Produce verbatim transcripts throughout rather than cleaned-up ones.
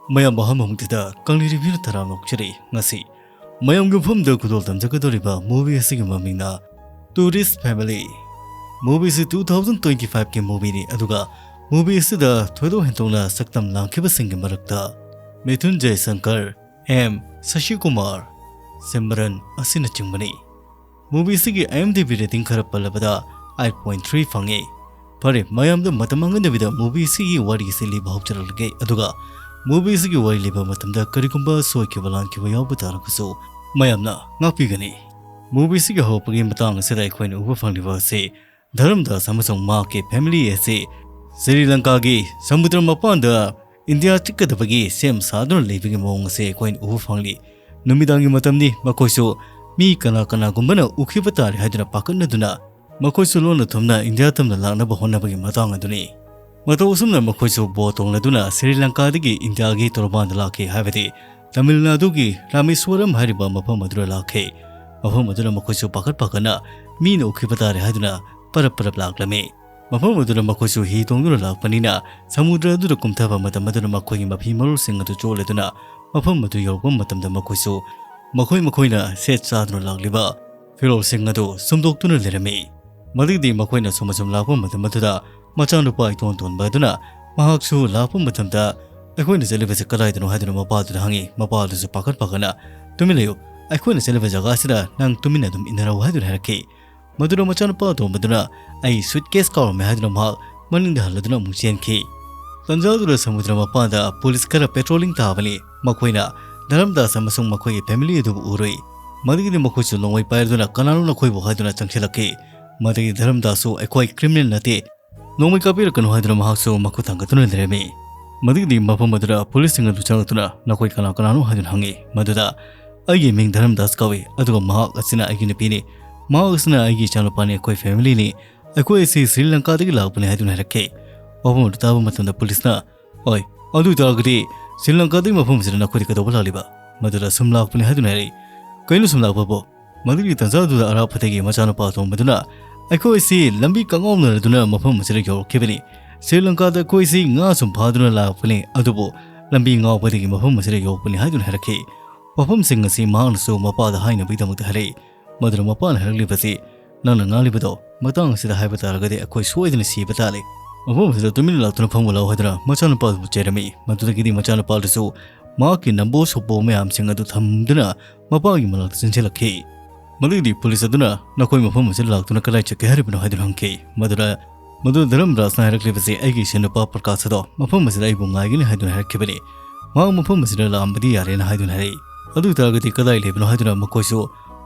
ꯃꯌꯥꯝ ꯑꯍꯝ ꯑꯃꯨꯛꯇꯤꯗ ꯀꯪꯂꯩ ꯔꯤꯚꯤꯌꯨꯅ ꯇꯔꯥꯝꯅ ꯑꯣꯛꯆꯔꯤ꯫ ꯉꯁꯤ ꯃꯌꯥꯝꯒꯤ ꯃꯐꯝꯗ ꯈꯨꯗꯣꯜ ꯇꯝꯖꯒꯗꯧꯔꯤꯕ movie ꯑꯁꯤꯒꯤ ꯃꯃꯤꯡꯅ Tourist Family꯫ Movie ꯑꯁꯤ two thousand twenty five ꯀꯤ movieꯅꯤ, ꯑꯗꯨꯒ movie ꯑꯁꯤꯗ ꯊꯣꯏꯗꯣꯛ ꯍꯦꯟꯗꯣꯛꯅ ꯁꯛꯇꯝ ꯂꯥꯡꯈꯤꯕꯁꯤꯡꯒꯤ ꯃꯔꯛꯇ ꯃꯤꯊꯨꯟ ꯖꯌꯁꯪꯀꯔ, ꯑꯦꯝ ꯁꯁꯤꯀꯨꯃꯥꯔ, ꯁꯤꯝꯔꯟ ꯑꯁꯤꯅꯆꯤꯡꯕꯅꯤ꯫ Movie ꯑꯁꯤꯒꯤ IMDb rating ꯈꯔ ꯄꯜꯂꯕꯗ eight point three ꯐꯪꯉꯤ꯫ ꯐꯔꯦ, ꯃꯌꯥꯝꯗ ꯃꯇꯝ ꯃꯥꯡꯍꯟꯗꯕꯤꯗ movie ꯑꯁꯤꯒꯤ ꯋꯥꯔꯤ ꯑꯁꯤ ꯂꯤꯕ ꯍꯧꯖꯔꯛꯂꯒꯦ, ꯑꯗꯨꯒ movie ꯑꯁꯤꯒꯤ ꯋꯥꯔꯤ ꯂꯤꯕ ꯃꯇꯝꯗ ꯀꯔꯤꯒꯨꯝꯕ ꯁꯣꯏꯈꯤꯕ ꯂꯥꯟꯈꯤꯕ ꯌꯥꯎꯕ ꯇꯥꯔꯒꯁꯨ ꯃꯌꯥꯝꯅ ꯉꯥꯛꯄꯤꯒꯅꯤ꯫ Movie ꯑꯁꯤꯒꯤ ꯍꯧꯔꯛꯄꯒꯤ ꯃꯇꯥꯡ ꯑꯁꯤꯗ ꯑꯩꯈꯣꯏꯅ ꯎꯕ ꯐꯪꯂꯤꯕ ꯑꯁꯤ ꯙꯔꯝꯗꯥꯁ ꯑꯃꯁꯨꯡ ꯃꯍꯥꯛꯀꯤ family ꯑꯁꯤ ꯁ꯭ꯔꯤ ꯂꯪꯀꯥꯒꯤ ꯁꯃꯨꯗ꯭ꯔ ꯃꯄꯥꯟꯗ ꯏꯟꯗꯤꯌꯥ ꯆꯤꯛꯀꯗꯕꯒꯤ ꯁꯦꯝ ꯁꯥꯗꯨꯅ ꯂꯩꯕꯒꯤ ꯃꯑꯣꯡ ꯑꯁꯤ ꯑꯩꯈꯣꯏꯅ ꯎꯕ ꯐꯪꯂꯤ꯫ ꯅꯨꯃꯤꯗꯥꯡꯒꯤ ꯃꯇꯝꯅꯤ, ꯃꯈꯣꯏꯁꯨ ꯃꯤ ꯀꯅꯥ ꯀꯅꯥꯒꯨꯝꯕꯅ ꯎꯈꯤꯕ ꯇꯥꯔꯦ ꯍꯥꯏꯗꯨꯅ ꯄꯥꯈꯠꯅꯗꯨꯅ ꯃꯈꯣꯏꯁꯨ ꯂꯣꯟꯅ ꯊꯨꯝꯅ ꯏꯟꯗꯤꯌꯥ ꯇꯝꯅ ꯂꯥꯛꯅꯕ ꯍꯣꯠꯅꯕꯒꯤ ꯃꯇꯥꯡ ꯑꯗꯨꯅꯤ꯫ ꯃꯇꯧ ꯑꯁꯨꯝꯅ ꯃꯈꯣꯏꯁꯨ boat ꯇꯣꯡꯂꯗꯨꯅ ꯁ꯭ꯔꯤ ꯂꯪꯀꯥꯗꯒꯤ ꯏꯟꯗꯤꯌꯥꯒꯤ ꯇꯣꯔꯕꯥꯟꯗ ꯂꯥꯛꯈꯤ, ꯍꯥꯏꯕꯗꯤ ꯇꯥꯃꯤꯜ ꯅꯥꯗꯨꯒꯤ ꯔꯥꯃꯦꯁ꯭ꯋꯔꯝ ꯍꯥꯏꯔꯤꯕ ꯃꯐꯝ ꯑꯗꯨꯗ ꯂꯥꯛꯈꯤ꯫ ꯃꯐꯝ ꯑꯗꯨꯗ ꯃꯈꯣꯏꯁꯨ ꯄꯥꯈꯠ ꯄꯥꯈꯠꯅ ꯃꯤꯅ ꯎꯈꯤꯕ ꯇꯥꯔꯦ ꯍꯥꯏꯗꯨꯅ ꯄꯔꯞ ꯄꯔꯞ ꯂꯥꯛꯂꯝꯃꯤ꯫ ꯃꯐꯝ ꯑꯗꯨꯗ ꯃꯈꯣꯏꯁꯨ ꯍꯤ ꯇꯣꯡꯗꯨꯅ ꯂꯥꯛꯄꯅꯤꯅ ꯁꯃꯨꯗ꯭ꯔ ꯑꯗꯨꯗ ꯀꯨꯝꯊꯕ ꯃꯇꯝ ꯑꯗꯨꯗ ꯃꯈꯣꯏꯒꯤ ꯃꯐꯤ ꯃꯔꯣꯜꯁꯤꯡ ꯑꯗꯨ ꯆꯣꯠꯂꯗꯨꯅ ꯃꯐꯝ ꯑꯗꯨ ꯌꯧꯔꯛꯄ ꯃꯇꯝꯗ ꯃꯈꯣꯏꯁꯨ ꯃꯈꯣꯏ ꯃꯈꯣꯏꯅ ꯁꯦꯠ ꯆꯥꯗꯨꯅ ꯂꯥꯛꯂꯤꯕ ꯐꯤꯔꯣꯜꯁꯤꯡ ꯑꯗꯨ ꯁꯨꯝꯗꯣꯛꯇꯨꯅ ꯂꯩꯔꯝꯃꯤ꯫ ꯃꯗꯨꯒꯤꯗꯤ ꯃꯈꯣꯏꯅ ꯁꯨꯝ ꯑꯁꯨꯝ ꯂꯥꯛꯄ ꯃꯇꯝ ꯑꯗꯨꯗ ꯃꯆꯥꯅꯨꯄꯥ ꯏꯇꯣꯟ ꯇꯣꯟꯕ ꯑꯗꯨꯅ ꯃꯍꯥꯛꯁꯨ ꯂꯥꯛꯄ ꯃꯇꯝꯗ, "ꯑꯩꯈꯣꯏꯅ ꯆꯠꯂꯤꯕꯁꯤ ꯀꯗꯥꯏꯗꯅꯣ?" ꯍꯥꯏꯗꯨꯅ ꯃꯄꯥꯗꯨꯗ ꯍꯪꯉꯤ꯫ ꯃꯄꯥꯗꯨꯁꯨ ꯄꯥꯈꯠ ꯄꯥꯈꯠꯅ, "ꯇꯨꯃꯤꯟ ꯂꯩꯌꯨ, ꯑꯩꯈꯣꯏꯅ ꯆꯠꯂꯤꯕ ꯖꯒꯥꯁꯤꯗ ꯅꯪ ꯇꯨꯃꯤꯟꯅ ꯑꯗꯨꯝ ꯏꯟꯅꯔꯛꯎ" ꯍꯥꯏꯗꯨꯅ ꯍꯥꯏꯔꯛꯈꯤ꯫ ꯃꯗꯨꯗ ꯃꯆꯥꯅꯨꯄꯥ ꯑꯇꯣꯝꯕꯗꯨꯅ, "ꯑꯩ suitcase ꯀꯥꯎꯔꯝꯃꯦ" ꯍꯥꯏꯗꯨꯅ ꯃꯍꯥꯛ ꯃꯅꯤꯡꯗ ꯍꯜꯂꯗꯨꯅ ꯑꯃꯨꯛ ꯆꯦꯟꯈꯤ꯫ ꯇꯟꯖꯥꯗꯨꯗ ꯁꯃꯨꯗ꯭ꯔ ꯃꯄꯥꯟꯗ ꯄꯨꯂꯤꯁ ꯈꯔ patrolling ꯇꯥꯕꯅꯤ꯫ ꯃꯈꯣꯏꯅ ꯙꯔꯝꯗꯥꯁ ꯑꯃꯁꯨꯡ ꯃꯈꯣꯏꯒꯤ family ꯑꯗꯨꯕꯨ ꯎꯔꯨꯏ꯫ ꯃꯗꯨꯒꯤꯗꯤ ꯃꯈꯣꯏꯁꯨ ꯅꯣꯡꯃꯩ ꯄꯥꯏꯔꯗꯨꯅ "ꯀꯅꯥꯅꯣ ꯅꯈꯣꯏꯕꯨ?" ꯍꯥꯏꯗꯨꯅ ꯆꯪꯁꯤꯜꯂꯛꯈꯤ꯫ ꯃꯗꯨꯒꯤ ꯙꯔꯝꯗꯥꯁꯁꯨ "ꯑꯩꯈꯣꯏ criminal ꯅꯠꯇꯦ, ꯅꯣꯡꯃꯩ ꯀꯥꯞꯄꯤꯔꯛꯀꯅꯨ" ꯍꯥꯏꯗꯨꯅ ꯃꯍꯥꯛꯁꯨ ꯃꯈꯨꯠ ꯊꯥꯡꯒꯠꯇꯨꯅ ꯂꯩꯔꯝꯃꯤ꯫ ꯃꯗꯨꯒꯤꯗꯤ ꯃꯐꯝ ꯑꯗꯨꯗ ꯄꯨꯂꯤꯁꯁꯤꯡ ꯑꯗꯨ ꯆꯪꯂꯛꯇꯨꯅ "ꯅꯈꯣꯏ ꯀꯅꯥ ꯀꯅꯥꯅꯣ?" ꯍꯥꯏꯗꯨꯅ ꯍꯪꯉꯤ꯫ ꯃꯗꯨꯗ "ꯑꯩꯒꯤ ꯃꯤꯡ ꯙꯔꯝꯗꯥꯁ ꯀꯧꯏ, ꯑꯗꯨꯒ ꯃꯍꯥꯛ ꯑꯁꯤꯅ ꯑꯩꯒꯤ ꯅꯨꯄꯤꯅꯤ, ꯃꯍꯥꯛ ꯑꯁꯤꯅ ꯑꯩꯒꯤ ꯏꯆꯥꯅꯨꯄꯥꯅꯤ, ꯑꯩꯈꯣꯏ family ꯅꯤ, ꯑꯩꯈꯣꯏ ꯑꯁꯤ ꯁ꯭ꯔꯤ ꯂꯪꯀꯥꯗꯒꯤ ꯂꯥꯛꯄꯅꯤ" ꯍꯥꯏꯗꯨꯅ ꯍꯥꯏꯔꯛꯈꯤ꯫ ꯃꯐꯝ ꯑꯗꯨ ꯇꯥꯕ ꯃꯇꯝꯗ ꯄꯨꯂꯤꯁꯅ, "ꯍꯣꯏ, ꯑꯗꯨ ꯑꯣꯏꯇꯥꯔꯒꯗꯤ ꯁ꯭ꯔꯤ ꯂꯪꯀꯥꯗꯒꯤ ꯃꯐꯝ ꯑꯁꯤꯗ ꯅꯈꯣꯏꯗꯤ ꯀꯩꯗꯧꯕ ꯂꯥꯛꯂꯤꯕ?" ꯃꯗꯨꯗ "ꯁꯨꯝ ꯂꯥꯛꯄꯅꯤ" ꯍꯥꯏꯗꯨꯅ ꯍꯥꯏꯔꯛꯏ꯫ "ꯀꯩꯅꯣ ꯁꯨꯝ ꯂꯥꯛꯄꯕꯨ?" ꯃꯗꯨꯒꯤ ꯇꯟꯖꯥꯗꯨꯗ ꯑꯔꯥꯞꯄꯗꯒꯤ ꯃꯆꯥꯅꯨꯄꯥ ꯑꯇꯣꯝꯕꯗꯨꯅ, "ꯑꯩꯈꯣꯏ ꯑꯁꯤ ꯂꯝꯕꯤ ꯀꯛꯉꯥꯎꯅꯔꯗꯨꯅ ꯃꯐꯝ ꯑꯁꯤꯗ ꯌꯧꯔꯛꯈꯤꯕꯅꯤ꯫ ꯁ꯭ꯔꯤ ꯂꯪꯀꯥꯗ ꯑꯩꯈꯣꯏ ꯑꯁꯤ ꯉꯥ ꯁꯨꯝ ꯐꯥꯗꯨꯅ ꯂꯥꯛꯄꯅꯤ, ꯑꯗꯨꯕꯨ ꯂꯝꯕꯤ ꯉꯥꯎꯕꯗꯒꯤ ꯃꯐꯝ ꯑꯁꯤꯗ ꯌꯧꯔꯛꯄꯅꯤ ꯍꯥꯏꯗꯨꯅ ꯍꯥꯏꯔꯛꯈꯤ꯫ ꯋꯥꯐꯝꯁꯤꯡ ꯑꯁꯤ ꯃꯍꯥꯛꯅꯁꯨ ꯃꯄꯥꯗ ꯍꯥꯏꯅꯕꯒꯤꯗꯃꯛꯇ ꯍꯥꯏꯔꯛꯏ꯫ ꯃꯗꯨꯅ ꯃꯄꯥꯅ ꯍꯥꯏꯔꯛꯂꯤꯕꯁꯤ, "ꯅꯪꯅ ꯉꯥꯡꯂꯤꯕꯗꯣ ꯃꯇꯥꯡ ꯑꯁꯤꯗ ꯍꯥꯏꯕ ꯇꯥꯔꯒꯗꯤ ꯑꯩꯈꯣꯏ ꯁꯣꯏꯗꯅ ꯁꯤꯕ ꯇꯥꯔꯦ꯫ ꯃꯐꯝ ꯑꯁꯤꯗ ꯇꯨꯃꯤꯟꯅ ꯂꯥꯛꯇꯨꯅ ꯐꯝꯃꯨ ꯂꯥꯎ" ꯍꯥꯏꯗꯨꯅ ꯃꯆꯥꯅꯨꯄꯥꯗꯨꯕꯨ ꯆꯩꯔꯝꯃꯤ꯫ ꯃꯗꯨꯗꯒꯤꯗꯤ ꯃꯆꯥꯅꯨꯄꯥꯗꯨꯁꯨ ꯃꯍꯥꯛꯀꯤ ꯅꯝꯕꯣ ꯁꯣꯄꯣ ꯃꯌꯥꯝꯁꯤꯡ ꯑꯗꯨ ꯊꯝꯗꯨꯅ ꯃꯄꯥꯒꯤ ꯃꯅꯥꯛꯇ ꯆꯦꯟꯁꯤꯜꯂꯛꯈꯤ꯫ ꯃꯗꯨꯒꯤꯗꯤ ꯄꯨꯂꯤꯁ ꯑꯗꯨꯅ, "ꯅꯈꯣꯏ ꯃꯐꯝ ꯑꯁꯤꯗ ꯂꯥꯛꯇꯨꯅ ꯀꯗꯥꯏ ꯆꯠꯀꯦ ꯍꯥꯏꯔꯤꯕꯅꯣ?" ꯍꯥꯏꯗꯨꯅ ꯍꯪꯈꯤ꯫ ꯃꯗꯨꯗ, ꯃꯗꯨ ꯙꯔꯃꯗꯥꯁꯅ ꯍꯥꯏꯔꯛꯂꯤꯕꯁꯤ, "ꯑꯩꯒꯤ ꯏꯆꯟꯅꯨꯄꯥ ꯄ꯭ꯔꯀꯥꯁ ꯑꯗꯣ ꯃꯐꯝ ꯑꯁꯤꯗ ꯑꯩꯕꯨ ꯉꯥꯏꯒꯅꯤ" ꯍꯥꯏꯗꯨꯅ ꯍꯥꯏꯔꯛꯈꯤꯕꯅꯤ꯫ "ꯃꯍꯥꯛ ꯃꯐꯝ ꯑꯁꯤꯗ ꯂꯥꯛꯑꯝꯕꯗꯤ ꯌꯥꯔꯦꯅ" ꯍꯥꯏꯗꯨꯅ ꯍꯥꯏꯔꯛꯏ꯫ ꯑꯗꯨ ꯑꯣꯏ ꯇꯥꯔꯒꯗꯤ ꯀꯗꯥꯏ ꯂꯩꯕꯅꯣ ꯍꯥꯏꯗꯨꯅ ꯃꯈꯣꯏꯁꯨ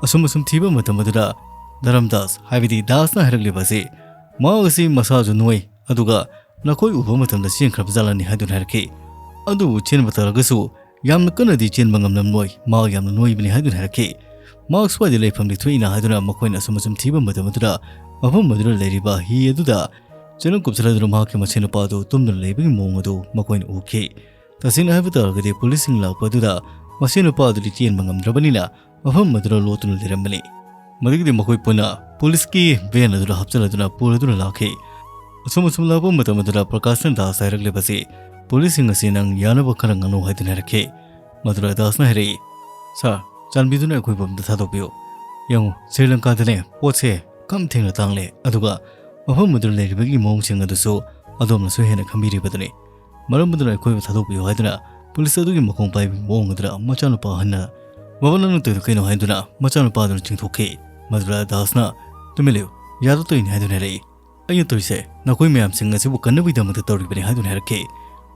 ꯑꯁꯨꯝ ꯑꯁꯨꯝ ꯊꯤꯕ ꯃꯇꯝ ꯑꯗꯨꯗ ꯙꯔꯃꯗꯥꯁ, ꯍꯥꯏꯕꯗꯤ ꯗꯥꯁꯅ ꯍꯥꯏꯔꯛꯂꯤꯕ ꯑꯁꯤ, "ꯃꯍꯥꯛ ꯑꯁꯤ ꯃꯁꯥꯁꯨ ꯅꯣꯏ, ꯑꯗꯨꯒ ꯅꯈꯣꯏ ꯎꯕ ꯃꯇꯝꯗ ꯆꯦꯟꯈ꯭ꯔꯕ ꯖꯥꯠꯂꯅꯤ" ꯍꯥꯏꯗꯨꯅ ꯍꯥꯏꯔꯛꯈꯤ꯫ ꯑꯗꯨꯕꯨ ꯆꯦꯟꯕ ꯇꯥꯔꯒꯁꯨ ꯌꯥꯝꯅ ꯀꯟꯅꯗꯤ ꯆꯦꯟꯕ ꯉꯝꯂꯝꯂꯣꯏ, ꯃꯍꯥꯛ ꯌꯥꯝꯅ ꯅꯣꯏꯕꯅꯤ ꯍꯥꯏꯗꯨꯅ ꯍꯥꯏꯔꯛꯈꯤ꯫ ꯃꯍꯥꯛ ꯁ꯭ꯋꯥꯏꯗ ꯂꯩꯐꯝꯗꯤ ꯊꯣꯛꯏꯅ ꯍꯥꯏꯗꯨꯅ ꯃꯈꯣꯏꯅ ꯑꯁꯨꯝ ꯑꯁꯨꯝ ꯊꯤꯕ ꯃꯇꯝ ꯑꯗꯨꯗ ꯃꯐꯝ ꯑꯗꯨꯗ ꯂꯩꯔꯤꯕ ꯍꯤ ꯑꯗꯨꯗ ꯆꯦꯜꯂꯝ ꯀꯨꯞꯁꯤꯜꯂꯗꯨꯅ ꯃꯍꯥꯛꯀꯤ ꯃꯁꯦꯟ ꯅꯨꯄꯥ ꯑꯗꯨ ꯇꯨꯝꯗꯨꯅ ꯂꯩꯕꯒꯤ ꯃꯑꯣꯡ ꯑꯗꯨ ꯃꯈꯣꯏꯅ ꯎꯈꯤ꯫ ꯇꯁꯦꯡꯅ ꯍꯥꯏꯕ ꯇꯥꯔꯒꯗꯤ ꯄꯨꯂꯤꯁꯁꯤꯡ ꯂꯥꯛꯄ ꯑꯗꯨꯗ ꯃꯁꯦꯟ ꯅꯨꯄꯥ ꯑꯗꯨꯗꯤ ꯆꯦꯟꯕ ꯉꯝꯗ꯭ꯔꯕꯅꯤꯅ ꯃꯐꯝ ꯑꯗꯨꯗ ꯂꯣꯠꯇꯨꯅ ꯂꯩꯔꯝꯕꯅꯤ꯫ ꯃꯗꯨꯒꯤꯗꯤ ꯃꯈꯣꯏ ꯄꯨꯟꯅ ꯄꯨꯂꯤꯁꯀꯤ ꯚꯦꯟ ꯑꯗꯨꯗ ꯍꯥꯞꯆꯤꯜꯂꯗꯨꯅ ꯄꯨꯔꯗꯨꯅ ꯂꯥꯛꯈꯤ꯫ ꯑꯁꯨꯝ ꯑꯁꯨꯝ ꯂꯥꯛꯄ ꯃꯇꯝ ꯑꯗꯨꯗ ꯄ꯭ꯔꯀꯥꯁꯅ ꯗꯥꯁꯇ ꯍꯥꯏꯔꯛꯂꯤꯕꯁꯤ, "ꯄꯨꯂꯤꯁꯁꯤꯡ ꯑꯁꯤ ꯅꯪ ꯌꯥꯅꯕ ꯈꯔ ꯉꯥꯡꯅꯧ" ꯍꯥꯏꯗꯨꯅ ꯍꯥꯏꯔꯛꯈꯤ꯫ ꯃꯗꯨꯗ ꯗꯥꯁꯅ ꯍꯥꯏꯔꯛꯏ, "ꯁꯥꯔ, ꯆꯥꯟꯕꯤꯗꯨꯅ ꯑꯩꯈꯣꯏꯕꯨ ꯑꯝꯇ ꯊꯥꯗꯣꯛꯄꯤꯌꯨ꯫ ꯌꯦꯡꯉꯨ, ꯁ꯭ꯔꯤ ꯂꯪꯀꯥꯗꯅꯦ ꯄꯣꯠꯁꯦ ꯀꯝ ꯊꯦꯡꯅ ꯇꯥꯡꯂꯦ, ꯑꯗꯨꯒ ꯃꯐꯝ ꯑꯗꯨꯗ ꯂꯩꯔꯤꯕꯒꯤ ꯃꯑꯣꯡꯁꯤꯡ ꯑꯗꯨꯁꯨ ꯑꯗꯣꯝꯅꯁꯨ ꯍꯦꯟꯅ ꯈꯪꯕꯤꯔꯤꯕꯗꯨꯅꯤ꯫ ꯃꯔꯝ ꯑꯗꯨꯅ ꯑꯩꯈꯣꯏꯕꯨ ꯊꯥꯗꯣꯛꯄꯤꯌꯨ" ꯍꯥꯏꯗꯨꯅ ꯄꯨꯂꯤꯁ ꯑꯗꯨꯒꯤ ꯃꯈꯣꯡ ꯄꯥꯏꯕꯒꯤ ꯃꯑꯣꯡ ꯑꯗꯨꯗ ꯃꯆꯥꯅꯨꯄꯥ ꯑꯍꯟꯅ, "ꯕꯕꯥ, ꯅꯪꯅ ꯇꯧꯔꯤꯗꯨ ꯀꯩꯅꯣ?" ꯍꯥꯏꯗꯨꯅ ꯃꯆꯥꯅꯨꯄꯥ ꯑꯗꯨꯅ ꯆꯤꯡꯊꯣꯛꯈꯤ꯫ ꯃꯗꯨꯗ ꯗꯥꯁꯅ, "ꯇꯨꯃꯤꯟ ꯂꯩꯌꯨ, ꯌꯥꯗ ꯇꯧꯔꯤꯅꯤ" ꯍꯥꯏꯗꯨꯅ ꯍꯥꯏꯔꯛꯏ꯫ "ꯑꯩꯅ ꯇꯧꯔꯤꯁꯦ ꯅꯈꯣꯏ ꯃꯌꯥꯝꯁꯤꯡ ꯑꯁꯤꯕꯨ ꯀꯟꯅꯕꯒꯤꯗꯃꯛꯇ ꯇꯧꯔꯤꯕꯅꯤ" ꯍꯥꯏꯗꯨꯅ ꯍꯥꯏꯔꯛꯈꯤ꯫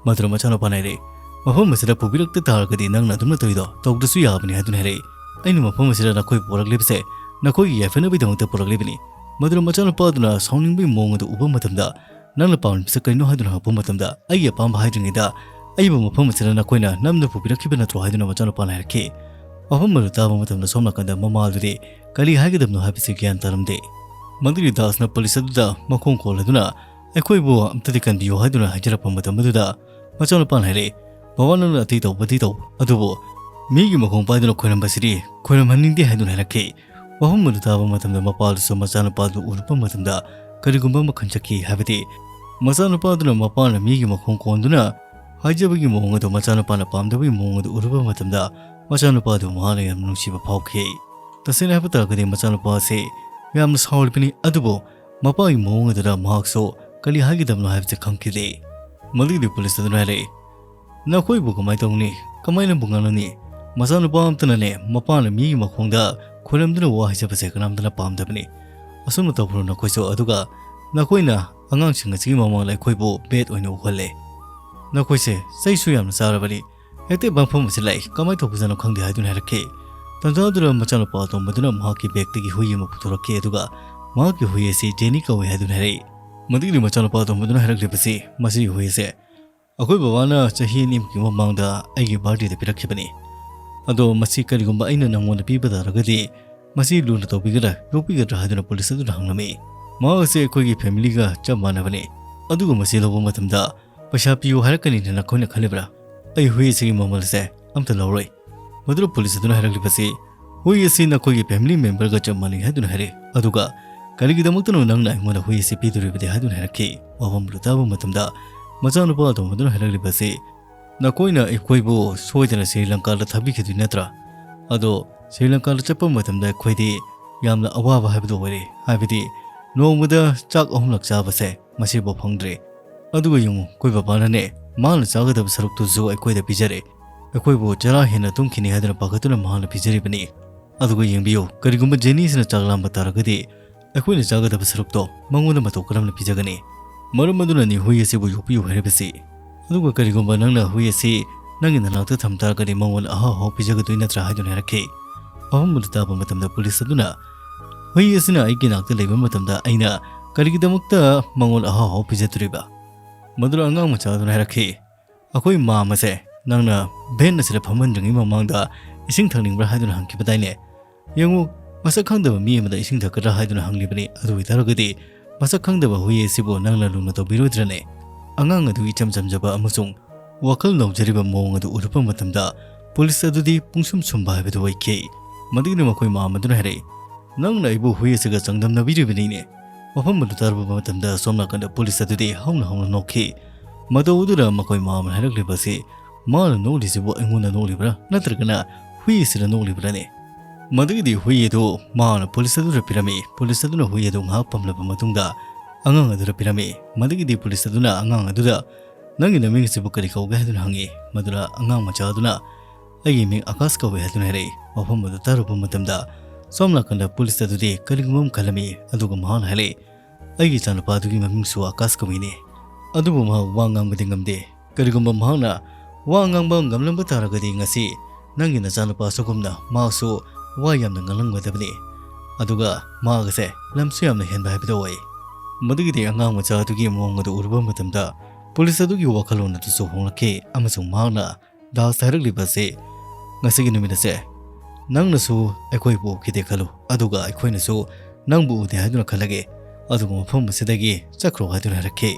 ꯃꯗꯨꯗ ꯃꯆꯥꯅꯨꯄꯥꯅ ꯍꯥꯏꯔꯛꯏ, "ꯃꯐꯝ ꯑꯁꯤꯗ ꯄꯨꯕꯤꯔꯛꯇ ꯇꯥꯔꯒꯗꯤ ꯅꯪꯅ ꯑꯗꯨꯝꯅ ꯇꯧꯔꯤꯗꯣ ꯇꯧꯗ꯭ꯔꯁꯨ ꯌꯥꯕꯅꯤ" ꯍꯥꯏꯗꯨꯅ ꯍꯥꯏꯔꯛꯏ꯫ "ꯑꯩꯅ ꯃꯐꯝ ꯑꯁꯤꯗ ꯅꯈꯣꯏ ꯄꯨꯔꯛꯂꯤꯕꯁꯦ ꯅꯈꯣꯏꯒꯤ ꯌꯥꯏꯐꯅꯕꯒꯤꯗꯃꯛꯇ ꯄꯨꯔꯛꯂꯤꯕꯅꯤ꯫" ꯃꯗꯨꯗ ꯃꯆꯥꯅꯨꯄꯥ ꯑꯗꯨꯅ ꯁꯥꯎꯅꯤꯡꯕꯒꯤ ꯃꯑꯣꯡ ꯑꯗꯨ ꯎꯕ ꯃꯇꯝꯗ, "ꯅꯪꯅ ꯄꯥꯝꯂꯤꯕꯁꯦ ꯀꯔꯤꯅꯣ?" ꯍꯥꯏꯗꯨꯅ ꯍꯪꯉꯛꯄ ꯃꯇꯝꯗ, "ꯑꯩꯒꯤ ꯑꯄꯥꯝꯕ ꯍꯥꯏꯗ꯭ꯔꯤꯉꯩꯗ ꯑꯩꯕꯨ ꯃꯐꯝ ꯑꯁꯤꯗ ꯅꯈꯣꯏꯅ ꯅꯝꯅ ꯄꯨꯕꯤꯔꯛꯈꯤꯕ ꯅꯠꯇ꯭ꯔꯣ?" ꯍꯥꯏꯗꯨꯅ ꯃꯆꯥꯅꯨꯄꯥꯅ ꯍꯥꯏꯔꯛꯈꯤ꯫ ꯋꯥꯐꯝ ꯑꯗꯨ ꯇꯥꯕ ꯃꯇꯝꯗ ꯁꯣꯝ ꯅꯥꯀꯟꯗ ꯃꯃꯥ ꯑꯗꯨꯗꯤ ꯀꯔꯤ ꯍꯥꯏꯒꯗꯕꯅꯣ ꯍꯥꯏꯕꯁꯤ ꯒ꯭ꯌꯥꯟ ꯇꯥꯔꯝꯗꯦ꯫ ꯃꯗꯨꯒꯤ ꯗꯥꯁꯅ ꯄꯨꯂꯤꯁ ꯑꯗꯨꯗ ꯃꯈꯣꯡ ꯀꯣꯜꯂꯗꯨꯅ, "ꯑꯩꯈꯣꯏꯕꯨ ꯑꯝꯇꯗꯤ ꯀꯟꯕꯤꯌꯨ" ꯍꯥꯏꯗꯨꯅ ꯍꯥꯏꯖꯔꯛꯄ ꯃꯇꯝ ꯑꯗꯨꯗ ꯃꯆꯥꯅꯨꯄꯥꯅ ꯍꯥꯏꯔꯛꯏ, "ꯕꯕꯥ, ꯅꯪꯅ ꯑꯇꯩ ꯇꯧꯕꯗꯤ ꯇꯧ, ꯑꯗꯨꯕꯨ ꯃꯤꯒꯤ ꯃꯈꯣꯡ ꯄꯥꯏꯗꯨꯅ ꯈꯣꯏꯔꯝꯕꯁꯤꯗꯤ ꯈꯣꯏꯔꯝꯍꯟꯅꯤꯡꯗꯦ" ꯍꯥꯏꯗꯨꯅ ꯍꯥꯏꯔꯛꯈꯤ꯫ ꯋꯥꯐꯝ ꯑꯗꯨ ꯇꯥꯕ ꯃꯇꯝꯗ ꯃꯄꯥꯗꯨꯁꯨ ꯃꯆꯥꯅꯨꯄꯥꯗꯨ ꯎꯔꯨꯕ ꯃꯇꯝꯗ ꯀꯔꯤꯒꯨꯝꯕ ꯑꯃ ꯈꯟꯖꯈꯤ, ꯍꯥꯏꯕꯗꯤ ꯃꯆꯥꯅꯨꯄꯥꯗꯨꯅ ꯃꯄꯥꯅ ꯃꯤꯒꯤ ꯃꯈꯣꯡ ꯀꯣꯟꯗꯨꯅ ꯍꯥꯏꯖꯕꯒꯤ ꯃꯑꯣꯡ ꯑꯗꯨ ꯃꯆꯥꯅꯨꯄꯥꯅ ꯄꯥꯝꯗꯕꯒꯤ ꯃꯑꯣꯡ ꯑꯗꯨ ꯎꯔꯨꯕ ꯃꯇꯝꯗ ꯃꯆꯥꯅꯨꯄꯥ ꯑꯗꯨ ꯃꯍꯥꯛꯅ ꯌꯥꯝꯅ ꯅꯨꯡꯁꯤꯕ ꯐꯥꯎꯈꯤ꯫ ꯇꯁꯦꯡꯅ ꯍꯥꯏꯕ ꯇꯥꯔꯒꯗꯤ ꯃꯆꯥꯅꯨꯄꯥ ꯑꯁꯤ ꯌꯥꯝꯅ ꯁꯥꯎꯔꯤꯕꯅꯤ, ꯑꯗꯨꯕꯨ ꯃꯄꯥꯒꯤ ꯃꯑꯣꯡ ꯑꯗꯨꯗ ꯃꯍꯥꯛꯁꯨ ꯀꯔꯤ ꯍꯥꯏꯒꯗꯕꯅꯣ ꯍꯥꯏꯕꯁꯤ ꯈꯪꯈꯤꯗꯦ꯫ ꯃꯗꯨꯒꯤꯗꯤ ꯄꯨꯂꯤꯁ ꯑꯗꯨꯅ ꯍꯥꯏꯔꯛꯏ, "ꯅꯈꯣꯏꯕꯨ ꯀꯃꯥꯏꯅ ꯇꯧꯅꯤ? ꯀꯃꯥꯏꯅꯕꯨ ꯉꯥꯡꯅꯅꯤ? ꯃꯆꯥꯅꯨꯄꯥ ꯑꯃꯇꯅꯅꯦ ꯃꯄꯥꯅ ꯃꯤꯒꯤ ꯃꯈꯣꯡꯗ ꯈꯣꯏꯔꯝꯗꯨꯅ ꯋꯥ ꯍꯥꯏꯖꯕꯁꯦ ꯀꯅꯥꯝꯇꯅ ꯄꯥꯝꯗꯕꯅꯤ꯫ ꯑꯁꯨꯝꯅ ꯇꯧꯕ꯭ꯔꯣ ꯅꯈꯣꯏꯁꯨ? ꯑꯗꯨꯒ ꯅꯈꯣꯏꯅ ꯑꯉꯥꯡꯁꯤꯡ ꯑꯁꯤꯒꯤ ꯃꯃꯥꯡꯗ ꯑꯩꯈꯣꯏꯕꯨ ꯕꯦꯠ ꯑꯣꯏꯅ ꯎꯍꯜꯂꯦ꯫ ꯅꯈꯣꯏꯁꯦ ꯆꯩꯁꯨ ꯌꯥꯝꯅ ꯆꯥꯔꯕꯅꯤ꯫ ꯍꯦꯛꯇ ꯃꯐꯝ ꯑꯁꯤ ꯂꯥꯛꯏ, ꯀꯃꯥꯏꯅ ꯇꯧꯕꯖꯥꯠꯅꯣ ꯈꯪꯗꯦ" ꯍꯥꯏꯗꯨꯅ ꯍꯥꯏꯔꯛꯈꯤ꯫ ꯇꯟꯖꯥꯗꯨꯗ ꯃꯆꯥꯅꯨꯄꯥ ꯑꯇꯣꯝꯕꯗꯨꯅ ꯃꯍꯥꯛꯀꯤ ꯕꯦꯒꯇꯒꯤ ꯍꯨꯏ ꯑꯃ ꯄꯨꯊꯣꯔꯛꯈꯤ, ꯑꯗꯨꯒ ꯃꯍꯥꯛꯀꯤ ꯍꯨꯏ ꯑꯁꯤ ꯖꯦꯅꯤ ꯀꯧꯏ ꯍꯥꯏꯗꯨꯅ ꯍꯥꯏꯔꯛꯏ꯫ ꯃꯗꯨꯒꯤꯗꯤ ꯃꯆꯥꯅꯨꯄꯥ ꯑꯇꯣꯝꯕꯗꯨꯅ ꯍꯥꯏꯔꯛꯂꯤꯕꯁꯤ, "ꯃꯁꯤꯒꯤ ꯍꯨꯏ ꯑꯁꯦ ꯑꯩꯈꯣꯏ ꯕꯕꯥꯅ ꯆꯍꯤ ꯑꯅꯤꯃꯨꯛꯀꯤ ꯃꯃꯥꯡꯗ ꯑꯩꯒꯤ ꯕꯥꯔꯗꯦꯗ ꯄꯤꯔꯛꯈꯤꯕꯅꯤ꯫ ꯑꯗꯣ ꯃꯁꯤ ꯀꯔꯤꯒꯨꯝꯕ ꯑꯩꯅ ꯅꯪꯉꯣꯟꯗ ꯄꯤꯕ ꯇꯥꯔꯒꯗꯤ ꯃꯁꯤ ꯂꯨꯅ ꯇꯧꯕꯤꯒꯗ꯭ꯔꯥ, ꯌꯣꯛꯄꯤꯒꯗ꯭ꯔꯥ?" ꯍꯥꯏꯗꯨꯅ ꯄꯨꯂꯤꯁ ꯑꯗꯨꯅ ꯍꯪꯂꯝꯃꯤ꯫ "ꯃꯍꯥꯛ ꯑꯁꯤ ꯑꯩꯈꯣꯏꯒꯤ ꯐꯦꯃꯤꯂꯤꯒ ꯆꯞ ꯃꯥꯟꯅꯕꯅꯤ, ꯑꯗꯨꯒ ꯃꯁꯤ ꯂꯧꯕ ꯃꯇꯝꯗ ꯄꯩꯁꯥ ꯄꯤꯌꯨ ꯍꯥꯏꯔꯛꯀꯅꯤꯅ ꯅꯈꯣꯏꯅ ꯈꯜꯂꯤꯕ꯭ꯔꯥ? ꯑꯩ ꯍꯨꯏ ꯑꯁꯤꯒꯤ ꯃꯃꯜ ꯑꯁꯦ ꯑꯝꯇ ꯂꯧꯔꯣꯏ꯫" ꯃꯗꯨꯗ ꯄꯨꯂꯤꯁ ꯑꯗꯨꯅ ꯍꯥꯏꯔꯛꯂꯤꯕꯁꯤ, "ꯍꯨꯏ ꯑꯁꯤ ꯅꯈꯣꯏꯒꯤ ꯐꯦꯃꯤꯂꯤ ꯃꯦꯝꯕꯔꯒ ꯆꯞ ꯃꯥꯟꯅꯩ" ꯍꯥꯏꯗꯨꯅ ꯍꯥꯏꯔꯛꯏ꯫ "ꯑꯗꯨꯒ ꯀꯔꯤꯒꯤꯗꯃꯛꯇꯅꯣ ꯅꯪꯅ ꯑꯩꯉꯣꯟꯗ ꯍꯨꯏ ꯑꯁꯤ ꯄꯤꯗꯣꯔꯤꯕꯗꯤ?" ꯍꯥꯏꯗꯨꯅ ꯍꯥꯏꯔꯛꯈꯤ꯫ ꯋꯥꯐꯝ ꯑꯗꯨ ꯇꯥꯕ ꯃꯇꯝꯗ ꯃꯆꯥꯅꯨꯄꯥ ꯑꯇꯣꯝꯕꯗꯨꯅ ꯍꯥꯏꯔꯛꯂꯤꯕꯁꯤ, "ꯅꯈꯣꯏꯅ ꯑꯩꯈꯣꯏꯕꯨ ꯁꯣꯏꯗꯅ ꯁ꯭ꯔꯤ ꯂꯪꯀꯥꯗ ꯊꯥꯕꯤꯈꯤꯗꯣꯏ ꯅꯠꯇ꯭ꯔꯥ? ꯑꯗꯣ ꯁ꯭ꯔꯤ ꯂꯪꯀꯥꯗ ꯆꯠꯄ ꯃꯇꯝꯗ ꯑꯩꯈꯣꯏꯗꯤ ꯌꯥꯝꯅ ꯑꯋꯥꯕ ꯍꯥꯏꯕꯗꯨ ꯑꯣꯏꯔꯦ, ꯍꯥꯏꯕꯗꯤ ꯅꯣꯡꯃꯗ ꯆꯥꯛ ꯑꯍꯨꯝꯂꯛ ꯆꯥꯕꯁꯦ ꯃꯁꯤꯐꯥꯎ ꯐꯪꯗ꯭ꯔꯦ꯫ ꯑꯗꯨꯒ ꯌꯦꯡꯉꯨ, ꯑꯩꯈꯣꯏ ꯕꯕꯥꯅꯅꯦ ꯃꯥꯅ ꯆꯥꯒꯗꯕ ꯁꯔꯨꯛꯇꯨꯁꯨ ꯑꯩꯈꯣꯏꯗ ꯄꯤꯖꯔꯦ꯫ ꯑꯩꯈꯣꯏꯕꯨ ꯆꯔꯥ ꯍꯦꯟꯅ ꯇꯨꯝꯈꯤꯅꯤ ꯍꯥꯏꯗꯨꯅ ꯄꯥꯈꯠꯇꯨꯅ ꯃꯍꯥꯛꯅ ꯄꯤꯖꯔꯤꯕꯅꯤ꯫ ꯑꯗꯨꯒ ꯌꯦꯡꯕꯤꯌꯨ, ꯀꯔꯤꯒꯨꯝꯕ ꯖꯦꯅꯤꯁꯤꯅ ꯆꯥꯛ ꯂꯥꯝꯕ ꯇꯥꯔꯒꯗꯤ ꯑꯩꯈꯣꯏꯅ ꯆꯥꯒꯗꯕ ꯁꯔꯨꯛꯇꯣ ꯃꯉꯣꯟꯗ ꯃꯇꯧ ꯀꯔꯝꯅ ꯄꯤꯖꯒꯅꯤ? ꯃꯔꯝ ꯑꯗꯨꯅꯅꯤ ꯍꯨꯏ ꯑꯁꯤꯕꯨ ꯌꯣꯛꯄꯤꯌꯨ ꯍꯥꯏꯔꯤꯕꯁꯤ꯫ ꯑꯗꯨꯒ ꯀꯔꯤꯒꯨꯝꯕ ꯅꯪꯅ ꯍꯨꯏ ꯑꯁꯤ ꯅꯪꯒꯤ ꯅꯅꯥꯛꯇ ꯊꯝ ꯇꯥꯔꯒꯗꯤ ꯃꯉꯣꯟꯗ ꯑꯍꯥꯎ ꯑꯍꯥꯎ ꯄꯤꯖꯒꯗꯣꯏ ꯅꯠꯇ꯭ꯔꯥ?" ꯍꯥꯏꯗꯨꯅ ꯍꯥꯏꯔꯛꯈꯤ꯫ ꯋꯥꯐꯝ ꯑꯗꯨ ꯇꯥꯕ ꯃꯇꯝꯗ ꯄꯨꯂꯤꯁ ꯑꯗꯨꯅ, "ꯍꯨꯏ ꯑꯁꯤꯅ ꯑꯩꯒꯤ ꯅꯥꯛꯇ ꯂꯩꯕ ꯃꯇꯝꯗ ꯑꯩꯅ ꯀꯔꯤꯒꯤꯗꯃꯛꯇ ꯃꯉꯣꯟꯗ ꯑꯍꯥꯎ ꯑꯍꯥꯎ ꯄꯤꯖꯗꯣꯔꯤꯕ?" ꯃꯗꯨꯗ ꯑꯉꯥꯡ ꯃꯆꯥ ꯑꯗꯨꯅ ꯍꯥꯏꯔꯛꯈꯤ, "ꯑꯩꯈꯣꯏ ꯃꯥꯝ ꯑꯁꯦ ꯅꯪꯅ ꯚꯦꯟ ꯑꯁꯤꯗ ꯐꯝꯍꯟꯗ꯭ꯔꯤꯉꯩ ꯃꯃꯥꯡꯗ ꯏꯁꯤꯡ ꯊꯛꯅꯤꯡꯕ꯭ꯔꯥ ꯍꯥꯏꯗꯨꯅ ꯍꯪꯈꯤꯕꯗꯥꯏꯅꯦ? ꯌꯦꯡꯉꯨ, ꯃꯁꯛ ꯈꯪꯗꯕ ꯃꯤ ꯑꯃꯗ ꯏꯁꯤꯡ ꯊꯛꯀꯗ꯭ꯔꯥ ꯍꯥꯏꯗꯨꯅ ꯍꯪꯂꯤꯕꯅꯤ꯫ ꯑꯗꯨ ꯑꯣꯏꯇꯥꯔꯒꯗꯤ ꯃꯁꯛ ꯈꯪꯗꯕ ꯍꯨꯏ ꯑꯁꯤꯕꯨ ꯅꯪꯅ ꯂꯨꯅ ꯇꯧꯕꯤꯔꯣꯏꯗ꯭ꯔꯅꯦ?" ꯑꯉꯥꯡ ꯑꯗꯨ ꯏꯆꯝ ꯆꯝꯖꯕ ꯑꯃꯁꯨꯡ ꯋꯥꯈꯜ ꯅꯧꯖꯔꯤꯕ ꯃꯑꯣꯡ ꯑꯗꯨ ꯎꯔꯨꯕ ꯃꯇꯝꯗ ꯄꯨꯂꯤꯁ ꯑꯗꯨꯗꯤ ꯄꯨꯡꯁꯨꯝ ꯁꯨꯝꯕ ꯍꯥꯏꯕꯗꯨ ꯑꯣꯏꯈꯤ꯫ ꯃꯗꯨꯒꯤꯗꯤ ꯃꯈꯣꯏ ꯃꯥꯝ ꯑꯗꯨꯅ ꯍꯥꯏꯔꯛꯏ, "ꯅꯪꯅ ꯑꯩꯕꯨ ꯍꯨꯏ ꯑꯁꯤꯒ ꯆꯥꯡꯗꯝꯅꯕꯤꯔꯤꯕꯅꯤꯅꯦ?" ꯋꯥꯐꯝ ꯑꯗꯨ ꯇꯥꯔꯕ ꯃꯇꯝꯗ ꯁꯣꯝ ꯅꯥꯀꯟꯗ ꯄꯨꯂꯤꯁ ꯑꯗꯨꯗꯤ ꯍꯧꯅ ꯍꯧꯅ ꯅꯣꯛꯈꯤ꯫ ꯃꯇꯧ ꯑꯗꯨꯗ ꯃꯈꯣꯏ ꯃꯃꯥꯅ ꯍꯥꯏꯔꯛꯂꯤꯕ ꯑꯁꯤ, "ꯃꯥꯅ ꯅꯣꯛꯂꯤꯁꯤꯕꯨ ꯑꯩꯉꯣꯟꯗ ꯅꯣꯛꯂꯤꯕ꯭ꯔꯥ ꯅꯠꯇ꯭ꯔꯒꯅ ꯍꯨꯏ ꯑꯁꯤꯗ ꯅꯣꯛꯂꯤꯕ꯭ꯔꯥꯅꯦ?" ꯃꯗꯨꯒꯤꯗꯤ ꯍꯨꯏ ꯑꯗꯨ ꯃꯍꯥꯛꯅ ꯄꯨꯂꯤꯁ ꯑꯗꯨꯗ ꯄꯤꯔꯝꯃꯤ꯫ ꯄꯨꯂꯤꯁ ꯑꯗꯨꯅ ꯍꯨꯏ ꯑꯗꯨ ꯉꯥꯏꯍꯥꯛ ꯄꯝꯂꯕ ꯃꯇꯨꯡꯗ ꯑꯉꯥꯡ ꯑꯗꯨꯗ ꯄꯤꯔꯝꯃꯤ꯫ ꯃꯗꯨꯒꯤꯗꯤ ꯄꯨꯂꯤꯁ ꯑꯗꯨꯅ ꯑꯉꯥꯡ ꯑꯗꯨꯗ, "ꯅꯪꯒꯤ ꯅꯃꯤꯡ ꯑꯁꯤꯕꯨ ꯀꯔꯤ ꯀꯧꯒꯦ?" ꯍꯥꯏꯗꯨꯅ ꯍꯪꯉꯤ꯫ ꯃꯗꯨꯗ ꯑꯉꯥꯡ ꯃꯆꯥ ꯑꯗꯨꯅ, "ꯑꯩꯒꯤ ꯃꯤꯡ ꯑꯀꯥꯁ ꯀꯧꯏ" ꯍꯥꯏꯗꯨꯅ ꯍꯥꯏꯔꯛꯏ꯫ ꯋꯥꯐꯝ ꯑꯗꯨ ꯇꯥꯔꯨꯕ ꯃꯇꯝꯗ ꯁꯣꯝ ꯅꯥꯀꯟꯗ ꯄꯨꯂꯤꯁ ꯑꯗꯨꯗꯤ ꯀꯔꯤꯒꯨꯝꯕ ꯑꯃ ꯈꯜꯂꯝꯃꯤ꯫ ꯑꯗꯨꯒ ꯃꯍꯥꯛꯅ ꯍꯥꯏꯔꯛꯏ, "ꯑꯩꯒꯤ ꯏꯆꯥꯅꯨꯄꯥ ꯑꯗꯨꯒꯤ ꯃꯃꯤꯡꯁꯨ ꯑꯀꯥꯁ ꯀꯧꯏꯅꯦ, ꯑꯗꯨꯕꯨ ꯃꯍꯥꯛ ꯋꯥ ꯉꯥꯡꯕꯗꯤ ꯉꯝꯗꯦ꯫ ꯀꯔꯤꯒꯨꯝꯕ ꯃꯍꯥꯛꯅ ꯋꯥ ꯉꯥꯡꯕ ꯉꯝꯂꯝꯕ ꯇꯥꯔꯒꯗꯤ ꯉꯁꯤ ꯅꯪꯒꯤ ꯅꯆꯥꯅꯨꯄꯥ ꯑꯁꯨꯒꯨꯝꯅ ꯃꯍꯥꯛꯁꯨ ꯋꯥ ꯌꯥꯝꯅ ꯉꯥꯡꯂꯝꯒꯗꯕꯅꯤ꯫ ꯑꯗꯨꯒ ꯃꯍꯥꯛ ꯑꯁꯦ ꯂꯝꯁꯨ ꯌꯥꯝꯅ ꯍꯦꯟꯕ ꯍꯥꯏꯕꯗꯨ ꯑꯣꯏ"꯫ ꯃꯗꯨꯒꯤꯗꯤ ꯑꯉꯥꯡ ꯃꯆꯥ ꯑꯗꯨꯒꯤ ꯃꯑꯣꯡ ꯑꯗꯨ ꯎꯔꯨꯕ ꯃꯇꯝꯗ ꯄꯨꯂꯤꯁ ꯑꯗꯨꯒꯤ ꯋꯥꯈꯜꯂꯣꯟ ꯑꯗꯨꯁꯨ ꯍꯣꯡꯂꯛꯈꯤ ꯑꯃꯁꯨꯡ ꯃꯍꯥꯛꯅ ꯗꯥꯁꯇ ꯍꯥꯏꯔꯛꯂꯤꯕ ꯑꯁꯤ, "ꯉꯁꯤꯒꯤ ꯅꯨꯃꯤꯠ ꯑꯁꯦ ꯅꯪꯅꯁꯨ ꯑꯩꯈꯣꯏꯕꯨ ꯎꯈꯤꯗꯦ ꯈꯜꯂꯨ, ꯑꯗꯨꯒ ꯑꯩꯈꯣꯏꯅꯁꯨ ꯅꯪꯕꯨ ꯎꯗꯦ ꯍꯥꯏꯗꯨꯅ ꯈꯜꯂꯒꯦ, ꯑꯗꯨꯒ ꯃꯐꯝ ꯑꯁꯤꯗꯒꯤ ꯆꯠꯈ꯭ꯔꯣ" ꯍꯥꯏꯗꯨꯅ ꯍꯥꯏꯔꯛꯈꯤ꯫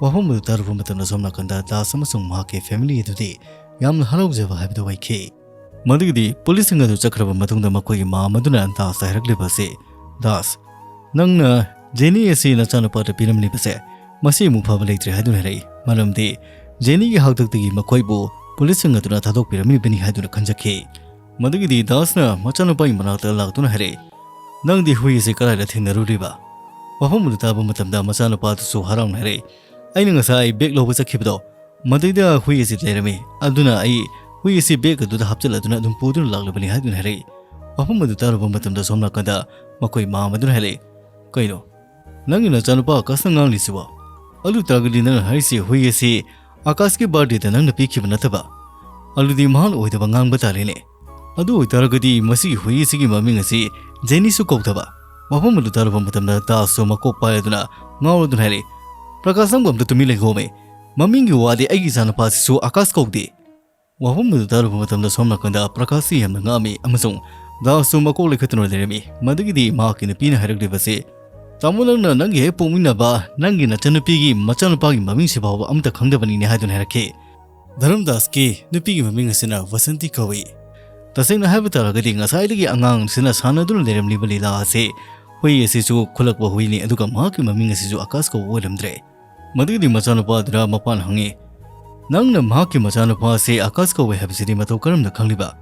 ꯋꯥꯐꯝ ꯑꯗꯨ ꯇꯥꯔꯨꯕ ꯃꯇꯝꯗ ꯁꯣꯝ ꯅꯥꯀꯟꯗ ꯗꯥꯁ ꯑꯃꯁꯨꯡ ꯃꯍꯥꯛꯀꯤ ꯐꯦꯃꯤꯂꯤ ꯑꯗꯨꯗꯤ ꯌꯥꯝꯅ ꯍꯔꯥꯎꯖꯕ ꯍꯥꯏꯕꯗꯨ ꯑꯣꯏꯈꯤ꯫ ꯃꯗꯨꯒꯤꯗꯤ ꯄꯨꯂꯤꯁꯁꯤꯡ ꯑꯗꯨ ꯆꯠꯈ꯭ꯔꯕ ꯃꯇꯨꯡꯗ ꯃꯈꯣꯏꯒꯤ ꯃꯃꯥ ꯑꯗꯨꯅ ꯗꯥꯁꯇ ꯍꯥꯏꯔꯛꯂꯤꯕ ꯑꯁꯤ, "ꯗꯥꯁ, ꯅꯪꯅ ꯖꯦꯅꯤ ꯑꯁꯤ ꯅꯆꯥꯅꯨꯄꯥꯗ ꯄꯤꯔꯝꯂꯤꯕꯁꯦ ꯃꯁꯤ ꯑꯃꯨꯛ ꯐꯕ ꯂꯩꯇ꯭ꯔꯦ" ꯍꯥꯏꯗꯨꯅ ꯍꯥꯏꯔꯛꯏ꯫ ꯃꯔꯝꯗꯤ ꯖꯦꯅꯤꯒꯤ ꯍꯥꯛꯇꯛꯇꯒꯤ ꯃꯈꯣꯏꯕꯨ ꯄꯨꯂꯤꯁꯁꯤꯡ ꯑꯗꯨꯅ ꯊꯥꯗꯣꯛꯄꯤꯔꯝꯂꯤꯕꯅꯤ ꯍꯥꯏꯗꯨꯅ ꯈꯟꯖꯈꯤ꯫ ꯃꯗꯨꯒꯤꯗꯤ ꯗꯥꯁꯅ ꯃꯆꯥꯅꯨꯄꯥꯒꯤ ꯃꯅꯥꯛꯇ ꯂꯥꯛꯇꯨꯅ ꯍꯥꯏꯔꯛꯏ, "ꯅꯪꯗꯤ ꯍꯨꯏ ꯑꯁꯤ ꯀꯗꯥꯏꯗ ꯊꯦꯡꯅꯔꯨꯔꯤꯕ?" ꯋꯥꯐꯝ ꯑꯗꯨ ꯇꯥꯕ ꯃꯇꯝꯗ ꯃꯆꯥꯅꯨꯄꯥ ꯑꯗꯨꯁꯨ ꯍꯔꯥꯎꯅ ꯍꯥꯏꯔꯛꯏ, "ꯑꯩꯅ ꯉꯁꯥꯏ ꯕꯦꯒ ꯂꯧꯕ ꯆꯠꯈꯤꯕꯗꯣ, ꯃꯗꯩꯗ ꯍꯨꯏ ꯑꯁꯤ ꯂꯩꯔꯝꯃꯤ, ꯑꯗꯨꯅ ꯑꯩ ꯍꯨꯏ ꯑꯁꯤ ꯕꯦꯒ ꯑꯗꯨꯗ ꯍꯥꯞꯆꯤꯜꯂꯗꯨꯅ ꯑꯗꯨꯝ ꯄꯨꯗꯨꯅ ꯂꯥꯛꯂꯕꯅꯤ" ꯍꯥꯏꯗꯨꯅ ꯍꯥꯏꯔꯛꯏ꯫ ꯋꯥꯐꯝ ꯑꯗꯨ ꯇꯥꯔꯨꯕ ꯃꯇꯝꯗ ꯁꯣꯝ ꯅꯥꯀꯟꯗ ꯃꯈꯣꯏ ꯃꯃꯥ ꯑꯗꯨꯅ ꯍꯥꯏꯔꯛꯏ, "ꯀꯩꯅꯣ, ꯅꯪꯒꯤ ꯅꯆꯥꯅꯨꯄꯥ ꯑꯀꯥꯁꯅ ꯉꯥꯡꯂꯤꯁꯤꯕꯣ? ꯑꯗꯨ ꯇꯥꯔꯒꯗꯤ ꯅꯪꯅ ꯍꯥꯏꯔꯤꯁꯤ ꯍꯨꯏ ꯑꯁꯤ ꯑꯀꯥꯁꯀꯤ ꯕꯥꯔꯗꯦꯗ ꯅꯪꯅ ꯄꯤꯈꯤꯕ ꯅꯠꯇꯕ? ꯑꯗꯨꯗꯤ ꯃꯍꯥꯛꯅ ꯑꯣꯏꯗꯕ ꯉꯥꯡꯕ ꯇꯥꯔꯦꯅꯦ꯫ ꯑꯗꯨ ꯑꯣꯏꯇꯥꯔꯒꯗꯤ ꯃꯁꯤꯒꯤ ꯍꯨꯏ ꯑꯁꯤꯒꯤ ꯃꯃꯤꯡ ꯑꯁꯤ ꯖꯦꯅꯤꯁꯨ ꯀꯧꯗꯕ?" ꯋꯥꯐꯝ ꯑꯗꯨ ꯇꯥꯔꯨꯕ ꯃꯇꯝꯗ ꯗꯥꯁꯁꯨ ꯃꯀꯣꯛ ꯄꯥꯏꯔꯗꯨꯅ ꯉꯥꯎꯔꯗꯨꯅ ꯍꯥꯏꯔꯛꯏ, "ꯄ꯭ꯔꯀꯥꯁ, ꯅꯪꯕꯨ ꯑꯝꯇ ꯇꯨꯃꯤꯟ ꯂꯩꯈꯣꯃꯦ꯫ ꯃꯃꯤꯡꯒꯤ ꯋꯥꯗꯤ ꯑꯩꯒꯤ ꯏꯆꯥꯅꯨꯄꯥꯁꯤꯁꯨ ꯑꯀꯥꯁ ꯀꯧꯗꯦ"꯫ ꯋꯥꯐꯝ ꯑꯗꯨ ꯇꯥꯔꯨꯕ ꯃꯇꯝꯗ ꯁꯣꯝ ꯅꯥꯀꯟꯗ ꯄ꯭ꯔꯀꯥꯁꯁꯤ ꯌꯥꯝꯅ ꯉꯛꯑꯝꯃꯤ ꯑꯃꯁꯨꯡ ꯗꯥꯁꯁꯨ ꯃꯀꯣꯛ ꯂꯩꯈꯠꯇꯨꯅ ꯂꯩꯔꯝꯃꯤ꯫ ꯃꯗꯨꯒꯤꯗꯤ ꯃꯍꯥꯛꯀꯤ ꯅꯨꯄꯤꯅ ꯍꯥꯏꯔꯛꯂꯤꯕꯁꯤ, "ꯇꯥꯃꯣ, ꯅꯪꯅ ꯅꯪꯒꯤ ꯍꯦꯛ ꯄꯣꯛꯃꯤꯟꯅꯕ ꯅꯪꯒꯤ ꯅꯆꯟꯅꯨꯄꯤꯒꯤ ꯃꯆꯥꯅꯨꯄꯥꯒꯤ ꯃꯃꯤꯡꯁꯤ ꯐꯥꯎꯕ ꯑꯝꯇ ꯈꯪꯗꯕꯅꯤꯅꯦ" ꯍꯥꯏꯗꯨꯅ ꯍꯥꯏꯔꯛꯈꯤ꯫ ꯙꯔꯝꯗꯥꯁꯀꯤ ꯅꯨꯄꯤꯒꯤ ꯃꯃꯤꯡ ꯑꯁꯤꯅ ꯋꯁꯟꯇꯤ ꯀꯧꯏ꯫ ꯇꯁꯦꯡꯅ ꯍꯥꯏꯕ ꯇꯥꯔꯒꯗꯤ ꯉꯁꯥꯏꯗꯒꯤ ꯑꯉꯥꯡꯁꯤꯅ ꯁꯥꯟꯅꯗꯨꯅ ꯂꯩꯔꯝꯂꯤꯕ ꯂꯤꯂꯥ ꯑꯁꯤ ꯍꯨꯏ ꯑꯁꯤꯁꯨ ꯈꯨꯜꯂꯛꯄ ꯍꯨꯏꯅꯤ, ꯑꯗꯨꯒ ꯃꯍꯥꯛꯀꯤ ꯃꯃꯤꯡ ꯑꯁꯤꯁꯨ ꯑꯀꯥꯁ ꯀꯧꯕ ꯑꯣꯏꯔꯝꯗ꯭ꯔꯦ꯫ ꯃꯗꯨꯒꯤꯗꯤ ꯃꯆꯥꯅꯨꯄꯥ ꯑꯗꯨꯅ ꯃꯄꯥꯅ ꯍꯪꯉꯤ, "ꯅꯪꯅ ꯃꯍꯥꯛꯀꯤ ꯃꯆꯥꯅꯨꯄꯥ ꯑꯁꯤ ꯑꯀꯥꯁ ꯀꯧꯋꯦ ꯍꯥꯏꯕꯁꯤꯗꯤ ꯃꯇꯧ ꯀꯔꯝꯅ ꯈꯪꯂꯤꯕ?"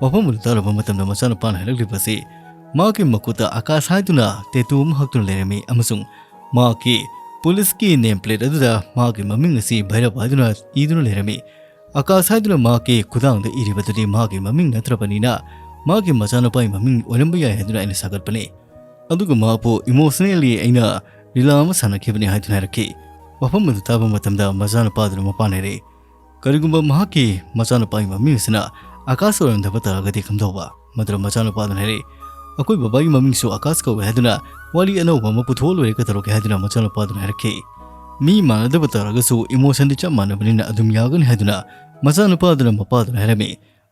ꯋꯥꯐꯝ ꯑꯗꯨ ꯇꯥꯔꯕ ꯃꯇꯝꯗ ꯃꯆꯥꯅꯨꯄꯥꯅ ꯍꯥꯏꯔꯛꯂꯤꯕꯁꯤ, ꯃꯍꯥꯛꯀꯤ ꯃꯈꯨꯠꯇ ꯑꯀꯥꯁ ꯍꯥꯏꯗꯨꯅ ꯇꯦꯇꯨ ꯑꯃ ꯍꯛꯇꯨꯅ ꯂꯩꯔꯝꯃꯤ ꯑꯃꯁꯨꯡ ꯃꯍꯥꯛꯀꯤ ꯄꯨꯂꯤꯁꯀꯤ ꯅꯦꯝ ꯄ꯭ꯂꯦꯠ ꯑꯗꯨꯗ ꯃꯍꯥꯛꯀꯤ ꯃꯃꯤꯡ ꯑꯁꯤ ꯚꯩꯔꯕ ꯍꯥꯏꯗꯨꯅ ꯏꯗꯨꯅ ꯂꯩꯔꯝꯃꯤ꯫ ꯑꯀꯥꯁ ꯍꯥꯏꯗꯨꯅ ꯃꯍꯥꯛꯀꯤ ꯈꯨꯗꯥꯡꯗ ꯏꯔꯤꯕꯗꯨꯗꯤ ꯃꯍꯥꯛꯀꯤ ꯃꯃꯤꯡ ꯅꯠꯇ꯭ꯔꯕꯅꯤꯅ, ꯃꯍꯥꯛꯀꯤ ꯃꯆꯥꯅꯨꯄꯥꯒꯤ ꯃꯃꯤꯡ ꯑꯣꯏꯔꯝꯕ ꯌꯥꯏ ꯍꯥꯏꯗꯨꯅ ꯑꯩꯅ ꯁꯥꯒꯠꯄꯅꯤ꯫ ꯑꯗꯨꯒ ꯃꯍꯥꯛꯄꯨ emotionally ꯑꯩꯅ ꯂꯤꯂꯥ ꯑꯃ ꯁꯥꯟꯅꯈꯤꯕꯅꯤ ꯍꯥꯏꯗꯨꯅ ꯍꯥꯏꯔꯛꯈꯤ꯫ ꯋꯥꯐꯝ ꯑꯗꯨ ꯇꯥꯕ ꯃꯇꯝꯗ ꯃꯆꯥꯅꯨꯄꯥꯗꯨꯅ ꯃꯄꯥꯟ ꯍꯥꯏꯔꯛꯏ, "ꯀꯔꯤꯒꯨꯝꯕ ꯃꯍꯥꯛꯀꯤ ꯃꯆꯥꯅꯨꯄꯥꯒꯤ ꯃꯃꯤꯡ ꯑꯁꯤꯅ ꯑꯀꯥꯁ ꯑꯣꯏꯔꯝꯗꯕ ꯇꯥꯔꯒꯗꯤ ꯀꯝꯗꯧꯕ?" ꯃꯗꯨꯗ ꯃꯆꯥꯅꯨꯄꯥꯗꯨꯅ ꯍꯥꯏꯔꯛꯏ, "ꯑꯩꯈꯣꯏ ꯕꯕꯥꯒꯤ ꯃꯃꯤꯡꯁꯨ ꯑꯀꯥꯁ ꯀꯧꯏ ꯍꯥꯏꯗꯨꯅ ꯋꯥꯔꯤ ꯑꯅꯧꯕ ꯑꯃ ꯄꯨꯊꯣꯛꯑ ꯂꯣꯏꯔꯦ, ꯀꯩꯗꯧꯔꯒꯦ?" ꯍꯥꯏꯗꯨꯅ ꯃꯆꯥꯅꯨꯄꯥꯗꯨꯅ ꯍꯥꯏꯔꯛꯈꯤ꯫ ꯃꯤ ꯃꯥꯟꯅꯗꯕ ꯇꯥꯔꯒꯁꯨ emotionꯗꯤ ꯆꯞ ꯃꯥꯟꯅꯕꯅꯤꯅ ꯑꯗꯨꯝ ꯌꯥꯒꯅꯤ ꯍꯥꯏꯗꯨꯅ ꯃꯆꯥꯅꯨꯄꯥꯗꯨꯅ ꯃꯄꯥꯗꯨꯅ ꯍꯥꯏꯔꯝꯃꯤ꯫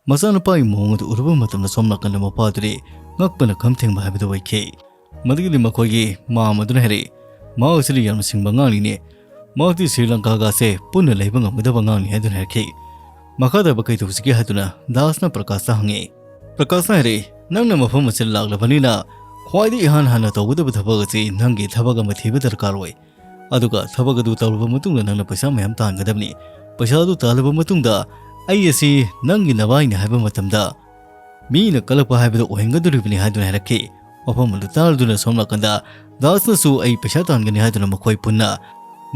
ꯃꯆꯥꯅꯨꯄꯥꯒꯤ ꯃꯑꯣꯡ ꯑꯗꯨ ꯎꯔꯨꯕ ꯃꯇꯝꯗ ꯁꯣꯝ ꯅꯥꯀꯟꯗ ꯃꯄꯥꯗꯨꯗꯤ ꯉꯛꯄꯅ ꯈꯝ ꯊꯦꯡꯕ ꯍꯥꯏꯕꯗꯨ ꯑꯣꯏꯈꯤ꯫ ꯃꯗꯨꯒꯤꯗꯤ ꯃꯈꯣꯏꯒꯤ ꯃꯥꯝ ꯑꯗꯨꯅ ꯍꯥꯏꯔꯛꯏ, "ꯃꯍꯥꯛ ꯑꯁꯤꯗꯤ ꯌꯥꯝꯅ ꯁꯤꯡꯕ ꯑꯉꯥꯡꯅꯤꯅꯦ꯫ ꯃꯍꯥꯛꯇꯤ ꯁ꯭ꯔꯤ ꯂꯪꯀꯥꯒꯁꯦ ꯄꯨꯟꯅ ꯂꯩꯕ ꯉꯝꯒꯗꯕ ꯑꯉꯥꯡꯅꯤ" ꯍꯥꯏꯗꯨꯅ ꯍꯥꯏꯔꯛꯈꯤ꯫ ꯃꯈꯥ ꯇꯥꯕ ꯀꯩ ꯇꯧꯁꯤꯒꯦ ꯍꯥꯏꯗꯨꯅ ꯗꯥꯁꯅ ꯄ꯭ꯔꯀꯥꯁꯇ ꯍꯪꯉꯤ꯫ ꯄ꯭ꯔꯀꯥꯁꯅ ꯍꯥꯏꯔꯛꯏ, "ꯅꯪꯅ ꯃꯐꯝ ꯑꯁꯤꯗ ꯂꯥꯛꯂꯕꯅꯤꯅ ꯈ꯭ꯋꯥꯏꯗꯒꯤ ꯏꯍꯥꯟ ꯍꯥꯟꯅ ꯇꯧꯒꯗꯕ ꯊꯕꯛ ꯑꯁꯤ ꯅꯪꯒꯤ ꯊꯕꯛ ꯑꯃ ꯊꯤꯕ ꯗꯔꯀꯥꯔ ꯑꯣꯏ꯫ ꯑꯗꯨꯒ ꯊꯕꯛ ꯑꯗꯨ ꯇꯧꯔꯕ ꯃꯇꯨꯡꯗ ꯅꯪꯅ ꯄꯩꯁꯥ ꯃꯌꯥꯝ ꯇꯥꯟꯒꯗꯕꯅꯤ꯫ ꯄꯩꯁꯥ ꯑꯗꯨ ꯇꯥꯜꯂꯕ ꯃꯇꯨꯡꯗ ꯑꯩ ꯑꯁꯤ ꯅꯪꯒꯤ ꯅꯕꯥꯏꯅꯤ ꯍꯥꯏꯕ ꯃꯇꯝꯗ ꯃꯤꯅ ꯀꯜꯂꯛꯄ ꯍꯥꯏꯕꯗꯨ ꯑꯣꯏꯍꯟꯒꯗꯧꯔꯤꯕꯅꯤ" ꯍꯥꯏꯗꯨꯅ ꯍꯥꯏꯔꯛꯈꯤ꯫ ꯋꯥꯐꯝ ꯑꯗꯨ ꯇꯥꯔꯗꯨꯅ ꯁꯣꯝ ꯅꯥꯀꯟꯗ ꯗꯥꯁꯅꯁꯨ "ꯑꯩ ꯄꯩꯁꯥ ꯇꯥꯟꯒꯅꯤ" ꯍꯥꯏꯗꯨꯅ ꯃꯈꯣꯏ ꯄꯨꯟꯅ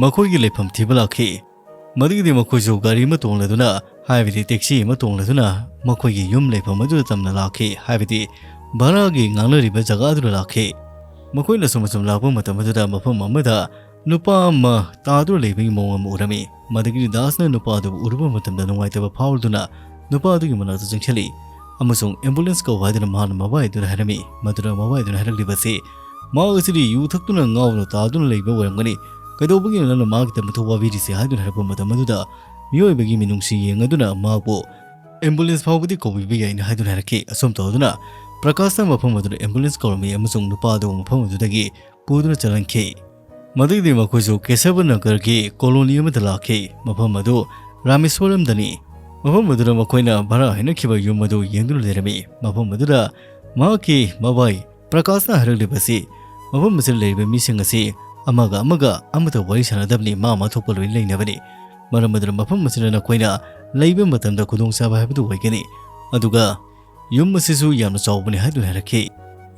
ꯃꯈꯣꯏꯒꯤ ꯂꯩꯐꯝ ꯊꯤꯕ ꯂꯥꯛꯈꯤ꯫ ꯃꯗꯨꯒꯤꯗꯤ ꯃꯈꯣꯏꯁꯨ ꯒꯥꯔꯤ ꯑꯃ ꯇꯣꯡꯂꯗꯨꯅ, ꯍꯥꯏꯕꯗꯤ ꯇꯦꯛꯁꯤ ꯑꯃ ꯇꯣꯡꯂꯗꯨꯅ ꯃꯈꯣꯏꯒꯤ ꯌꯨꯝ ꯂꯩꯐꯝ ꯑꯗꯨꯗ ꯇꯝꯅ ꯂꯥꯛꯈꯤ, ꯍꯥꯏꯕꯗꯤ ꯚꯔꯥꯒꯤ ꯉꯥꯡꯅꯔꯤꯕ ꯖꯒꯥ ꯑꯗꯨꯗ ꯂꯥꯛꯈꯤ꯫ ꯃꯈꯣꯏꯅ ꯁꯨꯝ ꯁꯨꯝ ꯂꯥꯛꯄ ꯃꯇꯝ ꯑꯗꯨꯗ ꯃꯐꯝ ꯑꯃꯗ ꯅꯨꯄꯥ ꯑꯃ ꯇꯥꯗꯨꯅ ꯂꯩꯕꯒꯤ ꯃꯑꯣꯡ ꯑꯃ ꯎꯔꯝꯃꯤ꯫ ꯃꯗꯨꯒꯤꯗꯤ ꯗꯥꯁꯅ ꯅꯨꯄꯥ ꯑꯗꯨꯕꯨ ꯎꯔꯨꯕ ꯃꯇꯝꯗ ꯅꯨꯡꯉꯥꯏꯇꯕ ꯐꯥꯎꯗꯨꯅ ꯅꯨꯄꯥ ꯑꯗꯨꯒꯤ ꯃꯅꯥꯛꯇ ꯆꯪꯁꯤꯜꯂꯤ ꯑꯃꯁꯨꯡ "ambulance ꯀꯧ" ꯍꯥꯏꯗꯨꯅ ꯃꯍꯥꯛꯅ ꯃꯕꯥꯏ ꯑꯗꯨꯗ ꯍꯥꯏꯔꯝꯃꯤ꯫ ꯃꯗꯨꯗ ꯃꯕꯥꯏ ꯑꯗꯨꯅ ꯍꯥꯏꯔꯛꯂꯤꯕꯁꯤ, "ꯃꯍꯥꯛ ꯑꯁꯤꯗꯤ ꯌꯨ ꯊꯛꯇꯨꯅ ꯉꯥꯎꯗꯨꯅ ꯇꯥꯗꯨꯅ ꯂꯩꯕ ꯑꯣꯏꯔꯝꯒꯅꯤ꯫ ꯀꯩꯗꯧꯕꯒꯤꯅꯣ ꯅꯪꯅ ꯃꯍꯥꯛꯀꯤꯗꯃꯛ ꯊꯧꯋꯥ ꯄꯤꯔꯤꯁꯤ?" ꯍꯥꯏꯗꯨꯅ ꯍꯥꯏꯔꯛꯄ ꯃꯇꯝ ꯑꯗꯨꯗ ꯃꯤꯑꯣꯏꯕꯒꯤ ꯃꯤꯅꯨꯡꯁꯤ ꯌꯦꯡꯂꯗꯨꯅ ꯃꯍꯥꯛꯄꯨ "ambulance ꯐꯥꯎꯕꯗꯤ ꯀꯧꯕꯤꯕ ꯌꯥꯏꯅ" ꯍꯥꯏꯗꯨꯅ ꯍꯥꯏꯔꯛꯈꯤ꯫ ꯑꯁꯨꯝ ꯇꯧꯗꯨꯅ ꯄ꯭ꯔꯀꯥꯁꯅ ꯃꯐꯝ ꯑꯗꯨꯗ ambulance ꯀꯧꯔꯝꯃꯤ ꯑꯃꯁꯨꯡ ꯅꯨꯄꯥ ꯑꯗꯨ ꯃꯐꯝ ꯑꯗꯨꯗꯒꯤ ꯄꯨꯗꯨꯅ ꯆꯠꯍꯟꯈꯤ꯫ ꯃꯗꯨꯒꯤꯗꯤ ꯃꯈꯣꯏꯁꯨ ꯀꯦꯁꯕ ꯅꯒꯔꯒꯤ colony ꯑꯃꯗ ꯂꯥꯛꯈꯤ꯫ ꯃꯐꯝ ꯑꯗꯨ ꯔꯥꯃꯦꯁ꯭ꯋꯔꯝꯗꯅꯤ꯫ ꯃꯐꯝ ꯑꯗꯨꯗ ꯃꯈꯣꯏꯅ ꯚꯔꯥ ꯍꯥꯏꯅꯈꯤꯕ ꯌꯨꯝ ꯑꯗꯨ ꯌꯦꯡꯗꯨꯅ ꯂꯩꯔꯝꯃꯤ꯫ ꯃꯐꯝ ꯑꯗꯨꯗ ꯃꯍꯥꯛꯀꯤ ꯃꯕꯥꯏ ꯄ꯭ꯔꯀꯥꯁꯅ ꯍꯥꯏꯔꯛꯂꯤꯕꯁꯤ, ꯃꯐꯝ ꯑꯁꯤꯗ ꯂꯩꯔꯤꯕ ꯃꯤꯁꯤꯡ ꯑꯁꯤ ꯑꯃꯒ ꯑꯃꯒ ꯑꯃꯠꯇ ꯋꯥꯔꯤ ꯁꯥꯟꯅꯗꯕꯅꯤ, ꯃꯥ ꯃꯥ ꯊꯣꯛꯄ ꯂꯣꯏꯅ ꯂꯩꯅꯕꯅꯤ꯫ ꯃꯔꯝ ꯑꯗꯨꯅ ꯃꯐꯝ ꯑꯁꯤꯗ ꯅꯈꯣꯏꯅ ꯂꯩꯕ ꯃꯇꯝꯗ ꯈꯨꯗꯣꯡꯆꯥꯕ ꯍꯥꯏꯕꯗꯨ ꯑꯣꯏꯒꯅꯤ꯫ ꯑꯗꯨꯒ ꯌꯨꯝ ꯑꯁꯤꯁꯨ ꯌꯥꯝꯅ ꯆꯥꯎꯕꯅꯤ ꯍꯥꯏꯗꯨꯅ ꯍꯥꯏꯔꯛꯈꯤ꯫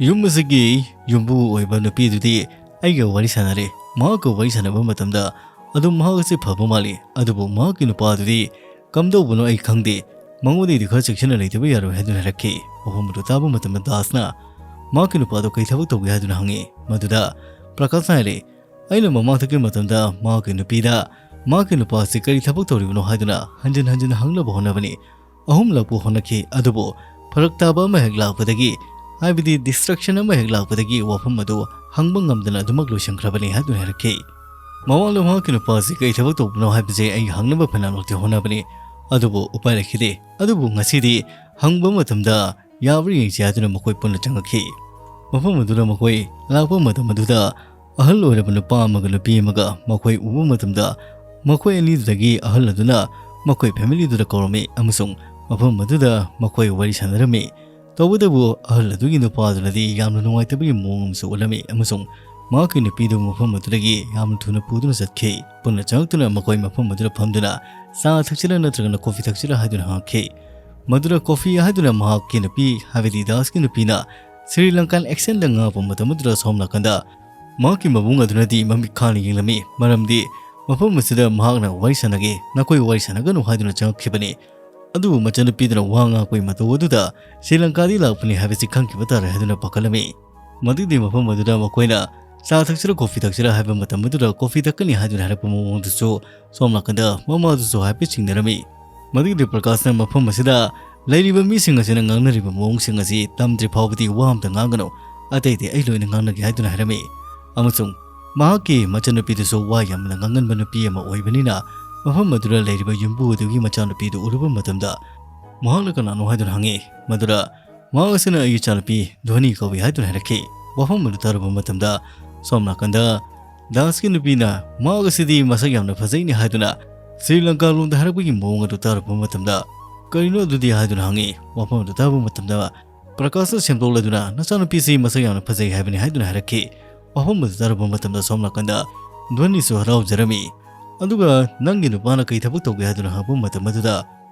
ꯌꯨꯝ ꯑꯁꯤꯒꯤ ꯌꯨꯝꯕꯨ ꯑꯣꯏꯕ ꯅꯨꯄꯤꯗꯨꯗꯤ ꯑꯩꯒ ꯋꯥꯔꯤ ꯁꯥꯟꯅꯔꯦ꯫ ꯃꯍꯥꯛꯀ ꯋꯥꯔꯤ ꯁꯥꯟꯅꯕ ꯃꯇꯝꯗ ꯑꯗꯨꯝ ꯃꯍꯥꯛ ꯑꯁꯤ ꯐꯕ ꯃꯥꯜꯂꯤ, ꯑꯗꯨꯕꯨ ꯃꯍꯥꯛꯀꯤ ꯅꯨꯄꯥꯗꯨꯗꯤ ꯀꯝꯗꯧꯕꯅꯣ ꯑꯩ ꯈꯪꯗꯦ, ꯃꯉꯣꯟꯗꯒꯤꯗꯤ ꯈꯔ ꯆꯦꯛꯁꯤꯟꯅ ꯂꯩꯇꯕ ꯌꯥꯔꯣꯏ ꯍꯥꯏꯗꯨꯅ ꯍꯥꯏꯔꯛꯈꯤ꯫ ꯃꯐꯝ ꯑꯗꯨ ꯇꯥꯕ ꯃꯇꯝꯗ ꯗꯥꯁꯅ ꯃꯍꯥꯛꯀꯤ ꯅꯨꯄꯥꯗꯣ ꯀꯩ ꯊꯕꯛ ꯇꯧꯒꯦ ꯍꯥꯏꯗꯨꯅ ꯍꯪꯉꯤ꯫ ꯃꯗꯨꯗ ꯄ꯭ꯔꯀꯥꯁꯅ ꯍꯥꯏꯔꯦ, ꯑꯩꯅ ꯃꯃꯥꯡꯊꯛꯀꯤ ꯃꯇꯝꯗ ꯃꯍꯥꯛꯀꯤ ꯅꯨꯄꯤꯗ ꯃꯍꯥꯛꯀꯤ ꯅꯨꯄꯥ ꯑꯁꯤ ꯀꯔꯤ ꯊꯕꯛ ꯇꯧꯔꯤꯕꯅꯣ ꯍꯥꯏꯗꯨꯅ ꯍꯟꯖꯤꯟ ꯍꯟꯖꯤꯟ ꯍꯪꯅꯕ ꯍꯣꯠꯅꯕꯅꯤ꯫ ꯑꯍꯨꯝꯂꯛꯄꯨ ꯍꯣꯠꯅꯈꯤ, ꯑꯗꯨꯕꯨ ꯐꯔꯛ ꯇꯥꯕ ꯑꯃ ꯍꯦꯛ ꯂꯥꯛꯄꯗꯒꯤ, ꯍꯥꯏꯕꯗꯤ distraction ꯑꯃ ꯍꯦꯛ ꯂꯥꯛꯄꯗꯒꯤ ꯋꯥꯐꯝ ꯑꯗꯨ ꯍꯪꯕ ꯉꯝꯗꯅ ꯑꯗꯨꯃꯛ ꯂꯣꯏꯁꯤꯟꯈ꯭ꯔꯕꯅꯤ ꯍꯥꯏꯗꯨꯅ ꯍꯥꯏꯔꯛꯈꯤ꯫ ꯃꯃꯥꯡꯗ ꯃꯍꯥꯛꯀꯤ ꯅꯨꯄꯥ ꯑꯁꯤ ꯀꯔꯤ ꯊꯕꯛ ꯇꯧꯕꯅꯣ ꯍꯥꯏꯕꯁꯦ ꯑꯩ ꯍꯪꯅꯕ ꯐꯅꯌꯥꯝꯂꯛꯇꯤ ꯍꯣꯠꯅꯕꯅꯤ, ꯑꯗꯨꯕꯨ ꯎꯄꯥꯏ ꯂꯩꯈꯤꯗꯦ꯫ ꯑꯗꯨꯕꯨ ꯉꯁꯤꯗꯤ ꯍꯪꯕ ꯃꯇꯝꯗ ꯌꯥꯕ꯭ꯔꯥ ꯌꯦꯡꯁꯤ ꯍꯥꯏꯗꯨꯅ ꯃꯈꯣꯏ ꯄꯨꯟꯅ ꯆꯪꯉꯛꯈꯤ꯫ ꯃꯐꯝ ꯑꯗꯨꯗ ꯃꯈꯣꯏ ꯂꯥꯛꯄ ꯃꯇꯝ ꯑꯗꯨꯗ ꯑꯍꯜ ꯑꯣꯏꯔꯕ ꯅꯨꯄꯥ ꯑꯃꯒ ꯅꯨꯄꯤ ꯑꯃꯒ ꯃꯈꯣꯏ ꯎꯕ ꯃꯇꯝꯗ, ꯃꯈꯣꯏ ꯑꯅꯤꯗꯨꯗꯒꯤ ꯑꯍꯜ ꯑꯗꯨꯅ ꯃꯈꯣꯏ family ꯗꯨꯗ ꯀꯧꯔꯝꯃꯤ ꯑꯃꯁꯨꯡ ꯃꯐꯝ ꯑꯗꯨꯗ ꯃꯈꯣꯏ ꯋꯥꯔꯤ ꯁꯥꯟꯅꯔꯝꯃꯤ꯫ ꯇꯧꯕꯇꯕꯨ ꯑꯍꯜ ꯑꯗꯨꯒꯤ ꯅꯨꯄꯥꯗꯨꯅꯗꯤ ꯌꯥꯝꯅ ꯅꯨꯡꯉꯥꯏꯇꯕꯒꯤ ꯃꯑꯣꯡ ꯑꯃꯁꯨ ꯎꯠꯂꯝꯃꯤ ꯑꯃꯁꯨꯡ ꯃꯍꯥꯛꯀꯤ ꯅꯨꯄꯤꯗꯨ ꯃꯐꯝ ꯑꯗꯨꯗꯒꯤ ꯌꯥꯝꯅ ꯊꯨꯅ ꯄꯨꯗꯨꯅ ꯆꯠꯈꯤ꯫ ꯄꯨꯟꯅ ꯆꯪꯂꯛꯇꯨꯅ ꯃꯈꯣꯏ ꯃꯐꯝ ꯑꯗꯨꯗ ꯐꯝꯗꯨꯅ ꯆꯥ ꯊꯛꯁꯤꯔꯥ ꯅꯠꯇ꯭ꯔꯒꯅ coffee ꯊꯛꯁꯤꯔꯥ ꯍꯥꯏꯗꯨꯅ ꯍꯪꯉꯛꯈꯤ꯫ ꯃꯗꯨꯗ coffee ꯍꯥꯏꯗꯨꯅ ꯃꯍꯥꯛꯀꯤ ꯅꯨꯄꯤ, ꯍꯥꯏꯕꯗꯤ ꯗꯥꯁꯀꯤ ꯅꯨꯄꯤꯅ Sri Lankan accent ꯗ ꯉꯥꯡꯉꯛꯄ ꯃꯇꯝ ꯑꯗꯨꯗ ꯁꯣꯝ ꯅꯥꯀꯟꯗ ꯃꯍꯥꯛꯀꯤ ꯃꯕꯨꯡ ꯑꯗꯨꯅꯗꯤ ꯃꯃꯤꯠ ꯈꯥꯅ ꯌꯦꯡꯂꯝꯃꯤ, ꯃꯔꯝꯗꯤ ꯃꯐꯝ ꯑꯁꯤꯗ ꯃꯍꯥꯛꯅ ꯋꯥꯔꯤ ꯁꯥꯟꯅꯒꯦ, ꯅꯈꯣꯏ ꯋꯥꯔꯤ ꯁꯥꯟꯅꯒꯅꯨ ꯍꯥꯏꯗꯨꯅ ꯆꯪꯉꯛꯈꯤꯕꯅꯤ꯫ ꯑꯗꯨꯕꯨ ꯃꯆꯟꯅꯨꯄꯤꯗꯨꯅ ꯋꯥ ꯉꯥꯡꯉꯛꯄꯒꯤ ꯃꯇꯧ ꯑꯗꯨꯗ ꯁ꯭ꯔꯤ ꯂꯪꯀꯥꯗꯒꯤ ꯂꯥꯛꯄꯅꯤ ꯍꯥꯏꯕꯁꯤ ꯈꯪꯈꯤꯕ ꯇꯥꯔꯦ ꯍꯥꯏꯗꯨꯅ ꯄꯥꯈꯠꯂꯝꯃꯤ꯫ ꯃꯗꯨꯒꯤ ꯃꯐꯝ ꯑꯗꯨꯗ ꯃꯈꯣꯏꯅ ꯆꯥ ꯊꯛꯁꯤꯔ coffee ꯊꯛꯁꯤꯔ ꯍꯥꯏꯕ ꯃꯇꯝ ꯑꯗꯨꯗ coffee ꯊꯛꯀꯅꯤ ꯍꯥꯏꯗꯨꯅ ꯍꯥꯏꯔꯛꯄ ꯃꯑꯣꯡꯗꯨꯁꯨ ꯁꯣꯝ ꯅꯥꯀꯟꯗ ꯃꯃꯥꯗꯨꯁꯨ ꯍꯥꯏꯐꯦꯠ ꯆꯤꯡꯅꯔꯝꯃꯤ꯫ ꯃꯗꯨꯒꯤꯗꯤ ꯄ꯭ꯔꯀꯥꯁꯅ ꯃꯐꯝ ꯑꯁꯤꯗ ꯂꯩꯔꯤꯕ ꯃꯤꯁꯤꯡ ꯑꯁꯤꯅ ꯉꯥꯡꯅꯔꯤꯕ ꯃꯑꯣꯡꯁꯤꯡ ꯑꯁꯤ ꯇꯝꯗ꯭ꯔꯤ ꯐꯥꯎꯕꯗꯤ ꯋꯥ ꯑꯝꯇ ꯉꯥꯡꯒꯅꯨ, ꯑꯇꯩꯗꯤ ꯑꯩ ꯂꯣꯏꯅ ꯉꯥꯡꯅꯒꯦ ꯍꯥꯏꯗꯨꯅ ꯍꯥꯏꯔꯝꯃꯤ꯫ ꯑꯃꯁꯨꯡ ꯃꯍꯥꯛꯀꯤ ꯃꯆꯟꯅꯨꯄꯤꯗꯨꯁꯨ ꯋꯥ ꯌꯥꯝꯅ ꯉꯥꯡꯒꯟꯕ ꯅꯨꯄꯤ ꯑꯃ ꯑꯣꯏꯕꯅꯤꯅ ꯃꯐꯝ ꯑꯗꯨꯗ ꯂꯩꯔꯤꯕ ꯌꯨꯝꯕꯨ ꯑꯗꯨꯒꯤ ꯃꯆꯥꯅꯨꯄꯤꯗꯨ ꯎꯔꯨꯕ ꯃꯇꯝꯗ ꯃꯍꯥꯛꯅ ꯀꯅꯥꯅꯣ ꯍꯥꯏꯗꯨꯅ ꯍꯪꯉꯤ꯫ ꯃꯗꯨꯗ ꯃꯍꯥꯛ ꯑꯁꯤꯅ ꯑꯩꯒꯤ ꯏꯆꯥꯅꯨꯄꯤ ꯙꯣꯅꯤ ꯀꯧꯏ ꯍꯥꯏꯗꯨꯅ ꯍꯥꯏꯔꯛꯈꯤ꯫ ꯋꯥꯐꯝ ꯑꯗꯨ ꯇꯥꯔꯨꯕ ꯃꯇꯝꯗ ꯁꯣꯝ ꯅꯥꯀꯟꯗ ꯗꯥꯟꯁꯀꯤ ꯅꯨꯄꯤꯅ ꯃꯍꯥꯛ ꯑꯁꯤꯗꯤ ꯃꯁꯛ ꯌꯥꯝꯅ ꯐꯖꯩꯅꯦ ꯍꯥꯏꯗꯨꯅ ꯁ꯭ꯔꯤ ꯂꯪꯀꯥ ꯂꯣꯟꯗ ꯍꯥꯏꯔꯛꯄꯒꯤ ꯃꯑꯣꯡ ꯑꯗꯨ ꯇꯥꯔꯨꯕ ꯃꯇꯝꯗ ꯀꯔꯤꯅꯣ ꯑꯗꯨꯗꯤ ꯍꯥꯏꯗꯨꯅ ꯍꯪꯉꯤ꯫ ꯋꯥꯐꯝ ꯑꯗꯨ ꯇꯥꯕ ꯃꯇꯝꯗ ꯄ꯭ꯔꯀꯥꯁꯅ ꯁꯦꯝꯗꯣꯛꯂꯗꯨꯅ ꯅꯆꯥꯅꯨꯄꯤꯁꯤ ꯃꯁꯛ ꯌꯥꯝꯅ ꯐꯖꯩ ꯍꯥꯏꯕꯅꯤ ꯍꯥꯏꯗꯨꯅ ꯍꯥꯏꯔꯛꯈꯤ꯫ ꯋꯥꯐꯝ ꯑꯗꯨ ꯇꯥꯔꯨꯕ ꯃꯇꯝꯗ ꯁꯣꯝ ꯅꯥꯀꯟꯗ ꯙ꯭ꯋꯅꯤꯁꯨ ꯍꯔꯥꯎꯖꯔꯝꯃꯤ꯫ ꯑꯗꯨꯒ "ꯅꯪꯒꯤ ꯅꯨꯄꯥꯅ ꯀꯩ ꯊꯕꯛ ꯇꯧꯒꯦ?" ꯍꯥꯏꯗꯨꯅ ꯍꯪꯉꯛꯄ ꯃꯇꯝ ꯑꯗꯨꯗ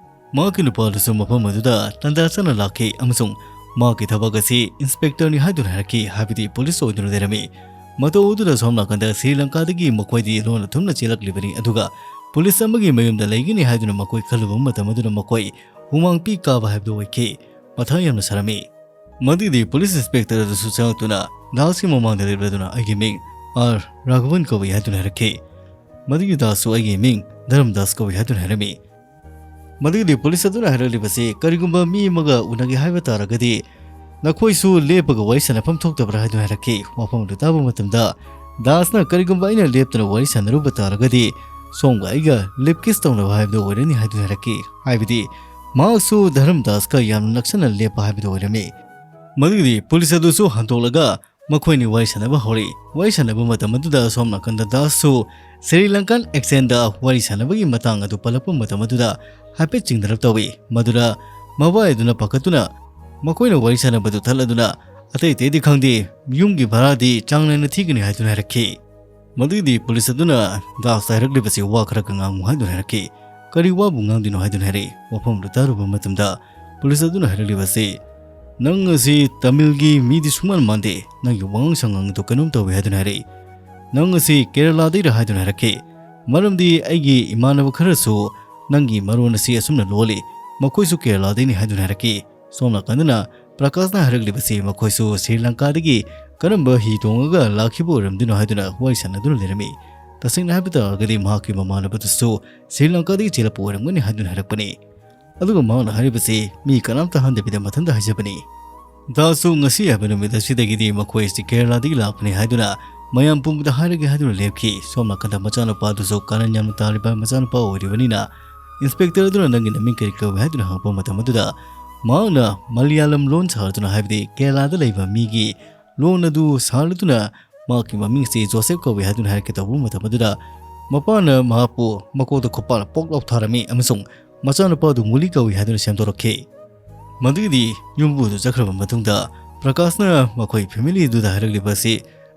ꯃꯍꯥꯛꯀꯤ ꯅꯨꯄꯥ ꯑꯗꯨꯁꯨ ꯃꯐꯝ ꯑꯗꯨꯗ ꯇꯥꯟꯖꯥ ꯆꯥꯅ ꯂꯥꯛꯈꯤ ꯑꯃꯁꯨꯡ ꯃꯍꯥꯛꯀꯤ ꯊꯕꯛ ꯑꯁꯤ ꯏꯟꯁꯄꯦꯛꯇꯔꯅꯤ ꯍꯥꯏꯗꯨꯅ ꯍꯥꯏꯔꯛꯈꯤ, ꯍꯥꯏꯕꯗꯤ ꯄꯨꯂꯤꯁ ꯑꯣꯏꯗꯨꯅ ꯂꯩꯔꯝꯃꯤ꯫ ꯃꯇꯧ ꯑꯗꯨꯗ ꯁꯣꯝ ꯅꯥꯀꯟꯗ ꯁ꯭ꯔꯤ ꯂꯪꯀꯥꯗꯒꯤ ꯃꯈꯣꯏꯗꯤ ꯂꯣꯟꯅ ꯊꯨꯝꯅ ꯆꯦꯜꯂꯛꯂꯤꯕꯅꯤ, ꯑꯗꯨꯒ ꯄꯨꯂꯤꯁ ꯑꯃꯒꯤ ꯃꯌꯨꯝꯗ ꯂꯩꯒꯅꯤ ꯍꯥꯏꯗꯨꯅ ꯃꯈꯣꯏ ꯈꯜꯂꯨꯕ ꯃꯇꯝ ꯑꯗꯨꯗ ꯃꯈꯣꯏ ꯍꯨꯃꯥꯡ ꯄꯤ ꯀꯥꯕ ꯍꯥꯏꯕꯗꯨ ꯑꯣꯏꯈꯤ꯫ ꯃꯊꯥ ꯌꯥꯝꯅ ꯁꯥꯔꯝꯃꯤ꯫ ꯃꯗꯨꯒꯤꯗꯤ ꯄꯨꯂꯤꯁ ꯏꯟꯁꯄꯦꯛꯇꯔ ꯑꯗꯨꯁꯨ ꯆꯪꯉꯛꯇꯨꯅ ꯗꯥꯁꯀꯤ ꯃꯃꯥꯡꯗ ꯂꯦꯞꯂꯗꯨꯅ "ꯑꯩꯒꯤ ꯃꯤꯡ ꯑꯥꯔ ꯔꯥꯘꯕꯟ ꯀꯧꯏ" ꯍꯥꯏꯗꯨꯅ ꯍꯥꯏꯔꯛꯈꯤ꯫ ꯃꯗꯨꯒꯤ ꯗꯥꯁꯁꯨ "ꯑꯩꯒꯤ ꯃꯤꯡ ꯙꯔꯝ ꯗꯥꯁ ꯀꯧꯏ" ꯍꯥꯏꯗꯨꯅ ꯍꯥꯏꯔꯝꯃꯤ꯫ ꯃꯗꯨꯒꯤꯗꯤ ꯄꯨꯂꯤꯁ ꯑꯗꯨꯅ ꯍꯥꯏꯔꯛꯂꯤꯕꯁꯤ, "ꯀꯔꯤꯒꯨꯝꯕ ꯃꯤ ꯑꯃꯒ ꯎꯅꯒꯦ ꯍꯥꯏꯕ ꯇꯥꯔꯒꯗꯤ ꯅꯈꯣꯏꯁꯨ ꯂꯦꯞꯄꯒ ꯋꯥꯔꯤ ꯁꯥꯟꯅꯐꯝ ꯊꯣꯛꯇꯕ꯭ꯔꯥ?" ꯍꯥꯏꯗꯨꯅ ꯍꯥꯏꯔꯛꯈꯤ꯫ ꯋꯥꯐꯝ ꯑꯗꯨ ꯇꯥꯕ ꯃꯇꯝꯗ ꯗꯥꯁꯅ, "ꯀꯔꯤꯒꯨꯝꯕ ꯑꯩꯅ ꯂꯦꯞꯇꯨꯅ ꯋꯥꯔꯤ ꯁꯥꯟꯅꯔꯨꯕ ꯇꯥꯔꯒꯗꯤ ꯁꯣꯝꯒ ꯑꯩꯒ ꯂꯤꯞ ꯀꯤꯁ ꯇꯧꯅꯕ ꯍꯥꯏꯕꯗꯨ ꯑꯣꯏꯔꯅꯤ" ꯍꯥꯏꯗꯨꯅ ꯍꯥꯏꯔꯛꯈꯤ꯫ ꯍꯥꯏꯕꯗꯤ ꯃꯍꯥꯛꯁꯨ ꯙꯔꯝ ꯗꯥꯁꯀ ꯌꯥꯝꯅ ꯅꯛꯁꯟꯅ ꯂꯦꯞꯄ ꯍꯥꯏꯕꯗꯨ ꯑꯣꯏꯔꯝꯃꯤ꯫ ꯃꯗꯨꯒꯤꯗꯤ ꯄꯨꯂꯤꯁ ꯑꯗꯨꯁꯨ ꯍꯟꯗꯣꯛꯂꯒ ꯃꯈꯣꯏꯅꯤ ꯋꯥꯔꯤ ꯁꯥꯟꯅꯕ ꯍꯧꯔꯛꯏ꯫ ꯋꯥꯔꯤ ꯁꯥꯟꯅꯕ ꯃꯇꯝ ꯑꯗꯨꯗ ꯁꯣꯝ ꯅꯥꯀꯟꯗ ꯗꯥꯁꯁꯨ ꯁ꯭ꯔꯤ ꯂꯪꯀꯥꯟ ꯑꯦꯛꯁꯦꯟꯗ ꯋꯥꯔꯤ ꯁꯥꯟꯅꯕꯒꯤ ꯃꯇꯥꯡ ꯑꯗꯨ ꯄꯜꯂꯛꯄ ꯃꯇꯝ ꯑꯗꯨꯗ ꯍꯥꯏꯐꯦꯠ ꯆꯤꯡꯅꯔꯞ ꯇꯧꯏ꯫ ꯃꯗꯨꯗ ꯃꯕꯥꯏ ꯑꯗꯨꯅ ꯄꯥꯈꯠꯇꯨꯅ ꯃꯈꯣꯏꯅ ꯋꯥꯔꯤ ꯁꯥꯟꯅꯕꯗꯨ ꯊꯠꯂꯗꯨꯅ, "ꯑꯇꯩ ꯑꯇꯩꯗꯤ ꯈꯪꯗꯦ, ꯌꯨꯝꯒꯤ ꯚꯔꯥꯗꯤ ꯆꯥꯡ ꯅꯥꯏꯅ ꯊꯤꯒꯅꯤ" ꯍꯥꯏꯗꯨꯅ ꯍꯥꯏꯔꯛꯈꯤ꯫ ꯃꯗꯨꯒꯤꯗꯤ ꯄꯨꯂꯤꯁ ꯑꯗꯨꯅ ꯗꯥꯁꯇ ꯍꯥꯏꯔꯛꯂꯤꯕꯁꯤ, "ꯋꯥ ꯈꯔꯒ ꯉꯥꯡꯉꯨ" ꯍꯥꯏꯗꯨꯅ ꯍꯥꯏꯔꯛꯈꯤ꯫ "ꯀꯔꯤ ꯋꯥꯕꯨ ꯉꯥꯡꯗꯣꯏꯅꯣ?" ꯍꯥꯏꯗꯨꯅ ꯍꯥꯏꯔꯛꯏ꯫ ꯋꯥꯐꯝ ꯑꯗꯨ ꯇꯥꯔꯨꯕ ꯃꯇꯝꯗ ꯄꯨꯂꯤꯁ ꯑꯗꯨꯅ ꯍꯥꯏꯔꯛꯂꯤꯕꯁꯤ, "ꯅꯪ ꯑꯁꯤ ꯇꯥꯃꯤꯜꯒꯤ ꯃꯤꯗꯤ ꯁꯨꯡꯃꯥꯟ ꯃꯥꯟꯗꯦ, ꯅꯪꯒꯤ ꯋꯥꯉꯥꯡ ꯁꯉꯥꯡ ꯑꯗꯨ ꯀꯩꯅꯣꯝ ꯇꯧꯏ" ꯍꯥꯏꯗꯨꯅ ꯍꯥꯏꯔꯛꯏ꯫ "ꯅꯪ ꯑꯁꯤ ꯀꯦꯔꯂꯥꯗꯩꯔ?" ꯍꯥꯏꯗꯨꯅ ꯍꯥꯏꯔꯛꯈꯤ꯫ "ꯃꯔꯝꯗꯤ ꯑꯩꯒꯤ ꯏꯃꯥꯟꯅꯕ ꯈꯔꯁꯨ ꯅꯪꯒꯤ ꯃꯔꯣꯟ ꯑꯁꯤ ꯑꯁꯨꯝꯅ ꯂꯣꯜꯂꯤ, ꯃꯈꯣꯏꯁꯨ ꯀꯦꯔꯂꯥꯗꯩꯅꯤ" ꯍꯥꯏꯗꯨꯅ ꯍꯥꯏꯔꯛꯈꯤ꯫ ꯁꯣꯝ ꯅꯥꯀꯟꯗꯅ ꯄ꯭ꯔꯀꯥꯁꯅ ꯍꯥꯏꯔꯛꯂꯤꯕꯁꯤ ꯃꯈꯣꯏꯁꯨ ꯁ꯭ꯔꯤ ꯂꯪꯀꯥꯗꯒꯤ ꯀꯔꯝꯕ ꯍꯤ ꯇꯣꯡꯉꯒ ꯂꯥꯛꯈꯤꯕ ꯑꯣꯏꯔꯝꯗꯣꯏꯅꯣ ꯍꯥꯏꯗꯨꯅ ꯋꯥꯔꯤ ꯁꯥꯟꯅꯗꯨꯅ ꯂꯩꯔꯝꯃꯤ꯫ ꯇꯁꯦꯡꯅ ꯍꯥꯏꯕ ꯇꯥꯔꯒꯗꯤ ꯃꯍꯥꯛꯀꯤ ꯃꯃꯥꯟꯅꯕꯗꯨꯁꯨ ꯁ꯭ꯔꯤ ꯂꯪꯀꯥꯗꯒꯤ ꯆꯦꯜꯂꯛꯄ ꯑꯣꯏꯔꯝꯒꯅꯤ ꯍꯥꯏꯗꯨꯅ ꯍꯥꯏꯔꯛꯄꯅꯤ꯫ ꯑꯗꯨꯒ ꯃꯍꯥꯛꯅ ꯍꯥꯏꯔꯤꯕꯁꯤ ꯃꯤ ꯀꯅꯥꯝꯇ ꯍꯟꯗꯕꯤꯗ ꯃꯊꯟꯇ ꯍꯥꯏꯖꯕꯅꯤ꯫ ꯗꯥꯁꯁꯨ ꯉꯁꯤ ꯍꯥꯏꯕ ꯅꯨꯃꯤꯠ ꯑꯁꯤꯗꯒꯤꯗꯤ ꯃꯈꯣꯏ ꯑꯁꯤ ꯀꯦꯔꯂꯥꯗꯒꯤ ꯂꯥꯛꯄꯅꯤ ꯍꯥꯏꯗꯨꯅ ꯃꯌꯥꯝ ꯄꯨꯝꯕꯗ ꯍꯥꯏꯔꯒꯦ ꯍꯥꯏꯗꯨꯅ ꯂꯦꯞꯈꯤ꯫ ꯁꯣꯝ ꯅꯥꯀꯟꯗ ꯃꯆꯥꯅꯨꯄꯥ ꯑꯗꯨꯁꯨ ꯀꯥꯔꯟ ꯌꯥꯝꯅ ꯇꯥꯔꯤꯕ ꯃꯆꯥꯅꯨꯄꯥ ꯑꯣꯏꯔꯤꯕꯅꯤꯅ ꯏꯟꯁꯄꯦꯛꯇꯔ ꯑꯗꯨꯅ "ꯅꯪꯒꯤ ꯅꯃꯤꯡ ꯀꯔꯤ ꯀꯧꯏ?" ꯍꯥꯏꯗꯨꯅ ꯍꯪꯉꯛꯄ ꯃꯇꯝ ꯑꯗꯨꯗ ꯃꯍꯥꯛꯅ ꯃꯂꯌꯥꯂꯝ ꯂꯣꯟ ꯁꯥꯔꯗꯨꯅ, ꯍꯥꯏꯕꯗꯤ ꯀꯦꯔꯂꯥꯗ ꯂꯩꯕ ꯃꯤꯒꯤ ꯂꯣꯟ ꯑꯗꯨ ꯁꯥꯔꯗꯨꯅ ꯃꯍꯥꯛꯀꯤ ꯃꯃꯤꯡꯁꯤ ꯖꯣꯁꯦꯐ ꯀꯧꯏ ꯍꯥꯏꯗꯨꯅ ꯍꯥꯏꯔꯛꯀꯦ ꯇꯧꯕ ꯃꯇꯝ ꯑꯗꯨꯗ ꯃꯄꯥꯅ ꯃꯍꯥꯛꯄꯨ ꯃꯀꯣꯛꯇ ꯈꯨꯄꯥꯛꯅ ꯄꯣꯛ ꯂꯥꯎ ꯊꯥꯔꯝꯃꯤ ꯑꯃꯁꯨꯡ ꯃꯆꯥꯅꯨꯄꯥ ꯑꯗꯨ ꯃꯨꯂꯤ ꯀꯧꯏ ꯍꯥꯏꯗꯨꯅ ꯁꯦꯝꯗꯣꯔꯛꯈꯤ꯫ ꯃꯗꯨꯒꯤꯗꯤ ꯌꯨꯝꯕꯨ ꯑꯗꯨ ꯆꯠꯈ꯭ꯔꯕ ꯃꯇꯨꯡꯗ ꯄ꯭ꯔꯀꯥꯁꯅ ꯃꯈꯣꯏ ꯐꯦꯃꯤꯂꯤ ꯑꯗꯨꯗ ꯍꯥꯏꯔꯛꯂꯤꯕ ꯑꯁꯤ,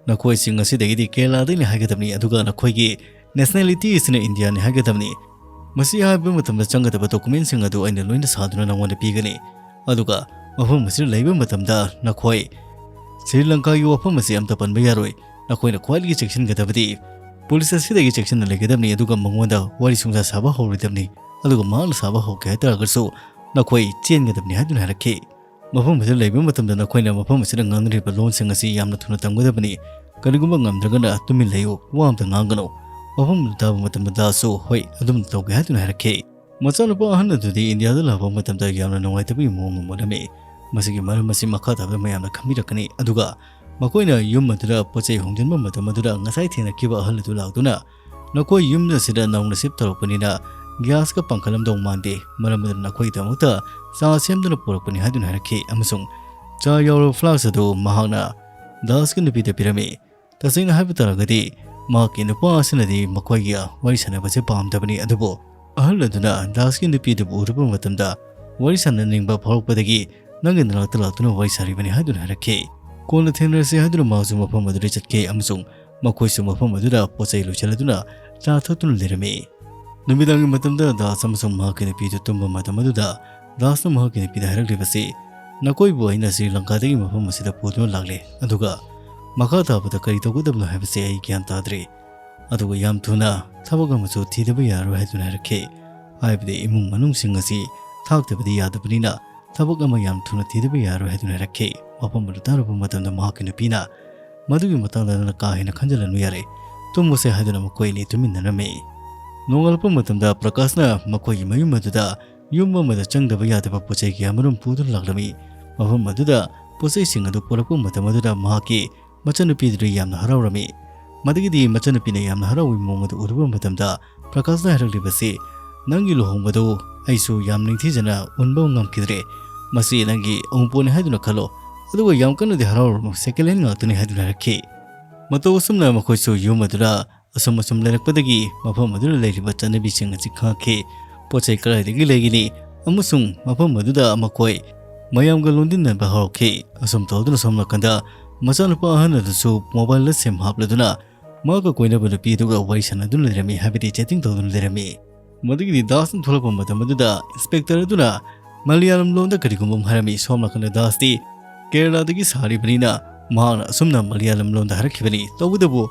ꯅꯈꯣꯏꯁꯤ ꯉꯁꯤꯗꯒꯤꯗꯤ ꯀꯦꯔꯂꯥꯗꯒꯤꯅꯤ ꯍꯥꯏꯒꯗꯕꯅꯤ, ꯑꯗꯨꯒ ꯅꯈꯣꯏꯒꯤ nationality ꯑꯁꯤꯅ ꯏꯟꯗꯤꯌꯥꯅꯤ ꯍꯥꯏꯒꯗꯕꯅꯤ꯫ ꯃꯁꯤ ꯍꯥꯏꯕ ꯃꯇꯝꯗ ꯆꯪꯒꯗꯕ documentꯁꯤꯡ ꯑꯗꯨ ꯑꯩꯅ ꯂꯣꯏꯅ ꯁꯥꯗꯨꯅ ꯅꯉꯣꯟꯗ ꯄꯤꯒꯅꯤ, ꯑꯗꯨꯒ ꯃꯐꯝ ꯑꯁꯤꯗ ꯂꯩꯕ ꯃꯇꯝꯗ ꯅꯈꯣꯏ ꯁ꯭ꯔꯤ ꯂꯪꯀꯥꯒꯤ ꯋꯥꯐꯝ ꯑꯁꯤ ꯑꯝꯇ ꯄꯟꯕ ꯌꯥꯔꯣꯏ꯫ ꯅꯈꯣꯏꯅ ꯈ꯭ꯋꯥꯏꯗꯒꯤ ꯆꯦꯛꯁꯤꯟꯒꯗꯕꯗꯤ ꯄꯨꯂꯤꯁ ꯑꯁꯤꯗꯒꯤ ꯆꯦꯛꯁꯤꯟꯅ ꯂꯩꯒꯗꯕꯅꯤ, ꯑꯗꯨꯒ ꯃꯉꯣꯟꯗ ꯋꯥꯔꯤ ꯁꯨꯡꯁꯥ ꯁꯥꯕ ꯍꯧꯔꯣꯏꯗꯕꯅꯤ, ꯑꯗꯨꯒ ꯃꯍꯥꯛꯅ ꯁꯥꯕ ꯍꯧꯒꯦ ꯍꯥꯏꯇꯥꯔꯒꯁꯨ ꯅꯈꯣꯏ ꯆꯦꯟꯒꯗꯕꯅꯤ ꯍꯥꯏꯗꯨꯅ ꯍꯥꯏꯔꯛꯈꯤ꯫ ꯃꯐꯝ ꯑꯁꯤꯗ ꯂꯩꯕ ꯃꯇꯝꯗ ꯅꯈꯣꯏꯅ ꯃꯐꯝ ꯑꯁꯤꯗ ꯉꯥꯡꯅꯔꯤꯕ ꯂꯣꯟꯁꯤꯡ ꯑꯁꯤ ꯌꯥꯝꯅ ꯊꯨꯅ ꯇꯝꯒꯗꯕꯅꯤ꯫ ꯀꯔꯤꯒꯨꯝꯕ ꯉꯝꯗ꯭ꯔꯒꯅ ꯇꯨꯃꯤꯟ ꯂꯩꯌꯨ, ꯋꯥ ꯑꯝꯇ ꯉꯥꯡꯒꯅꯨ꯫ ꯃꯐꯝ ꯑꯗꯨ ꯇꯥꯕ ꯃꯇꯝꯗ ꯗꯥꯁꯁꯨ ꯍꯣꯏ ꯑꯗꯨꯝꯅ ꯇꯧꯒꯦ ꯍꯥꯏꯗꯨꯅ ꯍꯥꯏꯔꯛꯈꯤ꯫ ꯃꯆꯥꯅꯨꯄꯥ ꯑꯍꯟ ꯑꯗꯨꯗꯤ ꯏꯟꯗꯤꯌꯥꯗ ꯂꯥꯛꯄ ꯃꯇꯝꯗ ꯌꯥꯝꯅ ꯅꯨꯡꯉꯥꯏꯇꯕꯒꯤ ꯃꯑꯣꯡ ꯑꯃ ꯎꯠꯂꯝꯃꯤ꯫ ꯃꯁꯤꯒꯤ ꯃꯔꯝ ꯑꯁꯤ ꯃꯈꯥ ꯇꯥꯕꯗ ꯃꯌꯥꯝꯅ ꯈꯪꯕꯤꯔꯛꯀꯅꯤ꯫ ꯑꯗꯨꯒ ꯃꯈꯣꯏꯅ ꯌꯨꯝ ꯑꯗꯨꯗ ꯄꯣꯠ ꯆꯩ ꯍꯣꯡꯖꯤꯟꯕ ꯃꯇꯝ ꯑꯗꯨꯗ ꯉꯁꯥꯏ ꯊꯦꯡꯅꯈꯤꯕ ꯑꯍꯜ ꯑꯗꯨ ꯂꯥꯛꯇꯨꯅ ꯅꯈꯣꯏ ꯌꯨꯝ ꯑꯁꯤꯗ ꯅꯧꯅ shift ꯇꯧꯔꯛꯄꯅꯤꯅ gas ꯀ ꯄꯥꯡꯈꯠꯂꯝꯗꯧ ꯃꯥꯟꯗꯦ, ꯃꯔꯝ ꯑꯗꯨꯅ ꯅꯈꯣꯏꯒꯤꯗꯃꯛꯇ ꯆꯥ ꯁꯦꯝꯗꯨꯅ ꯄꯨꯔꯛꯄꯅꯤ ꯍꯥꯏꯗꯨꯅ ꯍꯥꯏꯔꯛꯈꯤ, ꯑꯃꯁꯨꯡ ꯆꯥ ꯌꯥꯎꯔꯕ flask ꯑꯗꯨ ꯃꯍꯥꯛꯅ ꯗꯥꯁꯀꯤ ꯅꯨꯄꯤꯗ ꯄꯤꯔꯝꯃꯤ꯫ ꯇꯁꯦꯡꯅ ꯍꯥꯏꯕ ꯇꯥꯔꯒꯗꯤ ꯃꯍꯥꯛꯀꯤ ꯅꯨꯄꯥ ꯑꯁꯤꯅꯗꯤ ꯃꯈꯣꯏꯒꯤ ꯋꯥꯔꯤ ꯁꯥꯟꯅꯕꯁꯦ ꯄꯥꯝꯗꯕꯅꯤ, ꯑꯗꯨꯕꯨ ꯑꯍꯜ ꯑꯗꯨꯅ ꯗꯥꯁꯀꯤ ꯅꯨꯄꯤꯗꯨꯕꯨ ꯎꯔꯨꯕ ꯃꯇꯝꯗ ꯋꯥꯔꯤ ꯁꯥꯟꯅꯅꯤꯡꯕ ꯐꯥꯎꯔꯛꯄꯗꯒꯤ ꯅꯪꯒꯤ ꯅꯅꯥꯛꯇ ꯂꯥꯛꯇꯨꯅ ꯋꯥꯔꯤ ꯁꯥꯔꯤꯕꯅꯤ ꯍꯥꯏꯗꯨꯅ ꯍꯥꯏꯔꯛꯈꯤ꯫ ꯀꯣꯟꯅ ꯊꯦꯡꯅꯔꯁꯤ ꯍꯥꯏꯗꯨꯅ ꯃꯍꯥꯛꯁꯨ ꯃꯐꯝ ꯑꯗꯨꯗ ꯆꯠꯈꯤ, ꯑꯃꯁꯨꯡ ꯃꯈꯣꯏꯁꯨ ꯃꯐꯝ ꯑꯗꯨꯗ ꯄꯣꯠ ꯆꯩ ꯂꯣꯏꯁꯤꯜꯂꯗꯨꯅ ꯆꯥ ꯊꯛꯇꯨꯅ ꯂꯩꯔꯝꯃꯤ꯫ ꯅꯨꯃꯤꯗꯥꯡꯒꯤ ꯃꯇꯝꯗ ꯗꯥꯁ ꯑꯃꯁꯨꯡ ꯃꯍꯥꯛꯀꯤ ꯅꯨꯄꯤꯗꯨ ꯇꯨꯝꯕ ꯃꯇꯝ ꯑꯗꯨꯗ ꯗꯥꯁꯅ ꯃꯍꯥꯛꯀꯤ ꯅꯨꯄꯤꯗ ꯍꯥꯏꯔꯛꯂꯤꯕꯁꯤ, "ꯅꯈꯣꯏꯕꯨ ꯑꯩꯅ ꯁ꯭ꯔꯤ ꯂꯪꯀꯥꯗꯒꯤ ꯃꯐꯝ ꯑꯁꯤꯗ ꯄꯨꯗꯨꯅ ꯂꯥꯛꯂꯦ, ꯑꯗꯨꯒ ꯃꯈꯥ ꯇꯥꯕꯗ ꯀꯔꯤ ꯇꯧꯒꯗꯕꯅꯣ ꯍꯥꯏꯕꯁꯤ ꯑꯩ ꯒ꯭ꯌꯥꯟ ꯇꯥꯗ꯭ꯔꯦ꯫ ꯑꯗꯨꯒ ꯌꯥꯝ ꯊꯨꯅ ꯊꯕꯛ ꯑꯃꯁꯨ ꯊꯤꯗꯕ ꯌꯥꯔꯔꯣꯏ" ꯍꯥꯏꯗꯨꯅ ꯍꯥꯏꯔꯛꯈꯤ꯫ ꯍꯥꯏꯕꯗꯤ ꯏꯃꯨꯡ ꯃꯅꯨꯡꯁꯤꯡ ꯑꯁꯤ ꯊꯥꯛꯇꯕꯗꯤ ꯌꯥꯗꯕꯅꯤꯅ ꯊꯕꯛ ꯑꯃ ꯌꯥꯝ ꯊꯨꯅ ꯊꯤꯗꯕ ꯌꯥꯔꯔꯣꯏ ꯍꯥꯏꯗꯨꯅ ꯍꯥꯏꯔꯛꯈꯤ꯫ ꯋꯥꯐꯝ ꯑꯗꯨ ꯇꯥꯔꯨꯕ ꯃꯇꯝꯗ ꯃꯍꯥꯛꯀꯤ ꯅꯨꯄꯤꯅ, "ꯃꯗꯨꯒꯤ ꯃꯇꯥꯡꯗ ꯅꯪꯅ ꯀꯥ ꯍꯦꯟꯅ ꯈꯟꯖꯤꯜꯂꯅꯨ ꯌꯥꯔꯦ, ꯇꯨꯝꯃꯨꯁꯦ" ꯍꯥꯏꯗꯨꯅ ꯃꯈꯣꯏ ꯑꯅꯤ ꯇꯨꯃꯤꯟꯅꯔꯝꯃꯤ꯫ ꯅꯣꯡꯉꯥꯜꯂꯛꯄ ꯃꯇꯝꯗ ꯄ꯭ꯔꯀꯥꯁꯅ ꯃꯈꯣꯏꯒꯤ ꯃꯌꯨꯝ ꯑꯗꯨꯗ ꯌꯨꯝ ꯑꯃꯗ ꯆꯪꯗꯕ ꯌꯥꯗꯕ ꯄꯣꯠꯆꯩ ꯀꯌꯥꯃꯔꯨꯝ ꯄꯨꯗꯨꯅ ꯂꯥꯛꯂꯝꯃꯤ꯫ ꯃꯐꯝ ꯑꯗꯨꯗ ꯄꯣꯠꯆꯩꯁꯤꯡ ꯑꯗꯨ ꯄꯨꯔꯛꯄ ꯃꯇꯝ ꯑꯗꯨꯗ ꯃꯍꯥꯛꯀꯤ ꯃꯆꯟꯅꯨꯄꯤꯗꯨꯗ ꯌꯥꯝꯅ ꯍꯔꯥꯎꯔꯝꯃꯤ꯫ ꯃꯗꯨꯒꯤꯗꯤ ꯃꯆꯟꯅꯨꯄꯤꯅ ꯌꯥꯝꯅ ꯍꯔꯥꯎꯕꯒꯤ ꯃꯑꯣꯡ ꯑꯗꯨ ꯎꯔꯨꯕ ꯃꯇꯝꯗ ꯄ꯭ꯔꯀꯥꯁꯅ ꯍꯥꯏꯔꯛꯂꯤꯕꯁꯤ, "ꯅꯪꯒꯤ ꯂꯨꯍꯣꯡꯕꯗꯨ ꯑꯩꯁꯨ ꯌꯥꯝ ꯅꯤꯡꯊꯤꯖꯅ ꯎꯟꯕ ꯉꯝꯈꯤꯗ꯭ꯔꯦ꯫ ꯃꯁꯤ ꯅꯪꯒꯤ ꯑꯎꯟꯄꯣꯠꯅꯤ ꯍꯥꯏꯗꯨꯅ ꯈꯜꯂꯣ, ꯑꯗꯨꯒ ꯌꯥꯝ ꯀꯟꯅꯗꯤ ꯍꯔꯥꯎꯔꯨꯅꯨ, second hand ꯉꯥꯛꯇꯅꯤ" ꯍꯥꯏꯗꯨꯅ ꯍꯥꯏꯔꯛꯈꯤ꯫ ꯃꯇꯧ ꯑꯁꯨꯝꯅ ꯃꯈꯣꯏꯁꯨ ꯌꯨꯝ ꯑꯗꯨꯗ ꯑꯁꯨꯝ ꯑꯁꯨꯝ ꯂꯩꯔꯛꯄꯗꯒꯤ ꯃꯐꯝ ꯑꯗꯨꯗ ꯂꯩꯔꯤꯕ ꯆꯠꯅꯕꯤꯁꯤꯡ ꯑꯁꯤ ꯈꯪꯉꯛꯈꯤ꯫ ꯄꯣꯠ ꯆꯩ ꯀꯗꯥꯏꯗꯒꯤ ꯂꯩꯒꯅꯤ ꯑꯃꯁꯨꯡ ꯃꯐꯝ ꯑꯗꯨꯗ ꯃꯈꯣꯏ ꯃꯌꯥꯝꯒ ꯂꯣꯟꯗꯤꯟꯅꯕ ꯍꯧꯔꯛꯈꯤ꯫ ꯑꯁꯨꯝ ꯇꯧꯗꯨꯅ ꯁꯣꯝ ꯅꯥꯀꯟꯗ ꯃꯆꯥꯅꯨꯄꯥ ꯑꯍꯟ ꯑꯗꯨꯁꯨ mobileꯗ SIM ꯍꯥꯞꯂꯗꯨꯅ ꯃꯍꯥꯛꯀ ꯀꯣꯏꯅꯕ ꯅꯨꯄꯤ ꯑꯗꯨꯒ ꯋꯥꯔꯤ ꯁꯥꯟꯅꯗꯨꯅ ꯂꯩꯔꯝꯃꯤ, ꯍꯥꯏꯕꯗꯤ chatting ꯇꯧꯗꯨꯅ ꯂꯩꯔꯝꯃꯤ꯫ ꯃꯗꯨꯒꯤꯗꯤ ꯗꯥꯁꯅ ꯊꯣꯛꯂꯛꯄ ꯃꯇꯝ ꯑꯗꯨꯗ inspector ꯑꯗꯨꯅ ꯃꯂꯌꯥꯂꯝ ꯂꯣꯟꯗ ꯀꯔꯤꯒꯨꯝꯕ ꯑꯃ ꯍꯥꯏꯔꯝꯃꯤ꯫ ꯁꯣꯝ ꯅꯥꯀꯟꯗ ꯗꯥꯁꯇꯤ ꯀꯦꯔꯂꯥꯗꯒꯤ ꯁꯥꯔꯤꯕꯅꯤꯅ ꯃꯍꯥꯛꯅ ꯑꯁꯨꯝꯅ ꯃꯂꯌꯥꯂꯝ ꯂꯣꯟꯗ ꯍꯥꯏꯔꯛꯈꯤꯕꯅꯤ꯫ ꯇꯧꯕꯇꯕꯨ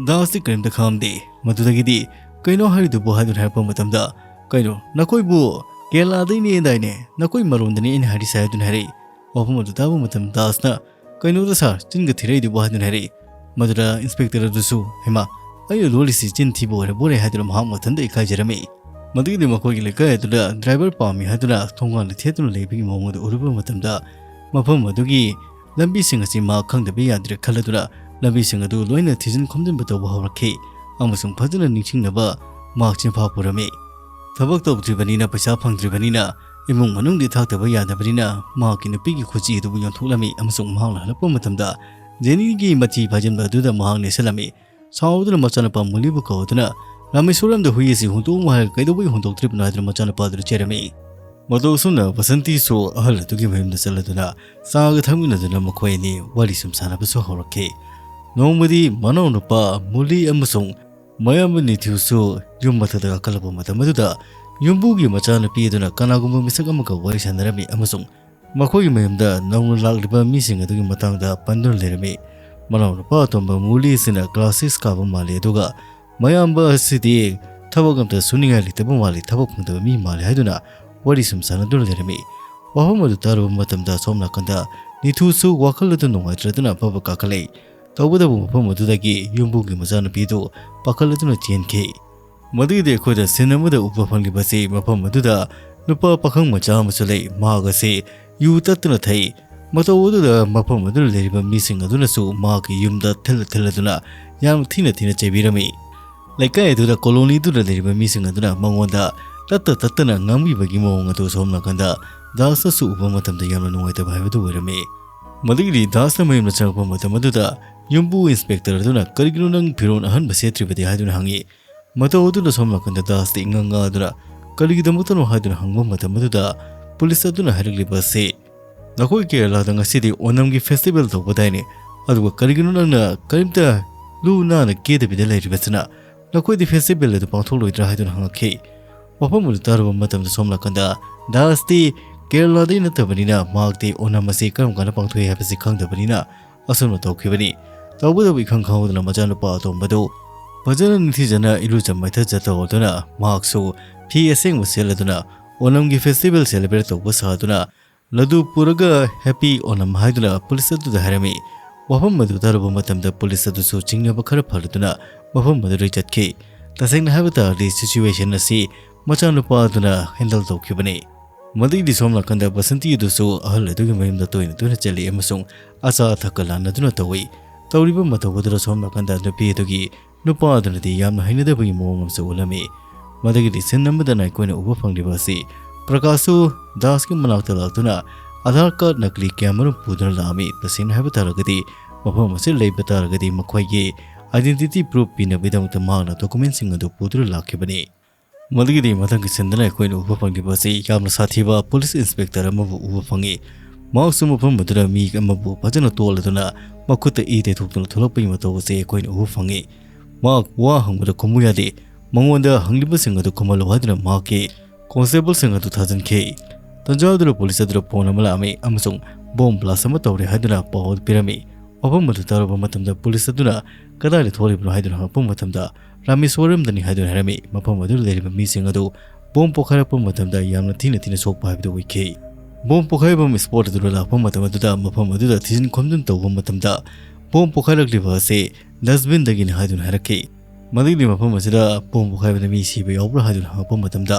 ꯗꯥꯁꯇꯤ ꯀꯔꯤꯝꯇ ꯈꯪꯉꯝꯗꯦ꯫ ꯃꯗꯨꯗꯒꯤꯗꯤ "ꯀꯩꯅꯣ ꯍꯥꯏꯔꯤꯗꯨꯕꯨ?" ꯍꯥꯏꯗꯨꯅ ꯍꯥꯏꯔꯛꯄ ꯃꯇꯝꯗ, "ꯀꯩꯅꯣ, ꯅꯈꯣꯏꯕꯨ ꯀꯦꯔꯂꯥꯗꯩꯅꯦꯗꯥꯏꯅꯦ? ꯅꯈꯣꯏ ꯃꯔꯣꯟꯗꯅꯤ ꯑꯩꯅ ꯍꯥꯏꯔꯤꯁꯦ," ꯍꯥꯏꯗꯨꯅ ꯍꯥꯏꯔꯛꯏ꯫ ꯋꯥꯐꯝ ꯑꯗꯨ ꯇꯥꯕ ꯃꯇꯝꯗ ꯗꯥꯁꯅ, "ꯀꯩꯅꯣꯗ ꯁꯥꯔ, ꯆꯤꯟꯒ ꯊꯤꯔꯛꯏꯗꯨꯕꯨ?" ꯍꯥꯏꯗꯨꯅ ꯍꯥꯏꯔꯛꯏ꯫ ꯃꯗꯨꯗ inspector ꯑꯗꯨꯁꯨ, "ꯍꯩꯃꯥ, ꯑꯩꯅ ꯂꯣꯜꯂꯤꯁꯤ ꯆꯤꯟ ꯊꯤꯕ ꯑꯣꯏꯔꯕꯣꯔꯦ?" ꯍꯥꯏꯗꯨꯅ ꯃꯍꯥꯛ ꯃꯊꯟꯇ ꯏꯀꯥꯏꯖꯔꯝꯃꯤ꯫ ꯃꯗꯨꯒꯤꯗꯤ ꯃꯈꯣꯏꯒꯤ ꯂꯩꯀꯥꯏ ꯑꯗꯨꯗ driver ꯄꯥꯝꯃꯤ ꯍꯥꯏꯗꯨꯅ ꯊꯣꯡꯒꯥꯟꯗ ꯊꯦꯠꯇꯨꯅ ꯂꯩꯕꯒꯤ ꯃꯑꯣꯡ ꯑꯗꯨ ꯎꯔꯨꯕ ꯃꯇꯝꯗ, ꯃꯐꯝ ꯑꯗꯨꯒꯤ ꯂꯝꯕꯤꯁꯤꯡ ꯑꯁꯤ ꯃꯍꯥꯛ ꯈꯪꯗꯕ ꯌꯥꯗ꯭ꯔꯦ ꯈꯜꯂꯗꯨꯅ ꯂꯝꯕꯤꯁꯤꯡ ꯑꯗꯨ ꯂꯣꯏꯅ ꯊꯤꯖꯤꯟ ꯈꯣꯝꯖꯤꯟꯕ ꯇꯧꯕ ꯍꯧꯔꯛꯈꯤ꯫ ꯑꯃꯁꯨꯡ ꯐꯖꯅ ꯅꯤꯡꯁꯤꯡꯅꯕ ꯃꯍꯥꯛ ꯆꯤꯟꯐꯥ ꯄꯨꯔꯝꯃꯤ꯫ ꯊꯕꯛ ꯇꯧꯗ꯭ꯔꯤꯕꯅꯤꯅ, ꯄꯩꯁꯥ ꯐꯪꯗ꯭ꯔꯤꯕꯅꯤꯅ, ꯏꯃꯨꯡ ꯃꯅꯨꯡꯗꯤ ꯊꯥꯛꯇꯕ ꯌꯥꯗꯕꯅꯤꯅ ꯃꯍꯥꯛꯀꯤ ꯅꯨꯄꯤꯒꯤ ꯈꯨꯖꯤ ꯑꯗꯨꯕꯨ ꯌꯣꯟꯊꯣꯛꯂꯝꯃꯤ꯫ ꯑꯃꯁꯨꯡ ꯃꯍꯥꯛꯅ ꯍꯜꯂꯛꯄ ꯃꯇꯝꯗ ꯖꯦꯅꯤꯒꯤ ꯃꯊꯤ ꯐꯥꯏꯖꯤꯟꯕ ꯑꯗꯨꯗ ꯃꯍꯥꯛ ꯅꯦꯠꯁꯜꯂꯝꯃꯤ꯫ ꯁꯥꯎꯗꯨꯅ ꯃꯆꯥꯅꯨꯄꯥ ꯃꯨꯂꯤꯕꯨ ꯀꯧꯗꯨꯅ, "ꯔꯥꯃꯦꯁꯣꯔꯝꯗ ꯍꯨꯏ ꯑꯁꯤ ꯍꯨꯟꯗꯣꯛꯑꯝꯃꯨ ꯍꯥꯏꯔꯒ ꯀꯩꯗꯧꯕꯒꯤ ꯍꯨꯟꯗꯣꯛꯇ꯭ꯔꯤꯕꯅꯣ?" ꯍꯥꯏꯗꯨꯅ ꯃꯆꯥꯅꯨꯄꯥ ꯑꯗꯨꯗ ꯆꯩꯔꯝꯃꯤ꯫ ꯃꯇꯧ ꯑꯁꯨꯝꯅ ꯕꯁꯟꯇꯤꯁꯨ ꯑꯍꯜ ꯑꯗꯨꯒꯤ ꯃꯌꯨꯝꯗ ꯆꯠꯂꯗꯨꯅ ꯆꯥꯒ ꯊꯛꯃꯤꯟꯅꯗꯨꯅ ꯃꯈꯣꯏ ꯑꯅꯤ ꯋꯥꯔꯤ ꯁꯨꯝ ꯁꯥꯟꯅꯕꯁꯨ ꯍꯧꯔꯛꯈꯤ꯫ ꯅꯣꯡꯃꯗꯤ ꯃꯅꯥꯎꯅꯨꯄꯥ ꯃꯨꯂꯤ ꯑꯃꯁꯨꯡ ꯃꯌꯥꯝꯕ ꯅꯤꯊꯤꯎꯁꯨ ꯌꯨꯝ ꯃꯊꯛꯇ ꯀꯥꯈꯠꯂꯛꯄ ꯃꯇꯝ ꯑꯗꯨꯗ ꯌꯨꯝꯕꯨꯒꯤ ꯃꯆꯥꯅꯨꯄꯤ ꯑꯗꯨꯅ ꯀꯅꯥꯒꯨꯝꯕ ꯃꯤꯁꯛ ꯑꯃꯒ ꯋꯥꯔꯤ ꯁꯥꯟꯅꯔꯝꯃꯤ ꯑꯃꯁꯨꯡ ꯃꯈꯣꯏꯒꯤ ꯃꯌꯨꯝꯗ ꯅꯧꯅ ꯂꯥꯛꯂꯤꯕ ꯃꯤꯁꯤꯡ ꯑꯗꯨꯒꯤ ꯃꯇꯥꯡꯗ ꯄꯟꯗꯨꯅ ꯂꯩꯔꯝꯃꯤ꯫ ꯃꯅꯥꯎꯅꯨꯄꯥ ꯑꯇꯣꯝꯕ ꯃꯨꯂꯤ ꯑꯁꯤꯅ class six ꯀꯥꯕ ꯃꯥꯜꯂꯤ, ꯑꯗꯨꯒ ꯃꯌꯥꯝꯕ ꯑꯁꯤꯗꯤ ꯊꯕꯛ ꯑꯝꯇ ꯁꯨꯅꯤꯡꯉꯥꯏ ꯂꯩꯇꯕ ꯃꯥꯜꯂꯤ, ꯊꯕꯛ ꯐꯪꯗꯕ ꯃꯤ ꯃꯥꯜꯂꯤ ꯍꯥꯏꯗꯨꯅ ꯋꯥꯔꯤ ꯁꯨꯝ ꯁꯥꯟꯅꯗꯨꯅ ꯂꯩꯔꯝꯃꯤ꯫ ꯋꯥꯐꯝ ꯑꯗꯨ ꯇꯥꯔꯨꯕ ꯃꯇꯝꯗ ꯁꯣꯝ ꯅꯥꯀꯟꯗ ꯅꯤꯊꯨꯁꯨ ꯋꯥꯈꯜ ꯑꯗꯨ ꯅꯨꯡꯉꯥꯏꯇ꯭ꯔꯗꯨꯅ ꯐꯕ ꯀꯥꯈꯠꯂꯛꯏ꯫ ꯇꯧꯕꯇꯕꯨ ꯃꯐꯝ ꯑꯗꯨꯗꯒꯤ ꯌꯨꯝꯕꯨꯒꯤ ꯃꯆꯥꯅꯨꯄꯤꯗꯨ ꯄꯥꯈꯠꯂꯗꯨꯅ ꯆꯦꯟꯈꯤ꯫ ꯃꯗꯨꯒꯤꯗꯤ ꯑꯩꯈꯣꯏꯗ scene ꯑꯃꯗ ꯎꯕ ꯐꯪꯂꯤꯕꯁꯤ ꯃꯐꯝ ꯑꯗꯨꯗ ꯅꯨꯄꯥ ꯄꯥꯈꯪ ꯃꯆꯥ ꯑꯃꯁꯨ ꯂꯩ꯫ ꯃꯍꯥꯛ ꯑꯁꯤ ꯌꯨ ꯇꯠꯇꯨꯅ ꯊꯛꯏ꯫ ꯃꯇꯧ ꯑꯗꯨꯗ ꯃꯐꯝ ꯑꯗꯨꯗ ꯂꯩꯔꯤꯕ ꯃꯤꯁꯤꯡ ꯑꯗꯨꯅꯁꯨ ꯃꯍꯥꯛꯀꯤ ꯌꯨꯝꯗ ꯊꯤꯜꯂ ꯊꯤꯜꯂꯗꯨꯅ ꯌꯥꯝ ꯊꯤꯅ ꯊꯤꯅ ꯆꯩꯕꯤꯔꯝꯃꯤ꯫ ꯂꯩꯀꯥꯏ ꯑꯗꯨꯗ colony ꯑꯗꯨꯗ ꯂꯩꯔꯤꯕ ꯃꯤꯁꯤꯡ ꯑꯗꯨꯅ ꯃꯉꯣꯟꯗ ꯇꯠꯇ ꯇꯠꯇꯅ ꯉꯥꯡꯕꯤꯕꯒꯤ ꯃꯑꯣꯡ ꯑꯗꯨ ꯁꯣꯝ ꯅꯥꯀꯟꯗ ꯗꯥꯁꯅꯁꯨ ꯎꯕ ꯃꯇꯝꯗ ꯌꯥꯝꯅ ꯅꯨꯡꯉꯥꯏꯇꯕ ꯍꯥꯏꯕꯗꯨ ꯑꯣꯏꯔꯝꯃꯤ꯫ ꯃꯗꯨꯒꯤꯗꯤ ꯗꯥꯁꯅ ꯃꯌꯨꯝꯗ ꯆꯪꯂꯛꯄ ꯃꯇꯝ ꯑꯗꯨꯗ ꯌꯨꯝꯕꯨ inspector ꯑꯗꯨꯅ, "ꯀꯔꯤꯒꯤꯅꯣ ꯅꯪ ꯐꯤꯔꯣꯜ ꯑꯍꯟꯕ ꯁꯦꯠꯇ꯭ꯔꯤꯕꯗꯤ?" ꯍꯥꯏꯗꯨꯅ ꯍꯪꯉꯤ꯫ ꯃꯇꯧ ꯑꯗꯨꯗ ꯁꯣꯝ ꯅꯥꯀꯟꯗ ꯗꯥꯁꯇꯤ ꯏꯉꯥ ꯉꯥꯗꯨꯅ, "ꯀꯔꯤꯒꯤꯗꯃꯛꯇꯅꯣ?" ꯍꯥꯏꯗꯨꯅ ꯍꯪꯕ ꯃꯇꯝ ꯑꯗꯨꯗ ꯄꯨꯂꯤꯁ ꯑꯗꯨꯅ ꯍꯥꯏꯔꯛꯂꯤꯕ ꯑꯁꯤ, "ꯅꯈꯣꯏ ꯀꯦꯔꯂꯥꯗ ꯉꯁꯤꯗꯤ ꯑꯣꯅꯝꯒꯤ festival ꯇꯧꯕꯗꯥꯏꯅꯦ? ꯑꯗꯨꯒ "ꯀꯔꯤꯒꯤꯅꯣ ꯅꯪꯅ ꯀꯔꯤꯝꯇ ꯂꯨ ꯅꯥꯟꯅ ꯀꯦꯗꯕꯤꯗ ꯂꯩꯔꯤꯕꯁꯤꯅ? ꯅꯈꯣꯏꯗꯤ ꯐꯦꯁꯇꯤꯚꯦꯜ ꯑꯗꯨ ꯄꯥꯡꯊꯣꯛꯂꯣꯏꯗ꯭ꯔꯥ?" ꯍꯥꯏꯗꯨꯅ ꯍꯪꯉꯛꯈꯤ꯫ ꯋꯥꯐꯝ ꯑꯗꯨ ꯇꯥꯔꯨꯕ ꯃꯇꯝꯗ ꯁꯣꯝ ꯅꯥꯀꯟꯗ ꯗꯥꯁꯇꯤ ꯀꯦꯔꯂꯥꯗꯩ ꯅꯠꯇꯕꯅꯤꯅ ꯃꯍꯥꯛꯇꯤ ꯑꯣꯅꯝ ꯑꯁꯤ ꯀꯔꯝ ꯀꯥꯟꯗ ꯄꯥꯡꯊꯣꯛꯏ ꯍꯥꯏꯕꯁꯤ ꯈꯪꯗꯕꯅꯤꯅ ꯑꯁꯨꯝꯅ ꯇꯧꯈꯤꯕꯅꯤ꯫ ꯇꯧꯕꯇꯕꯨ ꯏꯈꯪ ꯈꯪꯍꯧꯗꯅ ꯃꯆꯥꯅꯨꯄꯥ ꯑꯇꯣꯝꯕꯗꯨ ꯐꯖꯅ ꯅꯤꯡꯊꯤꯖꯅ ꯏꯔꯨꯖ ꯃꯥꯏꯊꯖ ꯇꯧꯔꯗꯨꯅ ꯃꯍꯥꯛꯁꯨ ꯐꯤ ꯑꯁꯦꯡꯕ ꯁꯦꯠꯂꯗꯨꯅ ꯑꯣꯅꯝꯒꯤ ꯐꯦꯁꯇꯤꯚꯦꯜ ꯁꯦꯂꯦꯕ꯭ꯔꯦꯠ ꯇꯧꯕ ꯁꯥꯗꯨꯅ ꯂꯗꯨ ꯄꯨꯔꯒ "ꯍꯦꯄꯤ ꯑꯣꯅꯝ" ꯍꯥꯏꯗꯨꯅ ꯄꯨꯂꯤꯁ ꯑꯗꯨꯗ ꯍꯥꯏꯔꯝꯃꯤ꯫ ꯋꯥꯐꯝ ꯑꯗꯨ ꯇꯥꯔꯨꯕ ꯃꯇꯝꯗ ꯄꯨꯂꯤꯁ ꯑꯗꯨꯁꯨ ꯆꯤꯡꯅꯕ ꯈꯔ ꯐꯔꯗꯨꯅ ꯃꯐꯝ ꯑꯗꯨꯗ ꯆꯠꯈꯤ꯫ ꯇꯁꯦꯡꯅ ꯍꯥꯏꯕ ꯇꯥꯔꯗꯤ ꯁꯤꯆꯨꯋꯦꯁꯟ ꯑꯁꯤ ꯃꯆꯥꯅꯨꯄꯥ ꯑꯗꯨꯅ ꯍꯦꯟꯗꯜ ꯇꯧꯈꯤꯕꯅꯤ꯫ ꯃꯗꯨꯒꯤꯗꯤ ꯁꯣꯝ ꯅꯥꯀꯟꯗ ꯕꯁꯟꯇꯤ ꯑꯗꯨꯁꯨ ꯑꯍꯜ ꯑꯗꯨꯒꯤ ꯃꯌꯨꯝꯗ ꯇꯣꯏꯅ ꯇꯣꯏꯅ ꯆꯠꯂꯤ ꯑꯃꯁꯨꯡ ꯑꯆꯥ ꯑꯊꯛꯀ ꯂꯥꯟꯅꯗꯨꯅ ꯇꯧꯏ꯫ ꯇꯧꯔꯤꯕ ꯃꯇꯧ ꯑꯗꯨꯗ ꯁꯣꯝ ꯅꯥꯀꯟꯗ ꯅꯨꯄꯤ ꯑꯗꯨꯒꯤ ꯅꯨꯄꯥ ꯑꯗꯨꯅꯗꯤ ꯌꯥꯝꯅ ꯍꯩꯅꯗꯕꯒꯤ ꯃꯑꯣꯡ ꯑꯃꯁꯨ ꯎꯠꯂꯝꯃꯤ꯫ ꯃꯗꯨꯒꯤꯗꯤ ꯁꯤꯟ ꯑꯃꯗꯅ ꯑꯩꯈꯣꯏꯅ ꯎꯕ ꯐꯪꯂꯤꯕ ꯑꯁꯤ ꯄ꯭ꯔꯀꯥꯁꯁꯨ ꯗꯥꯁꯀꯤ ꯃꯅꯥꯛꯇ ꯂꯥꯛꯇꯨꯅ ꯑꯙꯥꯔ ꯀꯥꯔꯗ ꯅꯀꯂꯤ ꯀꯌꯥ ꯃꯔꯨꯝ ꯄꯨꯗꯨꯅ ꯂꯥꯛꯑꯝꯃꯤ꯫ ꯇꯁꯦꯡꯅ ꯍꯥꯏꯕ ꯇꯥꯔꯒꯗꯤ ꯃꯐꯝ ꯑꯁꯤꯗ ꯂꯩꯕ ꯇꯥꯔꯒꯗꯤ ꯃꯈꯣꯏꯒꯤ ꯑꯥꯏꯗꯦꯟꯇꯤꯇꯤ ꯄ꯭ꯔꯨꯐ ꯄꯤꯅꯕꯒꯤꯗꯃꯛꯇ ꯃꯍꯥꯛꯅ ꯗꯣꯀꯨꯃꯦꯟꯁꯤꯡ ꯑꯗꯨ ꯄꯨꯗꯨꯅ ꯂꯥꯛꯈꯤꯕꯅꯤ꯫ ꯃꯗꯨꯒꯤꯗꯤ ꯃꯊꯪꯒꯤ ꯁꯤꯟꯗꯅ ꯑꯩꯈꯣꯏꯅ ꯎꯕ ꯐꯪꯂꯤꯕ ꯑꯁꯤ ꯌꯥꯝꯅ ꯁꯥꯊꯤꯕ ꯄꯨꯂꯤꯁ ꯏꯟꯁꯄꯦꯛꯇꯔ ꯑꯃꯕꯨ ꯎꯕ ꯐꯪꯉꯤ꯫ ꯃꯍꯥꯛꯁꯨ ꯃꯐꯝ ꯑꯗꯨꯗ ꯃꯤ ꯑꯃꯕꯨ ꯐꯖꯅ ꯇꯣꯠꯂꯗꯨꯅ ꯃꯈꯨꯠꯇ ꯏ ꯇꯩꯊꯣꯛꯇꯨꯅ ꯊꯣꯛꯂꯛꯄꯒꯤ ꯃꯇꯧ ꯑꯁꯤ ꯑꯩꯈꯣꯏꯅ ꯎꯕ ꯐꯪꯉꯤ꯫ ꯃꯍꯥꯛ ꯋꯥ ꯍꯪꯕꯗ ꯈꯨꯝꯃꯨ ꯌꯥꯗꯦ꯫ ꯃꯉꯣꯟꯗ ꯍꯪꯂꯤꯕꯁꯤꯡ ꯑꯗꯨ ꯈꯨꯝꯍꯜꯂꯨ ꯍꯥꯏꯗꯨꯅ ꯃꯍꯥꯛꯀꯤ ꯀꯣꯟꯁꯇꯦꯕꯜꯁꯤꯡ ꯑꯗꯨ ꯊꯥꯖꯤꯟꯈꯤ꯫ ꯇꯟꯖꯥ ꯑꯗꯨꯗ ꯄꯨꯂꯤꯁ ꯑꯗꯨꯗ ꯐꯣꯟ ꯑꯃ ꯂꯥꯛꯑꯝꯃꯤ ꯑꯃꯁꯨꯡ "ꯕꯣꯝ ꯕ꯭ꯂꯥꯁ ꯑꯃ ꯇꯧꯔꯦ" ꯍꯥꯏꯗꯨꯅ ꯄꯥꯎ ꯑꯗꯨ ꯄꯤꯔꯝꯃꯤ꯫ ꯋꯥꯐꯝ ꯑꯗꯨ ꯇꯥꯔꯨꯕ ꯃꯇꯝꯗ ꯄꯨꯂꯤꯁ ꯑꯗꯨꯅ "ꯀꯗꯥꯏꯗ ꯊꯣꯛꯂꯤꯕꯅꯣ?" ꯍꯥꯏꯗꯨꯅ ꯍꯪꯂꯛꯄ ꯃꯇꯝꯗ "ꯔꯥꯃꯦꯁ꯭ꯋꯔꯝꯗꯅꯤ" ꯍꯥꯏꯗꯨꯅ ꯍꯥꯏꯔꯝꯃꯤ꯫ ꯃꯐꯝ ꯑꯗꯨꯗ ꯂꯩꯔꯤꯕ ꯃꯤꯁꯤꯡ ꯑꯗꯨ ꯕꯣꯝ ꯄꯣꯈꯥꯏꯔꯛꯄ ꯃꯇꯝꯗ ꯌꯥꯝꯅ ꯊꯤꯅ ꯊꯤꯅ ꯁꯣꯛꯄ ꯍꯥꯏꯕꯗꯨ ꯑꯣꯏꯈꯤ꯫ ꯕꯣꯝ ꯄꯣꯈꯥꯏꯕ ꯏꯁꯄꯣꯠ ꯑꯗꯨꯗ ꯂꯥꯛꯄ ꯃꯇꯝ ꯑꯗꯨꯗ ꯃꯐꯝ ꯑꯗꯨꯗ ꯊꯤꯖꯤꯟ ꯈꯣꯝꯖꯤꯟ ꯇꯧꯕ ꯃꯇꯝꯗ ꯕꯣꯝ ꯄꯣꯈꯥꯏꯔꯛꯂꯤꯕ ꯑꯁꯤ ꯗꯁꯕꯤꯟꯗꯒꯤꯅꯤ ꯍꯥꯏꯗꯨꯅ ꯍꯥꯏꯔꯛꯈꯤ꯫ ꯃꯗꯨꯒꯤꯗꯤ ꯃꯐꯝ ꯑꯁꯤꯗ ꯕꯣꯝ ꯄꯣꯈꯥꯏꯕꯗ ꯃꯤ ꯁꯤꯕ ꯌꯥꯎꯕ꯭ꯔꯥ ꯍꯥꯏꯗꯨꯅ ꯍꯪꯂꯛꯄ ꯃꯇꯝꯗ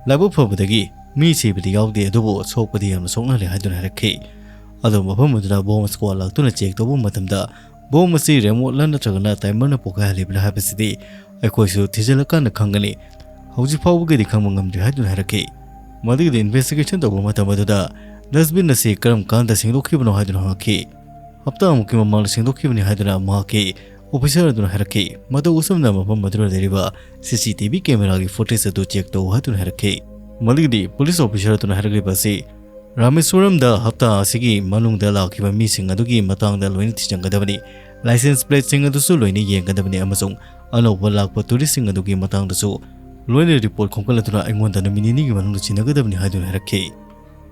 ꯂꯥꯏꯕꯛ ꯐꯕꯗꯒꯤ ꯃꯤ ꯁꯤꯕꯗꯤ ꯌꯥꯎꯗꯦ, ꯑꯗꯨꯕꯨ ꯁꯣꯛꯄꯗꯤ ꯌꯥꯝꯅ ꯁꯣꯛꯅꯔꯦ ꯍꯥꯏꯗꯨꯅ ꯍꯥꯏꯔꯛꯈꯤ꯫ ꯑꯗꯨ ꯃꯐꯝ ꯑꯗꯨꯗ ꯕꯣꯝ ꯁ꯭ꯀ꯭ꯋꯥꯗ ꯂꯥꯛꯇꯨꯅ ꯆꯦꯛ ꯇꯧꯕ ꯃꯇꯝꯗ ꯕꯣꯝ ꯑꯁꯤ ꯔꯦꯃꯣꯠꯂ ꯅꯠꯇ꯭ꯔꯒꯅ ꯇꯥꯏꯃꯔꯅ ꯄꯣꯈꯥꯏꯍꯜꯂꯤꯕ꯭ꯔꯥ ꯍꯥꯏꯕꯁꯤꯗꯤ ꯑꯩꯈꯣꯏꯁꯨ ꯊꯤꯖꯤꯜꯂꯀꯥꯟꯗ ꯈꯪꯒꯅꯤ꯫ ꯍꯧꯖꯤꯛ ꯐꯥꯎꯕꯒꯤꯗꯤ ꯈꯪꯕ ꯉꯝꯗ꯭ꯔꯤ ꯍꯥꯏꯗꯨꯅ ꯍꯥꯏꯔꯛꯈꯤ꯫ ꯃꯗꯨꯒꯤꯗꯤ ꯏꯟꯚꯦꯁꯇꯤꯒꯦꯁꯟ ꯇꯧꯕ ꯃꯇꯝ ꯑꯗꯨꯗ ꯗꯁꯕꯤꯟ ꯑꯁꯤ ꯀꯔꯝ ꯀꯥꯟꯗ ꯁꯦꯡꯗꯣꯛꯈꯤꯕꯅꯣ ꯍꯥꯏꯗꯨꯅ ꯍꯪꯉꯛꯈꯤ꯫ ꯍꯞꯇꯥꯃꯨꯛꯀꯤ ꯃꯃꯥꯡꯗ ꯁꯦꯡꯗꯣꯛꯈꯤꯕꯅꯤ ꯍꯥꯏꯗꯨꯅ ꯃꯍꯥꯛꯀꯤ ꯑꯣꯐꯤꯁꯔ ꯑꯗꯨꯅ ꯍꯥꯏꯔꯛꯈꯤ꯫ ꯃꯇꯧ ꯑꯁꯨꯝꯅ ꯃꯐꯝ ꯑꯗꯨꯗ ꯂꯩꯔꯤꯕ ꯁꯤ ꯁꯤ ꯇꯤ ꯚꯤ ꯀꯦꯃꯦꯔꯥꯒꯤ ꯐꯨꯇꯦꯖ ꯑꯗꯨ ꯆꯦꯛ ꯇꯧ ꯍꯥꯏꯗꯨꯅ ꯍꯥꯏꯔꯛꯈꯤ꯫ ꯃꯗꯨꯒꯤꯗꯤ ꯄꯨꯂꯤꯁ ꯑꯣꯐꯤꯁꯔ ꯑꯗꯨꯅ ꯍꯥꯏꯔꯛꯂꯤꯕ ꯑꯁꯤ ꯔꯥꯃꯦꯁ꯭ꯋꯔꯝꯗ ꯍꯞꯇꯥ ꯑꯁꯤꯒꯤ ꯃꯅꯨꯡꯗ ꯂꯥꯛꯈꯤꯕ ꯃꯤꯁꯤꯡ ꯑꯗꯨꯒꯤ ꯃꯇꯥꯡꯗ ꯂꯣꯏꯅ ꯊꯤꯖꯤꯟꯒꯗꯕꯅꯤ꯫ ꯂꯥꯏꯁꯦꯟꯁ ꯄ꯭ꯂꯦꯠꯁꯤꯡ ꯑꯗꯨꯁꯨ ꯂꯣꯏꯅ ꯌꯦꯡꯒꯗꯕꯅꯤ ꯑꯃꯁꯨꯡ ꯑꯅꯧꯕ ꯂꯥꯛꯄ ꯇꯨꯔꯤꯁꯁꯤꯡ ꯑꯗꯨꯒꯤ ꯃꯇꯥꯡꯗꯁꯨ ꯂꯣꯏꯅ ꯔꯤꯄꯣꯔꯠ ꯈꯣꯝꯒꯠꯂꯗꯨꯅ ꯑꯩꯉꯣꯟꯗ ꯅꯨꯃꯤꯠ ꯅꯤꯅꯤꯒꯤ ꯃꯅꯨꯡꯗ ꯁꯤꯟꯅꯒꯗꯕꯅꯤ ꯍꯥꯏꯗꯨꯅ ꯍꯥꯏꯔꯛꯈꯤ꯫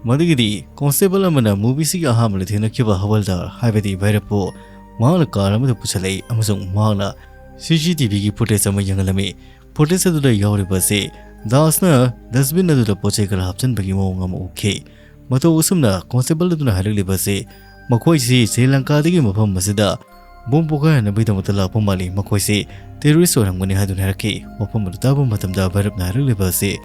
ꯃꯗꯨꯒꯤꯗꯤ ꯀꯣꯟꯁꯇꯦꯕꯜ ꯑꯃꯅ ꯃꯨꯚꯤꯁꯤꯒꯤ ꯑꯍꯥꯟꯕꯗ ꯊꯦꯡꯅꯈꯤꯕ ꯍꯋꯜꯗꯥꯔ ꯍꯥꯏꯕꯗꯤ ꯚꯩꯔꯞꯄꯨ ꯃꯍꯥꯛꯅ ꯀꯥꯔ ꯑꯃꯗ ꯄꯨꯁꯜꯂꯛꯏ ꯑꯃꯁꯨꯡ ꯃꯍꯥꯛꯅ ꯁꯤ ꯁꯤ ꯇꯤ ꯚꯤꯒꯤ ꯐꯨꯇꯦꯖ ꯑꯃ ꯌꯦꯡꯍꯜꯂꯝꯃꯤ꯫ ꯐꯨꯇꯦꯖ ꯑꯗꯨꯗ ꯌꯥꯎꯔꯤꯕ ꯑꯁꯤ ꯗꯥꯁꯅ ꯗꯁꯕꯤꯟ ꯑꯗꯨꯗ ꯄꯣꯠ ꯆꯩ ꯈꯔ ꯍꯥꯞꯆꯤꯟꯕꯒꯤ ꯃꯑꯣꯡ ꯑꯃ ꯎꯈꯤ꯫ ꯃꯇꯧ ꯑꯁꯨꯝꯅ ꯀꯣꯟꯁꯇꯦꯕꯜ ꯑꯗꯨꯅ ꯍꯥꯏꯔꯛꯂꯤꯕ ꯑꯁꯤ ꯃꯈꯣꯏꯁꯤ ꯁ꯭ꯔꯤ ꯂꯪꯀꯥꯗꯒꯤ ꯃꯐꯝ ꯑꯁꯤꯗ ꯕꯣꯝ ꯄꯣꯈꯥꯏꯍꯟꯅꯕꯒꯤꯗꯃꯛꯇ ꯂꯥꯛꯄ ꯃꯥꯜꯂꯤ, ꯃꯈꯣꯏꯁꯤ ꯇꯦꯔꯣꯔꯤꯁ ꯑꯣꯏꯔꯝꯒꯅꯤ ꯍꯥꯏꯗꯨꯅ ꯍꯥꯏꯔꯛꯈꯤ꯫ ꯋꯥꯐꯝ ꯑꯗꯨ ꯇꯥꯕ ꯃꯇꯝꯗ ꯚꯩꯔꯞꯅ ꯍꯥꯏꯔꯛꯂꯤꯕ ꯑꯁꯤ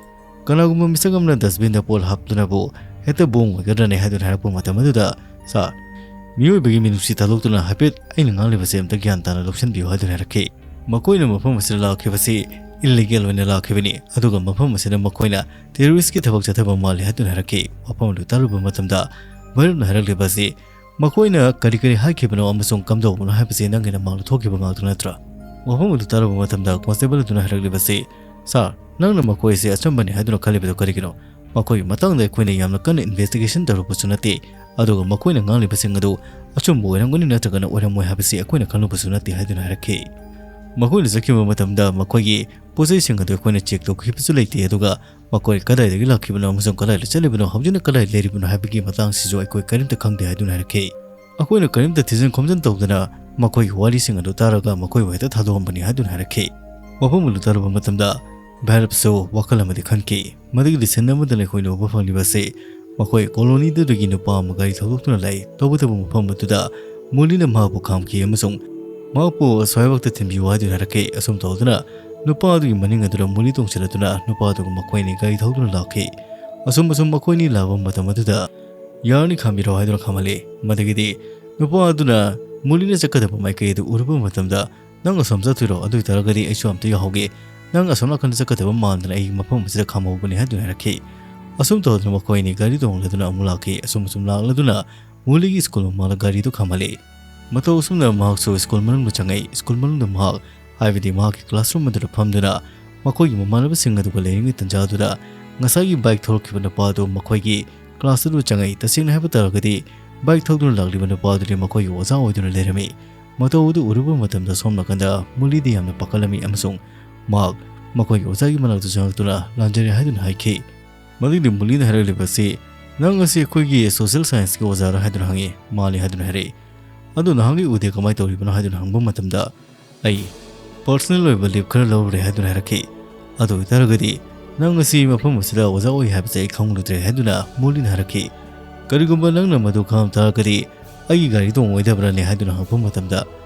ꯀꯅꯥꯒꯨꯝꯕ ꯃꯤꯁꯛ ꯑꯃꯅ ꯗꯁꯕꯤꯟꯗ ꯄꯣꯠ ꯍꯥꯞꯇꯨꯅꯕꯨ ꯍꯦꯛꯇ ꯕꯣꯝ ꯑꯣꯏꯒꯗ꯭ꯔꯅꯦ ꯍꯥꯏꯗꯨꯅ ꯍꯥꯏꯔꯛꯄ ꯃꯇꯝ ꯑꯗꯨꯗ, "ꯁꯥꯔ, ꯃꯤꯑꯣꯏꯕꯒꯤ ꯃꯤꯅꯨꯡꯁꯤ ꯊꯥꯗꯣꯛꯇꯨꯅ ꯍꯥꯏꯐꯦꯠ ꯑꯩꯅ ꯉꯥꯡꯂꯤꯕꯁꯦ ꯑꯝꯇ ꯒ꯭ꯌꯥꯟ ꯇꯥꯅ ꯂꯧꯁꯤꯟꯕꯤꯌꯨ" ꯍꯥꯏꯗꯨꯅ ꯍꯥꯏꯔꯛꯈꯤ꯫ ꯃꯈꯣꯏꯅ ꯃꯐꯝ ꯑꯁꯤꯗ ꯂꯥꯛꯈꯤꯕꯁꯤ ꯏꯜꯂꯤꯒꯦꯜ ꯑꯣꯏꯅ ꯂꯥꯛꯈꯤꯕꯅꯤ, ꯑꯗꯨꯒ ꯃꯐꯝ ꯑꯁꯤꯗ ꯃꯈꯣꯏꯅ ꯇꯦꯔꯣꯔꯤꯁꯀꯤ ꯊꯕꯛ ꯆꯠꯊꯕ ꯃꯥꯜꯂꯤ ꯍꯥꯏꯗꯨꯅ ꯍꯥꯏꯔꯛꯈꯤ꯫ ꯋꯥꯐꯝ ꯑꯗꯨ ꯇꯥꯔꯨꯕ ꯃꯇꯝꯗ ꯚꯩꯔꯞꯅ ꯍꯥꯏꯔꯛꯂꯤꯕ ꯑꯁꯤ, "ꯃꯈꯣꯏꯅ ꯀꯔꯤ ꯀꯔꯤ ꯍꯥꯏꯈꯤꯕꯅꯣ ꯑꯃꯁꯨꯡ ꯀꯝꯗꯧꯕꯅꯣ ꯍꯥꯏꯕꯁꯤ ꯅꯪꯒꯤ ꯅꯃꯥꯡꯗ ꯊꯣꯛꯈꯤꯕ ꯉꯥꯛꯇ ꯅꯠꯇ꯭ꯔꯥ?" ꯋꯥꯐꯝ ꯑꯗꯨ ꯇꯥꯔꯨꯕ ꯃꯇꯝꯗ ꯀꯣꯟꯁꯇꯦꯕꯜ ꯑꯗꯨꯅ ꯍꯥꯏꯔꯛꯂꯤꯕ ꯑꯁꯤ, "ꯁꯥꯔ, ꯅꯪꯅ ꯃꯈꯣꯏ ꯑꯁꯤ ꯑꯆꯝꯕꯅꯤ ꯍꯥꯏꯗꯨꯅ ꯈꯜꯂꯤꯕꯗꯨ ꯀꯔꯤꯒꯤꯅꯣ? ꯃꯈꯣꯏꯒꯤ ꯃꯇꯥꯡꯗ ꯑꯩꯈꯣꯏꯅ ꯌꯥꯝꯅ ꯀꯟꯅ ꯏꯟꯚꯦꯁꯇꯤꯒꯦꯁꯟ ꯇꯧꯔꯨꯕꯁꯨ ꯅꯠꯇꯦ, ꯑꯗꯨꯒ ꯃꯈꯣꯏꯅ ꯉꯥꯡꯂꯤꯕꯁꯤꯡ ꯑꯗꯨ ꯑꯆꯨꯝꯕ ꯑꯣꯏꯔꯝꯒꯅꯤ ꯅꯠꯇ꯭ꯔꯒꯅ ꯑꯣꯏꯔꯝꯃꯣꯏ ꯍꯥꯏꯕꯁꯤ ꯑꯩꯈꯣꯏꯅ ꯈꯪꯂꯨꯕꯁꯨ ꯅꯠꯇꯦ" ꯍꯥꯏꯗꯨꯅ ꯍꯥꯏꯔꯛꯈꯤ꯫ ꯃꯈꯣꯏꯅ ꯆꯠꯈꯤꯕ ꯃꯇꯝꯗ ꯃꯈꯣꯏꯒꯤ ꯄꯣꯠ ꯆꯩꯁꯤꯡ ꯑꯗꯨ ꯑꯩꯈꯣꯏꯅ ꯆꯦꯛ ꯇꯧꯈꯤꯕꯁꯨ ꯂꯩꯇꯦ, ꯑꯗꯨꯒ ꯃꯈꯣꯏ ꯀꯗꯥꯏꯗꯒꯤ ꯂꯥꯛꯈꯤꯕꯅꯣ ꯑꯃꯁꯨꯡ ꯀꯗꯥꯏꯗ ꯆꯠꯂꯤꯕꯅꯣ, ꯍꯧꯖꯤꯛꯅ ꯀꯗꯥꯏꯗ ꯂꯩꯔꯤꯕꯅꯣ ꯍꯥꯏꯕꯒꯤ ꯃꯇꯥꯡꯁꯤꯁꯨ ꯑꯩꯈꯣꯏ ꯀꯔꯤꯝꯇ ꯈꯪꯗꯦ ꯍꯥꯏꯗꯨꯅ ꯍꯥꯏꯔꯛꯈꯤ꯫ ꯑꯩꯈꯣꯏꯅ ꯀꯔꯤꯝꯇ ꯊꯤꯖꯤꯟ ꯈꯣꯝꯖꯤꯟ ꯇꯧꯗꯅ ꯃꯈꯣꯏꯒꯤ ꯋꯥꯔꯤꯁꯤꯡ ꯑꯗꯨ ꯇꯥꯔꯒ ꯃꯈꯣꯏꯕꯨ ꯍꯦꯛꯇ ꯊꯥꯗꯣꯛꯑꯝꯕꯅꯤ ꯍꯥꯏꯗꯨꯅ ꯍꯥꯏꯔꯛꯈꯤ꯫ ꯋꯥꯐꯝ ꯑꯗꯨ ꯇꯥꯔꯨꯕ ꯃꯇꯝꯗ ꯚꯩꯔꯞꯁꯨ ꯋꯥꯈꯜ ꯑꯃꯗꯤ ꯈꯟꯈꯤ꯫ ꯃꯗꯨꯒꯤ ꯂꯤꯁꯟ ꯑꯃꯗ ꯑꯩꯈꯣꯏꯅ ꯎꯕ ꯐꯪꯂꯤꯕ ꯑꯁꯤ ꯃꯈꯣꯏ ꯀꯣꯂꯣꯅꯤꯗꯨꯗꯒꯤ ꯅꯨꯄꯥ ꯑꯃ ꯒꯥꯔꯤ ꯊꯧꯗꯣꯛꯇꯨꯅ ꯂꯥꯛꯏ꯫ ꯇꯧꯕꯇꯕꯨ ꯃꯐꯝ ꯑꯗꯨꯗ ꯃꯨꯂꯤꯅ ꯃꯍꯥꯛꯄꯨ ꯈꯥꯝꯈꯤ ꯑꯃꯁꯨꯡ ꯃꯍꯥꯛꯄꯨ ꯑꯁ꯭ꯋꯥꯏꯐꯥꯎꯇ ꯊꯤꯟꯕꯤꯌꯨ ꯍꯥꯏꯗꯨꯅ ꯍꯥꯏꯔꯛꯈꯤ꯫ ꯑꯁꯨꯝ ꯇꯧꯗꯨꯅ ꯅꯨꯄꯥ ꯑꯗꯨꯒꯤ ꯃꯅꯤꯡ ꯑꯗꯨꯗ ꯃꯨꯂꯤ ꯇꯣꯡꯁꯤꯜꯂꯗꯨꯅ ꯅꯨꯄꯥ ꯑꯗꯨꯒ ꯃꯈꯣꯏ ꯑꯅꯤ ꯒꯥꯔꯤ ꯊꯧꯗꯨꯅ ꯂꯥꯛꯈꯤ꯫ ꯑꯁꯨꯝ ꯑꯁꯨꯝ ꯃꯈꯣꯏ ꯑꯅꯤ ꯂꯥꯛꯄ ꯃꯇꯝ ꯑꯗꯨꯗ ꯌꯥꯔꯅꯤ ꯈꯥꯝꯕꯤꯔꯣ ꯍꯥꯏꯗꯨꯅ ꯈꯥꯝꯍꯜꯂꯤ꯫ ꯃꯗꯒꯤꯗꯤ ꯅꯨꯄꯥ ꯑꯗꯨꯅ ꯃꯨꯂꯤꯅ ꯆꯠꯀꯗꯕ ꯃꯥꯏꯀꯩ ꯑꯗꯨ ꯎꯔꯨꯕ ꯃꯇꯝꯗ, "ꯅꯪ ꯑꯁꯣꯝ ꯆꯠꯇꯣꯏꯔꯣ? ꯑꯗꯨ ꯑꯣꯏꯇꯥꯔꯒꯗꯤ ꯑꯩꯁꯨ ꯑꯝꯇ ꯌꯥꯎꯍꯧꯒꯦ꯫ ꯅꯪ ꯑꯁꯣꯝ ꯅꯥꯀꯟꯗ ꯆꯠꯀꯗꯕ ꯃꯥꯟꯗꯅ ꯑꯩ ꯃꯐꯝ ꯑꯁꯤꯗ ꯈꯥꯝꯍꯧꯕꯅꯤ" ꯍꯥꯏꯗꯨꯅ ꯍꯥꯏꯔꯛꯈꯤ꯫ ꯑꯁꯨꯝ ꯇꯧꯗꯅ ꯃꯈꯣꯏ ꯑꯅꯤ ꯒꯥꯔꯤ ꯇꯣꯡꯂꯗꯨꯅ ꯑꯃꯨꯛ ꯂꯥꯛꯈꯤ꯫ ꯑꯁꯨꯝ ꯑꯁꯨꯝ ꯂꯥꯛꯂꯗꯨꯅ ꯃꯨꯂꯤꯒꯤ ꯁ꯭ꯀꯨꯜ ꯃꯃꯥꯡꯗ ꯒꯥꯔꯤꯗꯨ ꯈꯥꯝꯍꯜꯂꯤ꯫ ꯃꯇꯧ ꯑꯁꯨꯝꯅ ꯃꯍꯥꯛꯁꯨ ꯁ꯭ꯀꯨꯜ ꯃꯅꯨꯡꯗ ꯆꯪꯉꯛꯏ꯫ ꯁ꯭ꯀꯨꯜ ꯃꯅꯨꯡꯗ ꯃꯍꯥꯛ, ꯍꯥꯏꯕꯗꯤ ꯃꯍꯥꯛꯀꯤ ꯀ꯭ꯂꯥꯁꯔꯨꯝ ꯑꯗꯨꯗ ꯐꯝꯗꯨꯅ ꯃꯈꯣꯏꯒꯤ ꯃꯃꯥꯟꯅꯕꯁꯤꯡ ꯑꯗꯨꯒ ꯂꯩꯔꯤꯉꯩ ꯇꯟꯖꯥ ꯑꯗꯨꯗ ꯉꯁꯥꯏꯒꯤ ꯕꯥꯏꯛ ꯊꯧꯔꯛꯈꯤꯕ ꯅꯨꯄꯥ ꯑꯗꯨ ꯃꯈꯣꯏꯒꯤ ꯀ꯭ꯂꯥꯁ ꯑꯗꯨ ꯆꯪꯉꯛꯏ꯫ ꯇꯁꯦꯡꯅ ꯍꯥꯏꯕ ꯇꯥꯔꯒꯗꯤ ꯕꯥꯏꯛ ꯊꯧꯗꯨꯅ ꯂꯥꯛꯂꯤꯕ ꯅꯨꯄꯥ ꯑꯗꯨꯗꯤ ꯃꯈꯣꯏꯒꯤ ꯑꯣꯖꯥ ꯑꯣꯏꯗꯨꯅ ꯂꯩꯔꯝꯃꯤ꯫ ꯃꯇꯧ ꯑꯗꯨ ꯎꯔꯨꯕ ꯃꯇꯝꯗ ꯁꯣꯝ ꯅꯥꯀꯟꯗ ꯃꯨꯂꯤꯗꯤ ꯌꯥꯝꯅ ꯄꯥꯈꯠꯂꯝꯃꯤ ꯑꯃꯁꯨꯡ ꯃꯍꯥꯛ ꯃꯈꯣꯏꯒꯤ ꯑꯣꯖꯥꯒꯤ ꯃꯅꯥꯛꯇ ꯆꯪꯂꯛꯇꯨꯅ ꯂꯥꯟꯖꯔꯦ ꯍꯥꯏꯗꯨꯅ ꯍꯥꯏꯈꯤ꯫ ꯃꯗꯨꯒꯤ ꯃꯨꯂꯤꯅ ꯍꯥꯏꯔꯛꯂꯤꯕꯁꯤ, "ꯅꯪ ꯑꯁꯤ ꯑꯩꯈꯣꯏꯒꯤ ꯁꯣꯁꯤꯌꯦꯜ ꯁꯥꯏꯟꯁꯀꯤ ꯑꯣꯖꯥꯔ?" ꯍꯥꯏꯗꯨꯅ ꯍꯪꯉꯤ꯫ "ꯃꯥꯅꯤ" ꯍꯥꯏꯗꯨꯅ ꯍꯥꯏꯔꯛꯏ꯫ "ꯑꯗꯨ ꯅꯍꯥꯟꯒꯩ ꯎꯗꯦ, ꯀꯃꯥꯏꯅ ꯇꯧꯔꯤꯕꯅꯣ?" ꯍꯥꯏꯗꯨꯅ ꯍꯪꯕ ꯃꯇꯝꯗ, "ꯑꯩ ꯄꯔꯁꯅꯦꯜ ꯑꯣꯏꯕ ꯂꯤꯞ ꯈꯔ ꯂꯧꯔꯨꯔꯦ" ꯍꯥꯏꯗꯨꯅ ꯍꯥꯏꯔꯛꯈꯤ꯫ "ꯑꯗꯨ ꯑꯣꯏꯇꯥꯔꯒꯗꯤ ꯅꯪ ꯉꯁꯤ ꯃꯐꯝ ꯑꯁꯤꯗ ꯑꯣꯖꯥ ꯑꯣꯏ ꯍꯥꯏꯕꯁꯦ ꯑꯩ ꯈꯪꯂꯨꯗ꯭ꯔꯦ" ꯍꯥꯏꯗꯨꯅ ꯃꯨꯂꯤꯅ ꯍꯥꯏꯔꯛꯈꯤ꯫ "ꯀꯔꯤꯒꯨꯝꯕ ꯅꯪꯅ ꯃꯗꯨ ꯈꯪꯂꯝ ꯇꯥꯔꯒꯗꯤ ꯑꯩꯒꯤ ꯒꯥꯔꯤ ꯇꯣꯡꯉꯣꯏꯗꯕ꯭ꯔꯅꯦ?" ꯍꯥꯏꯗꯨꯅ ꯍꯪꯉꯛꯄ ꯃꯇꯝꯗ,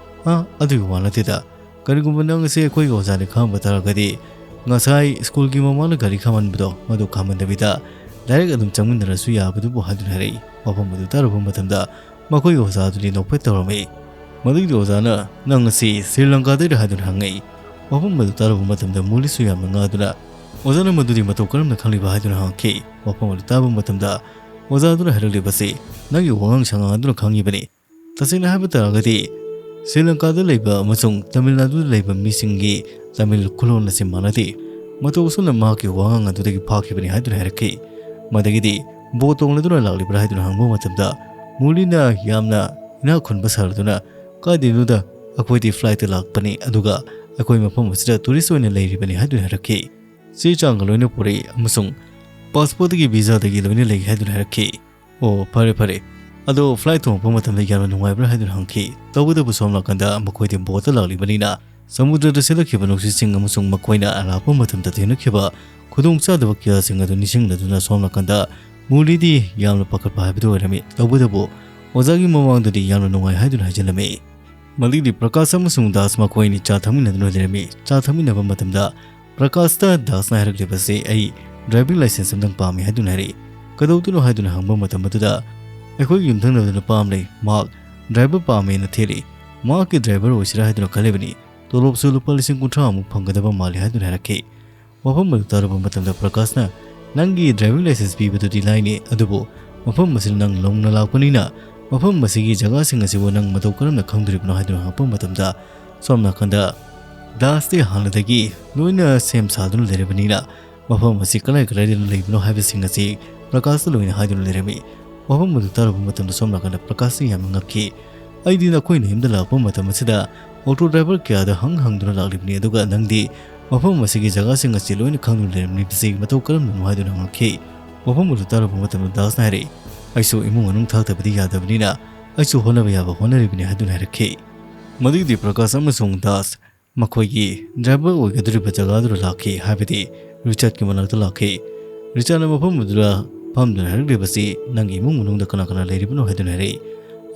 "ꯑ, ꯑꯗꯨꯒꯤ ꯋꯥ ꯅꯠꯇꯦꯗ꯫ ꯀꯔꯤꯒꯨꯝꯕ ꯅꯪ ꯑꯁꯤ ꯑꯩꯈꯣꯏꯒꯤ ꯑꯣꯖꯥꯅꯤ ꯈꯪꯂꯝꯕ ꯇꯥꯔꯒꯗꯤ ꯉꯁꯥꯏ ꯁ꯭ꯀꯨꯜꯒꯤ ꯃꯃꯥꯡꯗ ꯒꯥꯔꯤ ꯈꯥꯝꯍꯟꯕꯗꯣ ꯃꯗꯨ ꯈꯥꯝꯍꯟꯗꯕꯤꯗ ꯗꯥꯏꯔꯦꯛ ꯑꯗꯨꯝ ꯆꯪꯃꯤꯟꯅꯔꯁꯨ ꯌꯥꯕꯗꯨꯕꯨ" ꯍꯥꯏꯗꯨꯅ ꯍꯥꯏꯔꯛꯏ꯫ ꯋꯥꯐꯝ ꯑꯗꯨ ꯇꯥꯔꯨꯕ ꯃꯇꯝꯗ ꯃꯈꯣꯏꯒꯤ ꯑꯣꯖꯥ ꯑꯗꯨꯗꯤ ꯅꯣꯛꯐꯦꯠ ꯇꯧꯔꯝꯃꯤ꯫ ꯃꯗꯨꯒꯤ ꯑꯣꯖꯥꯅ, "ꯅꯪ ꯑꯁꯤ ꯁ꯭ꯔꯤ ꯂꯪꯀꯥꯗꯩꯔ?" ꯍꯥꯏꯗꯨꯅ ꯍꯪꯉꯛꯏ꯫ ꯋꯥꯐꯝ ꯑꯗꯨ ꯇꯥꯔꯨꯕ ꯃꯇꯝꯗ ꯃꯨꯂꯤꯁꯨ ꯌꯥꯝꯅ ꯉꯛꯗꯨꯅ, "ꯑꯣꯖꯥꯅ ꯃꯗꯨꯗꯤ ꯃꯇꯧ ꯀꯔꯝꯅ ꯈꯪꯂꯤꯕ?" ꯍꯥꯏꯗꯨꯅ ꯍꯪꯉꯛꯈꯤ꯫ ꯋꯥꯐꯝ ꯑꯗꯨ ꯇꯥꯕ ꯃꯇꯝꯗ ꯑꯣꯖꯥ ꯑꯗꯨꯅ ꯍꯥꯏꯔꯛꯂꯤꯕꯁꯤ, "ꯅꯪꯒꯤ ꯋꯥꯉꯥꯡ ꯁꯉꯥꯡ ꯑꯗꯨꯅ ꯈꯪꯉꯤꯕꯅꯤ꯫ ꯇꯁꯦꯡꯅ ꯍꯥꯏꯕ ꯇꯥꯔꯒꯗꯤ ꯁ꯭ꯔꯤ ꯂꯪꯀꯥꯗ ꯂꯩꯕ ꯑꯃꯁꯨꯡ ꯇꯥꯃꯤꯜ ꯅꯥꯗꯨꯗ ꯂꯩꯕ ꯃꯤꯁꯤꯡꯒꯤ ꯇꯥꯃꯤꯜ ꯈꯨꯂꯣꯟ ꯑꯁꯤ ꯃꯥꯟꯅꯗꯦ꯫ ꯃꯇꯧ ꯑꯁꯨꯝꯅ ꯃꯍꯥꯛꯀꯤ ꯋꯥꯉꯥꯡ ꯑꯗꯨꯗꯒꯤ ꯐꯥꯈꯤꯕꯅꯤ" ꯍꯥꯏꯗꯨꯅ ꯍꯥꯏꯔꯛꯈꯤ꯫ ꯃꯗꯒꯤꯗꯤ ꯕꯣꯠ ꯇꯣꯡꯂꯗꯨꯅ ꯂꯥꯛꯂꯤꯕ꯭ꯔꯥ ꯍꯥꯏꯗꯨꯅ ꯍꯪꯕ ꯃꯇꯝꯗ ꯃꯨꯂꯤꯅ ꯌꯥꯝꯅ ꯏꯅꯥꯛ ꯈꯨꯟꯕ ꯁꯥꯔꯗꯨꯅ, "ꯀꯥꯏꯗꯩꯅꯣꯗ, ꯑꯩꯈꯣꯏꯗꯤ ꯐ꯭ꯂꯥꯏꯠꯇ ꯂꯥꯛꯄꯅꯤ, ꯑꯗꯨꯒ ꯑꯩꯈꯣꯏ ꯃꯐꯝ ꯑꯁꯤꯗ ꯇꯨꯔꯤꯁ ꯑꯣꯏꯅ ꯂꯩꯔꯤꯕꯅꯤ" ꯍꯥꯏꯗꯨꯅ ꯍꯥꯏꯔꯛꯈꯤ꯫ "ꯆꯦ ꯆꯥꯡꯒ ꯂꯣꯏꯅ ꯄꯨꯔꯛꯏ ꯑꯃꯁꯨꯡ ꯄꯥꯁꯄꯣꯔꯠꯇꯒꯤ ꯚꯤꯖꯥꯗꯒꯤ ꯂꯣꯏꯅ ꯂꯩ" ꯍꯥꯏꯗꯨꯅ ꯍꯥꯏꯔꯛꯈꯤ꯫ "ꯑꯣ, ꯐꯔꯦ, ꯐꯔꯦ꯫ ꯑꯗꯣ ꯐ꯭ꯂꯥꯏꯠ ꯇꯣꯡꯉꯛꯄ ꯃꯇꯝꯗ ꯌꯥꯝꯅ ꯅꯨꯡꯉꯥꯏꯕ꯭ꯔꯥ?" ꯍꯥꯏꯗꯨꯅ ꯍꯪꯈꯤ꯫ ꯇꯧꯕꯇꯕꯨ ꯁꯣꯝ ꯅꯥꯀꯟꯗ ꯃꯈꯣꯏꯗꯤ ꯕꯣꯠꯇ ꯂꯥꯛꯂꯤꯕꯅꯤꯅ ꯁꯃꯨꯗ꯭ꯔꯗ ꯁꯤꯠꯂꯛꯈꯤꯕ ꯅꯨꯡꯁꯤꯠꯁꯤꯡ ꯑꯃꯁꯨꯡ ꯃꯈꯣꯏꯅ ꯑꯔꯥꯞꯄ ꯃꯇꯝꯗ ꯊꯦꯡꯅꯈꯤꯕ ꯈꯨꯗꯣꯡꯆꯥꯗꯕ ꯀꯌꯥꯁꯤꯡ ꯑꯗꯨ ꯅꯤꯡꯁꯤꯡꯂꯗꯨꯅ ꯁꯣꯝ ꯅꯥꯀꯟꯗ ꯃꯨꯂꯤꯗꯤ ꯌꯥꯝꯅ ꯄꯥꯈꯠꯄ ꯍꯥꯏꯕꯗꯨ ꯑꯣꯏꯔꯝꯃꯤ꯫ ꯇꯧꯕꯇꯕꯨ ꯑꯣꯖꯥꯒꯤ ꯃꯃꯥꯡꯗꯗꯤ ꯌꯥꯝꯅ ꯅꯨꯡꯉꯥꯏ ꯍꯥꯏꯗꯨꯅ ꯍꯥꯏꯖꯤꯜꯂꯝꯃꯤ꯫ ꯃꯗꯨꯒꯤꯗꯤ ꯄ꯭ꯔꯀꯥꯁ ꯑꯃꯁꯨꯡ ꯗꯥꯁ ꯃꯈꯣꯏ ꯑꯅꯤ ꯆꯥ ꯊꯛꯃꯤꯟꯅꯗꯨꯅ ꯂꯩꯔꯝꯃꯤ꯫ ꯆꯥ ꯊꯛꯃꯤꯟꯅꯕ ꯃꯇꯝꯗ ꯄ꯭ꯔꯀꯥꯁꯇ ꯗꯥꯁꯅ ꯍꯥꯏꯔꯛꯂꯤꯕꯁꯤ, "ꯑꯩ ꯗ꯭ꯔꯥꯏꯚꯤꯡ ꯂꯥꯏꯁꯦꯟꯁ ꯑꯃꯇꯪ ꯄꯥꯝꯃꯤ" ꯍꯥꯏꯗꯨꯅ ꯍꯥꯏꯔꯛꯏ꯫ "ꯀꯩꯗꯧꯗꯣꯏꯅꯣ?" ꯍꯥꯏꯗꯨꯅ ꯍꯪꯕ ꯃꯇꯝ ꯑꯗꯨꯗ, "ꯑꯩꯈꯣꯏꯒꯤ ꯌꯨꯝꯊꯪꯅꯕꯗ ꯅꯨꯄꯥ ꯑꯃ ꯂꯩ, ꯃꯍꯥꯛ ꯗ꯭ꯔꯥꯏꯚꯔ ꯄꯥꯝꯃꯦꯅ ꯊꯦꯠꯂꯤ꯫ ꯃꯍꯥꯛꯀꯤ ꯗ꯭ꯔꯥꯏꯚꯔ ꯑꯣꯏꯁꯤꯔꯥ ꯍꯥꯏꯗꯨꯅ ꯈꯜꯂꯤꯕꯅꯤ꯫ ꯇꯣꯂꯣꯞꯁꯨ ꯂꯨꯄꯥ ꯂꯤꯁꯤꯡ ꯀꯨꯟꯊ꯭ꯔꯥ ꯃꯨꯛ ꯐꯪꯒꯗꯕ ꯃꯥꯜꯂꯤ" ꯍꯥꯏꯗꯨꯅ ꯍꯥꯏꯔꯛꯈꯤ꯫ ꯋꯥꯐꯝ ꯑꯗꯨ ꯇꯥꯔꯨꯕ ꯃꯇꯝꯗ ꯄ꯭ꯔꯀꯥꯁꯅ, "ꯅꯪꯒꯤ ꯗ꯭ꯔꯥꯏꯚꯤꯡ ꯂꯥꯏꯁꯦꯟꯁ ꯄꯤꯕꯗꯨꯗꯤ ꯂꯥꯏꯅꯤ, ꯑꯗꯨꯕꯨ ꯃꯐꯝ ꯑꯁꯤꯗ ꯅꯪ ꯅꯧꯅ ꯂꯥꯛꯄꯅꯤꯅ ꯃꯐꯝ ꯑꯁꯤꯒꯤ ꯖꯒꯥꯁꯤꯡ ꯑꯁꯤꯕꯨ ꯅꯪ ꯃꯇꯧ ꯀꯔꯝꯅ ꯈꯪꯗꯣꯔꯤꯕꯅꯣ?" ꯍꯥꯏꯗꯨꯅ ꯍꯪꯉꯛꯄ ꯃꯇꯝꯗ, ꯁꯣꯝ ꯅꯥꯀꯟꯗ ꯗꯥꯁꯇꯤ ꯍꯥꯟꯅꯗꯒꯤ ꯂꯣꯏꯅ ꯁꯦꯝ ꯁꯥꯗꯨꯅ ꯂꯩꯔꯕꯅꯤꯅ ꯃꯐꯝ ꯑꯁꯤ ꯀꯗꯥꯏ ꯀꯗꯥꯏꯗ ꯂꯩꯕꯅꯣ ꯍꯥꯏꯕꯁꯤꯡ ꯑꯁꯤ ꯄ꯭ꯔꯀꯥꯁꯇ ꯂꯣꯏꯅ ꯍꯥꯏꯗꯨꯅ ꯂꯩꯔꯝꯃꯤ꯫ ꯋꯥꯐꯝ ꯑꯗꯨ ꯇꯥꯔꯨꯕ ꯃꯇꯝꯗ ꯁꯣꯝ ꯅꯥꯀꯟꯗ ꯄ꯭ꯔꯀꯥꯁꯁꯤ ꯌꯥꯝꯅ ꯉꯛꯈꯤ꯫ "ꯑꯩꯗꯤ ꯅꯈꯣꯏꯅ ꯌꯨꯝꯗ ꯂꯥꯛꯄ ꯃꯇꯝ ꯑꯁꯤꯗ ꯑꯣꯇꯣ ꯗ꯭ꯔꯥꯏꯚꯔ ꯀꯌꯥꯗ ꯍꯪ ꯍꯪꯗꯨꯅ ꯂꯥꯛꯂꯤꯕꯅꯤ, ꯑꯗꯨꯒ ꯅꯪꯗꯤ ꯃꯐꯝ ꯑꯁꯤꯒꯤ ꯖꯒꯥꯁꯤꯡ ꯑꯁꯤ ꯂꯣꯏꯅ ꯈꯪꯗꯨꯅ ꯂꯩꯔꯝꯂꯤꯕꯁꯤ ꯃꯇꯧ ꯀꯔꯝꯅꯅꯣ?" ꯍꯥꯏꯗꯨꯅ ꯍꯪꯉꯛꯈꯤ꯫ ꯋꯥꯐꯝ ꯑꯗꯨ ꯇꯥꯔꯨꯕ ꯃꯇꯝꯗ ꯗꯥꯁꯅ ꯍꯥꯏꯔꯛꯏ, "ꯑꯩꯁꯨ ꯏꯃꯨꯡ ꯃꯅꯨꯡ ꯊꯥꯛꯇꯕꯗꯤ ꯌꯥꯗꯕꯅꯤꯅ ꯑꯩꯁꯨ ꯍꯣꯠꯅꯕ ꯌꯥꯕ ꯍꯣꯠꯅꯔꯤꯕꯅꯤ" ꯍꯥꯏꯗꯨꯅ ꯍꯥꯏꯔꯛꯈꯤ꯫ ꯃꯗꯨꯒꯤꯗꯤ ꯄ꯭ꯔꯀꯥꯁ ꯑꯃꯁꯨꯡ ꯗꯥꯁ ꯃꯈꯣꯏꯒꯤ ꯗ꯭ꯔꯥꯏꯚꯔ ꯑꯣꯏꯒꯗꯧꯔꯤꯕ ꯖꯒꯥꯗꯨꯗ ꯂꯥꯛꯈꯤ, ꯍꯥꯏꯕꯗꯤ ꯔꯤꯆꯥꯔꯗꯀꯤ ꯃꯅꯥꯛꯇ ꯂꯥꯛꯈꯤ꯫ ꯔꯤꯆꯥꯔꯗꯅ ꯃꯐꯝ ꯑꯗꯨꯗ ꯐꯝꯗꯨꯅ ꯍꯥꯏꯔꯛꯂꯤꯕꯁꯤ, "ꯅꯪꯒꯤ ꯏꯃꯨꯡ ꯃꯅꯨꯡꯗ ꯀꯅꯥ ꯀꯅꯥ ꯂꯩꯔꯤꯕꯅꯣ?" ꯍꯥꯏꯗꯨꯅ ꯍꯥꯏꯔꯛꯏ꯫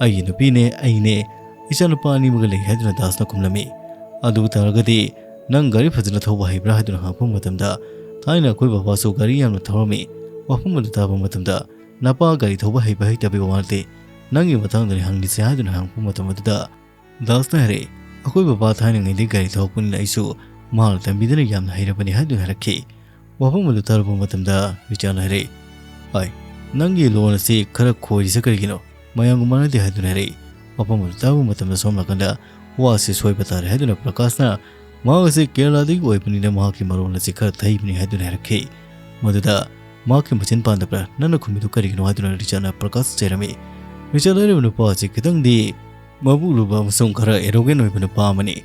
"ꯑꯩꯒꯤ ꯅꯨꯄꯤꯅꯦ, ꯑꯩꯅꯦ, ꯏꯆꯥꯅꯨꯄꯥ ꯑꯅꯤꯃꯒ ꯂꯩ" ꯍꯥꯏꯗꯨꯅ ꯗꯥꯁꯅ ꯈꯨꯝꯂꯝꯃꯤ꯫ "ꯑꯗꯨ ꯇꯥꯔꯒꯗꯤ ꯅꯪ ꯒꯥꯔꯤ ꯐꯖꯅ ꯊꯧꯕ ꯍꯩꯕ꯭ꯔꯥ?" ꯍꯥꯏꯗꯨꯅ ꯍꯪꯉꯛꯄ ꯃꯇꯝꯗ, "ꯊꯥꯏꯅ ꯑꯩꯈꯣꯏ ꯕꯕꯥꯁꯨ ꯒꯥꯔꯤ ꯌꯥꯝꯅ ꯊꯧꯔꯝꯃꯤ"꯫ ꯋꯥꯐꯝ ꯑꯗꯨ ꯇꯥꯕ ꯃꯇꯝꯗ, "ꯅꯄꯥ ꯒꯥꯔꯤ ꯊꯧꯕ ꯍꯩꯕ ꯍꯩꯇꯕꯒꯤ ꯋꯥ ꯅꯠꯇꯦ, ꯅꯪꯒꯤ ꯃꯇꯥꯡꯗꯅꯤ ꯍꯪꯂꯤꯁꯦ" ꯍꯥꯏꯗꯨꯅ ꯍꯪꯉꯛꯄ ꯃꯇꯝ ꯑꯗꯨꯗ, ꯗꯥꯁꯅ ꯍꯥꯏꯔꯛꯏ, "ꯑꯩꯈꯣꯏ ꯕꯕꯥ ꯊꯥꯏꯅꯉꯩꯗꯒꯤ ꯒꯥꯔꯤ ꯊꯧꯔꯛꯄꯅꯤꯅ ꯑꯩꯁꯨ ꯃꯍꯥꯛꯅ ꯇꯝꯕꯤꯗꯨꯅ ꯌꯥꯝꯅ ꯍꯩꯔꯕꯅꯤ" ꯍꯥꯏꯗꯨꯅ ꯍꯥꯏꯔꯛꯈꯤ꯫ ꯋꯥꯐꯝ ꯑꯗꯨ ꯇꯥꯔꯨꯕ ꯃꯇꯝꯗ ꯔꯤꯆꯥꯔꯗꯅ ꯍꯥꯏꯔꯛꯏ, "ꯍꯥꯏ, ꯅꯪꯒꯤ ꯂꯣꯟ ꯑꯁꯤ ꯈꯔ ꯈꯣꯏꯔꯤꯁꯦ ꯀꯔꯤꯒꯤꯅꯣ? ꯃꯌꯥꯝꯒ ꯃꯥꯟꯅꯗꯦ" ꯍꯥꯏꯗꯨꯅ ꯍꯥꯏꯔꯛꯏ꯫ ꯋꯥꯐꯝ ꯑꯗꯨ ꯇꯥꯕ ꯃꯇꯝꯗ ꯁꯣꯝ ꯅꯥꯀꯟꯗ ꯋꯥꯁꯤ ꯁꯣꯏꯕ ꯇꯥꯔꯦ ꯍꯥꯏꯗꯨꯅ ꯄ꯭ꯔꯀꯥꯁꯅ ꯃꯍꯥꯛ ꯑꯁꯤ ꯀꯦꯔꯂꯥꯗꯒꯤ ꯑꯣꯏꯕꯅꯤꯅ ꯃꯍꯥꯛꯀꯤ ꯃꯔꯣꯟ ꯑꯁꯤ ꯈꯔ ꯊꯩꯕꯅꯤ ꯍꯥꯏꯗꯨꯅ ꯍꯥꯏꯔꯛꯈꯤ꯫ ꯃꯗꯨꯗ ꯃꯍꯥꯛꯀꯤ ꯃꯆꯤꯟ ꯄꯥꯟꯗꯕ꯭ꯔꯥ, ꯅꯪꯅ ꯈꯨꯝꯃꯤꯗꯨ ꯀꯔꯤꯒꯤꯅꯣ ꯍꯥꯏꯗꯨꯅ ꯔꯤꯆꯥꯔꯗꯅ ꯄ꯭ꯔꯀꯥꯁ ꯆꯩꯔꯝꯃꯤ꯫ ꯔꯤꯆꯥꯔꯗ ꯍꯥꯏꯔꯤꯕ ꯅꯨꯄꯥ ꯑꯁꯤ ꯈꯤꯇꯪꯗꯤ ꯃꯕꯨꯛ ꯂꯨꯕ ꯑꯃꯁꯨꯡ ꯈꯔ ꯑꯦꯔꯣꯒꯦꯟ ꯑꯣꯏꯕ ꯅꯨꯄꯥ ꯑꯃꯅꯤ꯫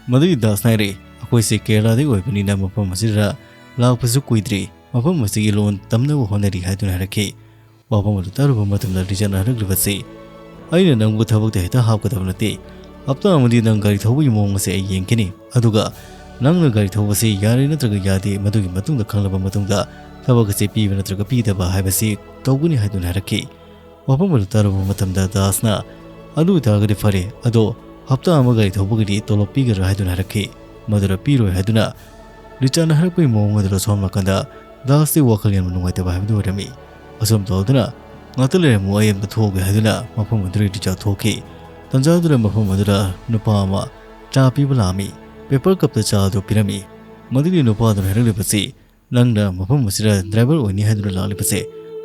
ꯃꯗꯨꯒꯤ ꯗꯥꯁꯅ ꯍꯥꯏꯔꯛꯏ, "ꯑꯩꯈꯣꯏꯁꯤ ꯀꯦꯔꯂꯥꯗꯒꯤ ꯑꯣꯏꯕꯅꯤꯅ ꯃꯐꯝ ꯑꯁꯤꯗ ꯂꯥꯛꯄꯁꯨ ꯀꯨꯏꯗ꯭ꯔꯤ, ꯃꯐꯝ ꯑꯁꯤꯒꯤ ꯂꯣꯟ ꯇꯝꯅꯕ ꯍꯣꯠꯅꯔꯤ" ꯍꯥꯏꯗꯨꯅ ꯍꯥꯏꯔꯛꯈꯤ꯫ ꯋꯥꯐꯝ ꯑꯗꯨ ꯇꯥꯔꯨꯕ ꯃꯇꯝꯗ ꯔꯤꯆꯥꯔꯗꯅ ꯍꯥꯏꯔꯛꯂꯤꯕꯁꯤ, "ꯑꯩꯅ ꯅꯪꯕꯨ ꯊꯕꯛꯇ ꯍꯦꯛꯇ ꯍꯥꯞꯀꯗꯕ ꯅꯠꯇꯦ꯫ ꯍꯞꯇꯥ ꯑꯃꯗꯤ ꯅꯪ ꯒꯥꯔꯤ ꯊꯧꯕꯒꯤ ꯃꯑꯣꯡ ꯑꯁꯦ ꯑꯩ ꯌꯦꯡꯈꯤꯅꯤ꯫ ꯑꯗꯨꯒ ꯅꯪꯅ ꯒꯥꯔꯤ ꯊꯧꯕꯁꯤ ꯌꯥꯔꯦ ꯅꯠꯇ꯭ꯔꯒ ꯌꯥꯗꯦ, ꯃꯗꯨꯒꯤ ꯃꯇꯨꯡꯗ ꯈꯪꯂꯕ ꯃꯇꯨꯡꯗ ꯊꯕꯛ ꯑꯁꯤ ꯄꯤꯕ ꯅꯠꯇ꯭ꯔꯒ ꯄꯤꯗꯕ ꯍꯥꯏꯕꯁꯤ ꯇꯧꯒꯅꯤ" ꯍꯥꯏꯗꯨꯅ ꯍꯥꯏꯔꯛꯈꯤ꯫ ꯋꯥꯐꯝ ꯑꯗꯨ ꯇꯥꯔꯨꯕ ꯃꯇꯝꯗ ꯗꯥꯁꯅ, "ꯑꯗꯨ ꯑꯣꯏꯇꯥꯔꯒꯗꯤ ꯐꯔꯦ, ꯑꯗꯣ ꯍꯞꯇꯥ ꯑꯃ ꯒꯥꯔꯤ ꯊꯧꯕꯒꯤꯗꯤ ꯇꯣꯂꯣꯞ ꯄꯤꯒꯗ꯭ꯔꯥ?" ꯍꯥꯏꯗꯨꯅ ꯍꯥꯏꯔꯛꯈꯤ꯫ ꯃꯗꯨꯗ ꯄꯤꯔꯣꯏ ꯍꯥꯏꯗꯨꯅ ꯔꯤꯆꯥꯔꯗꯅ ꯍꯥꯏꯔꯛꯄꯒꯤ ꯃꯑꯣꯡ ꯑꯗꯨꯗ ꯁꯣꯝ ꯅꯥꯀꯟꯗ ꯗꯥꯁꯇꯤ ꯋꯥꯈꯜ ꯌꯥꯝꯅ ꯅꯨꯡꯉꯥꯏꯇꯕ ꯍꯥꯏꯕꯗꯨ ꯑꯣꯏꯔꯝꯃꯤ꯫ ꯑꯁꯨꯝ ꯇꯧꯗꯨꯅ, "ꯉꯥꯛꯇ ꯂꯩꯔꯝꯃꯨ, ꯑꯩ ꯑꯝꯇ ꯊꯣꯛꯑꯒꯦ" ꯍꯥꯏꯗꯨꯅ ꯃꯐꯝ ꯑꯗꯨꯗꯒꯤ ꯔꯤꯆꯥꯔꯗ ꯊꯣꯛꯈꯤ꯫ ꯇꯟꯖꯥꯗꯨꯗ ꯃꯐꯝ ꯑꯗꯨꯗ ꯅꯨꯄꯥ ꯑꯃ ꯆꯥ ꯄꯤꯕ ꯂꯥꯛꯑꯝꯃꯤ꯫ ꯄꯦꯄꯔ ꯀꯞꯇ ꯆꯥ ꯑꯗꯨ ꯄꯤꯔꯝꯃꯤ꯫ ꯃꯗꯨꯒꯤ ꯅꯨꯄꯥꯗꯨꯅ ꯍꯥꯏꯔꯛꯂꯤꯕꯁꯤ, "ꯅꯪꯅ ꯃꯐꯝ ꯑꯁꯤꯗ ꯗ꯭ꯔꯥꯏꯚꯔ ꯑꯣꯏꯅꯤ ꯍꯥꯏꯗꯨꯅ ꯂꯥꯛꯂꯤꯕꯁꯦ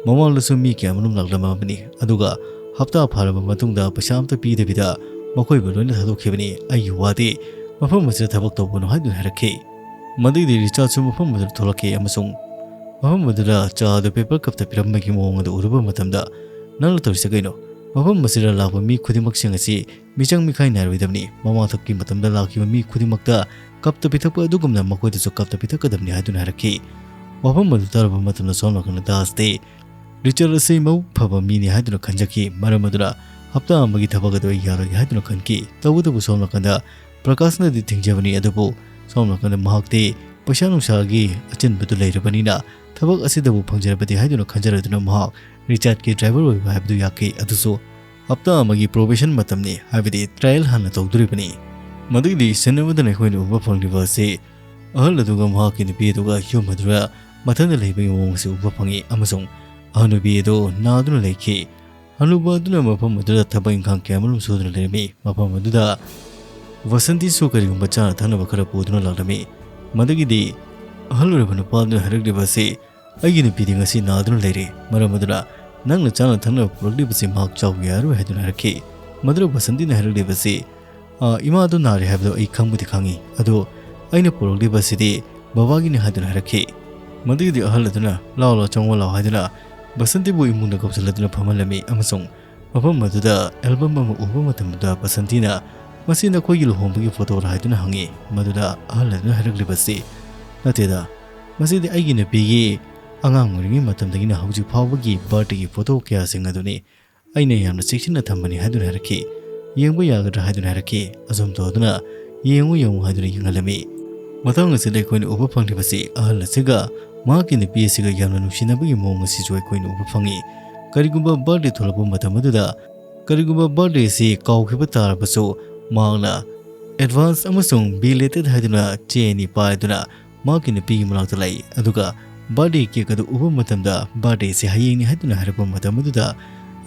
ꯃꯃꯥꯡꯗꯁꯨ ꯃꯤ ꯀꯌꯥ ꯑꯃꯔꯣꯝ ꯂꯥꯛꯂꯝꯃꯕꯅꯤ, ꯑꯗꯨꯒ ꯍꯞꯇꯥ ꯐꯥꯔꯕ ꯃꯇꯨꯡꯗ ꯄꯩꯁꯥ ꯑꯝꯇ ꯄꯤꯗꯕꯤꯗ ꯃꯈꯣꯏꯕꯨ ꯂꯣꯏꯅ ꯊꯥꯗꯣꯛꯈꯤꯕꯅꯤ꯫ ꯑꯩꯒꯤ ꯋꯥꯗꯤ ꯃꯐꯝ ꯑꯁꯤꯗ ꯊꯕꯛ ꯇꯧꯕꯅꯨ" ꯍꯥꯏꯗꯨꯅ ꯍꯥꯏꯔꯛꯈꯤ꯫ ꯃꯗꯨꯒꯤꯗꯤ ꯔꯤꯆꯥꯔꯗꯁꯨ ꯃꯐꯝ ꯑꯗꯨꯗ ꯊꯣꯛꯂꯛꯈꯤ ꯑꯃꯁꯨꯡ ꯃꯐꯝ ꯑꯗꯨꯗ ꯆꯥ ꯑꯗꯨ paper cupꯇ ꯄꯤꯔꯝꯕꯒꯤ ꯃꯑꯣꯡ ꯑꯗꯨ ꯎꯔꯨꯕ ꯃꯇꯝꯗ, "ꯅꯪꯅ ꯇꯧꯔꯤꯁꯦ ꯀꯩꯅꯣ? ꯃꯐꯝ ꯑꯁꯤꯗ ꯂꯥꯛꯄ ꯃꯤ ꯈꯨꯗꯤꯡꯃꯛꯁꯤꯡ ꯑꯁꯤ ꯃꯤꯆꯪ ꯃꯤꯈꯥꯏ ꯅꯥꯏꯔꯣꯏꯗꯕꯅꯤ꯫ ꯃꯃꯥꯡꯊꯛꯀꯤ ꯃꯇꯝꯗ ꯂꯥꯛꯈꯤꯕ ꯃꯤ ꯈꯨꯗꯤꯡꯃꯛꯇ cupꯇ ꯄꯤꯊꯛꯄ ꯑꯗꯨꯒꯨꯝꯅ ꯃꯈꯣꯏꯗꯁꯨ cupꯇ ꯄꯤꯊꯛꯀꯗꯕꯅꯤ" ꯍꯥꯏꯗꯨꯅ ꯍꯥꯏꯔꯛꯈꯤ꯫ ꯋꯥꯐꯝ ꯑꯗꯨ ꯇꯥꯔꯕ ꯃꯇꯝꯗ ꯁꯣꯝ ꯅꯥꯀꯟꯗ ꯗꯥꯁꯇꯤ ꯔꯤꯆꯥꯔꯗ ꯑꯁꯤ ꯃꯕꯨꯛ ꯐꯕ ꯃꯤꯅꯤ ꯍꯥꯏꯗꯨꯅ ꯈꯟꯖꯈꯤ꯫ ꯃꯔꯝ ꯑꯗꯨꯅ ꯍꯞꯇꯥ ꯑꯃꯒꯤ ꯊꯕꯛ ꯑꯗꯨ ꯑꯩ ꯌꯥꯔꯣꯏ ꯍꯥꯏꯗꯨꯅ ꯈꯟꯈꯤ꯫ ꯇꯧꯕꯇꯕꯨ ꯁꯣꯝ ꯅꯥꯀꯟꯗ ꯄ꯭ꯔꯀꯥꯁꯅꯗꯤ ꯊꯤꯡꯖꯕꯅꯤ, ꯑꯗꯨꯕꯨ ꯁꯣꯝ ꯅꯥꯀꯟꯗ ꯃꯍꯥꯛꯇꯤ ꯄꯩꯁꯥ ꯅꯨꯡꯁꯥꯒꯤ ꯑꯆꯤꯟꯕꯗꯨ ꯂꯩꯔꯕꯅꯤꯅ ꯊꯕꯛ ꯑꯁꯤꯗꯕꯨ ꯐꯪꯖꯔꯕꯗꯤ ꯍꯥꯏꯗꯨꯅ ꯈꯟꯖꯔꯗꯨꯅ ꯃꯍꯥꯛ ꯔꯤꯆꯥꯔꯗꯀꯤ driver ꯑꯣꯏꯕ ꯍꯥꯏꯕꯗꯨ ꯌꯥꯈꯤ꯫ ꯑꯗꯨꯁꯨ ꯍꯞꯇꯥ ꯑꯃꯒꯤ probation ꯃꯇꯝꯅꯤ, ꯍꯥꯏꯕꯗꯤ trial ꯍꯥꯟꯅ ꯇꯧꯗꯣꯔꯤꯕꯅꯤ꯫ ꯃꯗꯨꯒꯤꯗꯤ scene ꯑꯃꯗꯅ ꯑꯩꯈꯣꯏꯅ ꯎꯕ ꯐꯪꯂꯤꯕ ꯑꯁꯤ ꯑꯍꯜ ꯑꯗꯨꯒ ꯃꯍꯥꯛꯀꯤ ꯅꯨꯄꯤ ꯑꯗꯨꯒ ꯌꯨꯝ ꯑꯗꯨꯗ ꯃꯊꯟꯇ ꯂꯩꯕꯒꯤ ꯃꯑꯣꯡ ꯑꯁꯤ ꯎꯕ ꯐꯪꯉꯤ, ꯑꯃꯁꯨꯡ ꯑꯍꯟ ꯅꯨꯄꯤ ꯑꯗꯨ ꯅꯥꯗꯨꯅ ꯂꯩꯈꯤ꯫ ꯍꯅꯨꯕ ꯑꯗꯨꯅ ꯃꯐꯝ ꯑꯗꯨꯗ ꯊꯕꯛ ꯏꯪꯈꯥꯡ ꯀꯌꯥꯃꯔꯨꯝ ꯁꯨꯗꯨꯅ ꯂꯩꯔꯝꯃꯤ꯫ ꯃꯐꯝ ꯑꯗꯨꯗ ꯕꯁꯟꯇꯤꯁꯨ ꯀꯔꯤꯒꯨꯝꯕ ꯆꯥꯅ ꯊꯛꯅꯕ ꯈꯔ ꯄꯨꯗꯨꯅ ꯂꯥꯛꯂꯝꯃꯤ꯫ ꯃꯗꯨꯒꯤꯗꯤ ꯑꯍꯜ ꯑꯣꯏꯔꯕ ꯅꯨꯄꯥ ꯑꯗꯨꯅ ꯍꯥꯏꯔꯛꯂꯤꯕ ꯑꯁꯤ, "ꯑꯩꯒꯤ ꯅꯨꯄꯤꯗꯤ ꯉꯁꯤ ꯅꯥꯗꯨꯅ ꯂꯩꯔꯦ, ꯃꯔꯝ ꯑꯗꯨꯅ ꯅꯪꯅ ꯆꯥꯅ ꯊꯛꯅꯕ ꯄꯨꯔꯛꯂꯤꯕꯁꯤ ꯃꯍꯥꯛ ꯆꯥꯎ ꯌꯥꯔꯣꯏ" ꯍꯥꯏꯗꯨꯅ ꯍꯥꯏꯔꯛꯈꯤ꯫ ꯃꯗꯨꯗ ꯕꯁꯟꯇꯤꯅ ꯍꯥꯏꯔꯛꯂꯤꯕꯁꯤ, "ꯑ, ꯏꯃꯥꯗꯨ ꯅꯥꯔꯦ ꯍꯥꯏꯕꯗꯣ ꯑꯩ ꯈꯪꯕꯨꯗꯤ ꯈꯪꯉꯤ, ꯑꯗꯣ ꯑꯩꯅ ꯄꯨꯔꯛꯂꯤꯕꯁꯤꯗꯤ ꯕꯕꯥꯒꯤꯅꯤ" ꯍꯥꯏꯗꯨꯅ ꯍꯥꯏꯔꯛꯈꯤ꯫ ꯃꯗꯨꯒꯤꯗꯤ ꯑꯍꯜ ꯑꯗꯨꯅ, "ꯂꯥꯛꯑꯣ, ꯂꯥꯛꯑꯣ, ꯆꯪꯉꯣ ꯂꯥꯛꯑꯣ" ꯍꯥꯏꯗꯨꯅ ꯕꯁꯟꯇꯤꯕꯨ ꯏꯃꯨꯡꯗ ꯀꯧꯁꯤꯜꯂꯗꯨꯅ ꯐꯝꯍꯜꯂꯝꯃꯤ, ꯑꯃꯁꯨꯡ ꯃꯐꯝ ꯑꯗꯨꯗ album ꯑꯃ ꯎꯕ ꯃꯇꯝꯗ ꯕꯁꯟꯇꯤꯅ, "ꯃꯁꯤ ꯅꯈꯣꯏꯒꯤ ꯂꯨꯍꯣꯡꯕꯒꯤ photoꯔꯥ?" ꯍꯥꯏꯗꯨꯅ ꯍꯪꯉꯤ꯫ ꯃꯗꯨꯗ ꯑꯍꯜ ꯑꯗꯨꯅ ꯍꯥꯏꯔꯛꯂꯤꯕꯁꯤ, "ꯅꯠꯇꯦꯗ, ꯃꯁꯤꯗꯤ ꯑꯩꯒꯤ ꯅꯨꯄꯤꯒꯤ ꯑꯉꯥꯡ ꯑꯣꯏꯔꯤꯉꯩ ꯃꯇꯝꯗꯒꯤꯅ ꯍꯧꯖꯤꯛ ꯐꯥꯎꯕꯒꯤ birthdayꯒꯤ photo ꯀꯌꯥꯁꯤꯡ ꯑꯗꯨꯅꯤ꯫ ꯑꯩꯅ ꯌꯥꯝꯅ ꯆꯦꯛꯁꯤꯟꯅ ꯊꯝꯕꯅꯤ" ꯍꯥꯏꯗꯨꯅ ꯍꯥꯏꯔꯛꯈꯤ꯫ "ꯌꯦꯡꯕ ꯌꯥꯒꯗ꯭ꯔꯥ?" ꯍꯥꯏꯗꯨꯅ ꯍꯥꯏꯔꯛꯈꯤ꯫ ꯑꯁꯨꯝ ꯇꯧꯗꯨꯅ, "ꯌꯦꯡꯉꯨ, ꯌꯦꯡꯉꯨ" ꯍꯥꯏꯗꯨꯅ ꯌꯦꯡꯍꯜꯂꯝꯃꯤ꯫ ꯃꯇꯥꯡ ꯑꯁꯤꯗ ꯑꯩꯈꯣꯏꯅ ꯎꯕ ꯐꯪꯂꯤꯕꯁꯤ ꯑꯍꯜ ꯑꯁꯤꯒ ꯃꯍꯥꯛꯀꯤ ꯅꯨꯄꯤ ꯑꯁꯤꯒ ꯌꯥꯝꯅ ꯅꯨꯡꯁꯤꯅꯕꯒꯤ ꯃꯑꯣꯡ ꯑꯁꯤꯁꯨ ꯑꯩꯈꯣꯏꯅ ꯎꯕ ꯐꯪꯉꯤ꯫ ꯀꯔꯤꯒꯨꯝꯕ birthday ꯊꯣꯛꯂꯛꯄ ꯃꯇꯝ ꯑꯗꯨꯗ, ꯀꯔꯤꯒꯨꯝꯕ birthday ꯑꯁꯤ ꯀꯥꯎꯈꯤꯕ ꯇꯥꯔꯕꯁꯨ, ꯃꯍꯥꯛꯅ advance ꯑꯃꯁꯨꯡ belated ꯍꯥꯏꯗꯨꯅ ꯆꯦ ꯑꯅꯤ ꯄꯥꯏꯗꯨꯅ ꯃꯍꯥꯛꯀꯤ ꯅꯨꯄꯤꯒꯤ ꯃꯅꯥꯛꯇ ꯂꯥꯛꯏ, ꯑꯗꯨꯒ birthday cake ꯑꯗꯨ ꯎꯕ ꯃꯇꯝꯗ, "Birthday ꯑꯁꯤ ꯍꯌꯦꯡꯅꯤ" ꯍꯥꯏꯗꯨꯅ ꯍꯥꯏꯔꯛꯄ ꯃꯇꯝ ꯑꯗꯨꯗ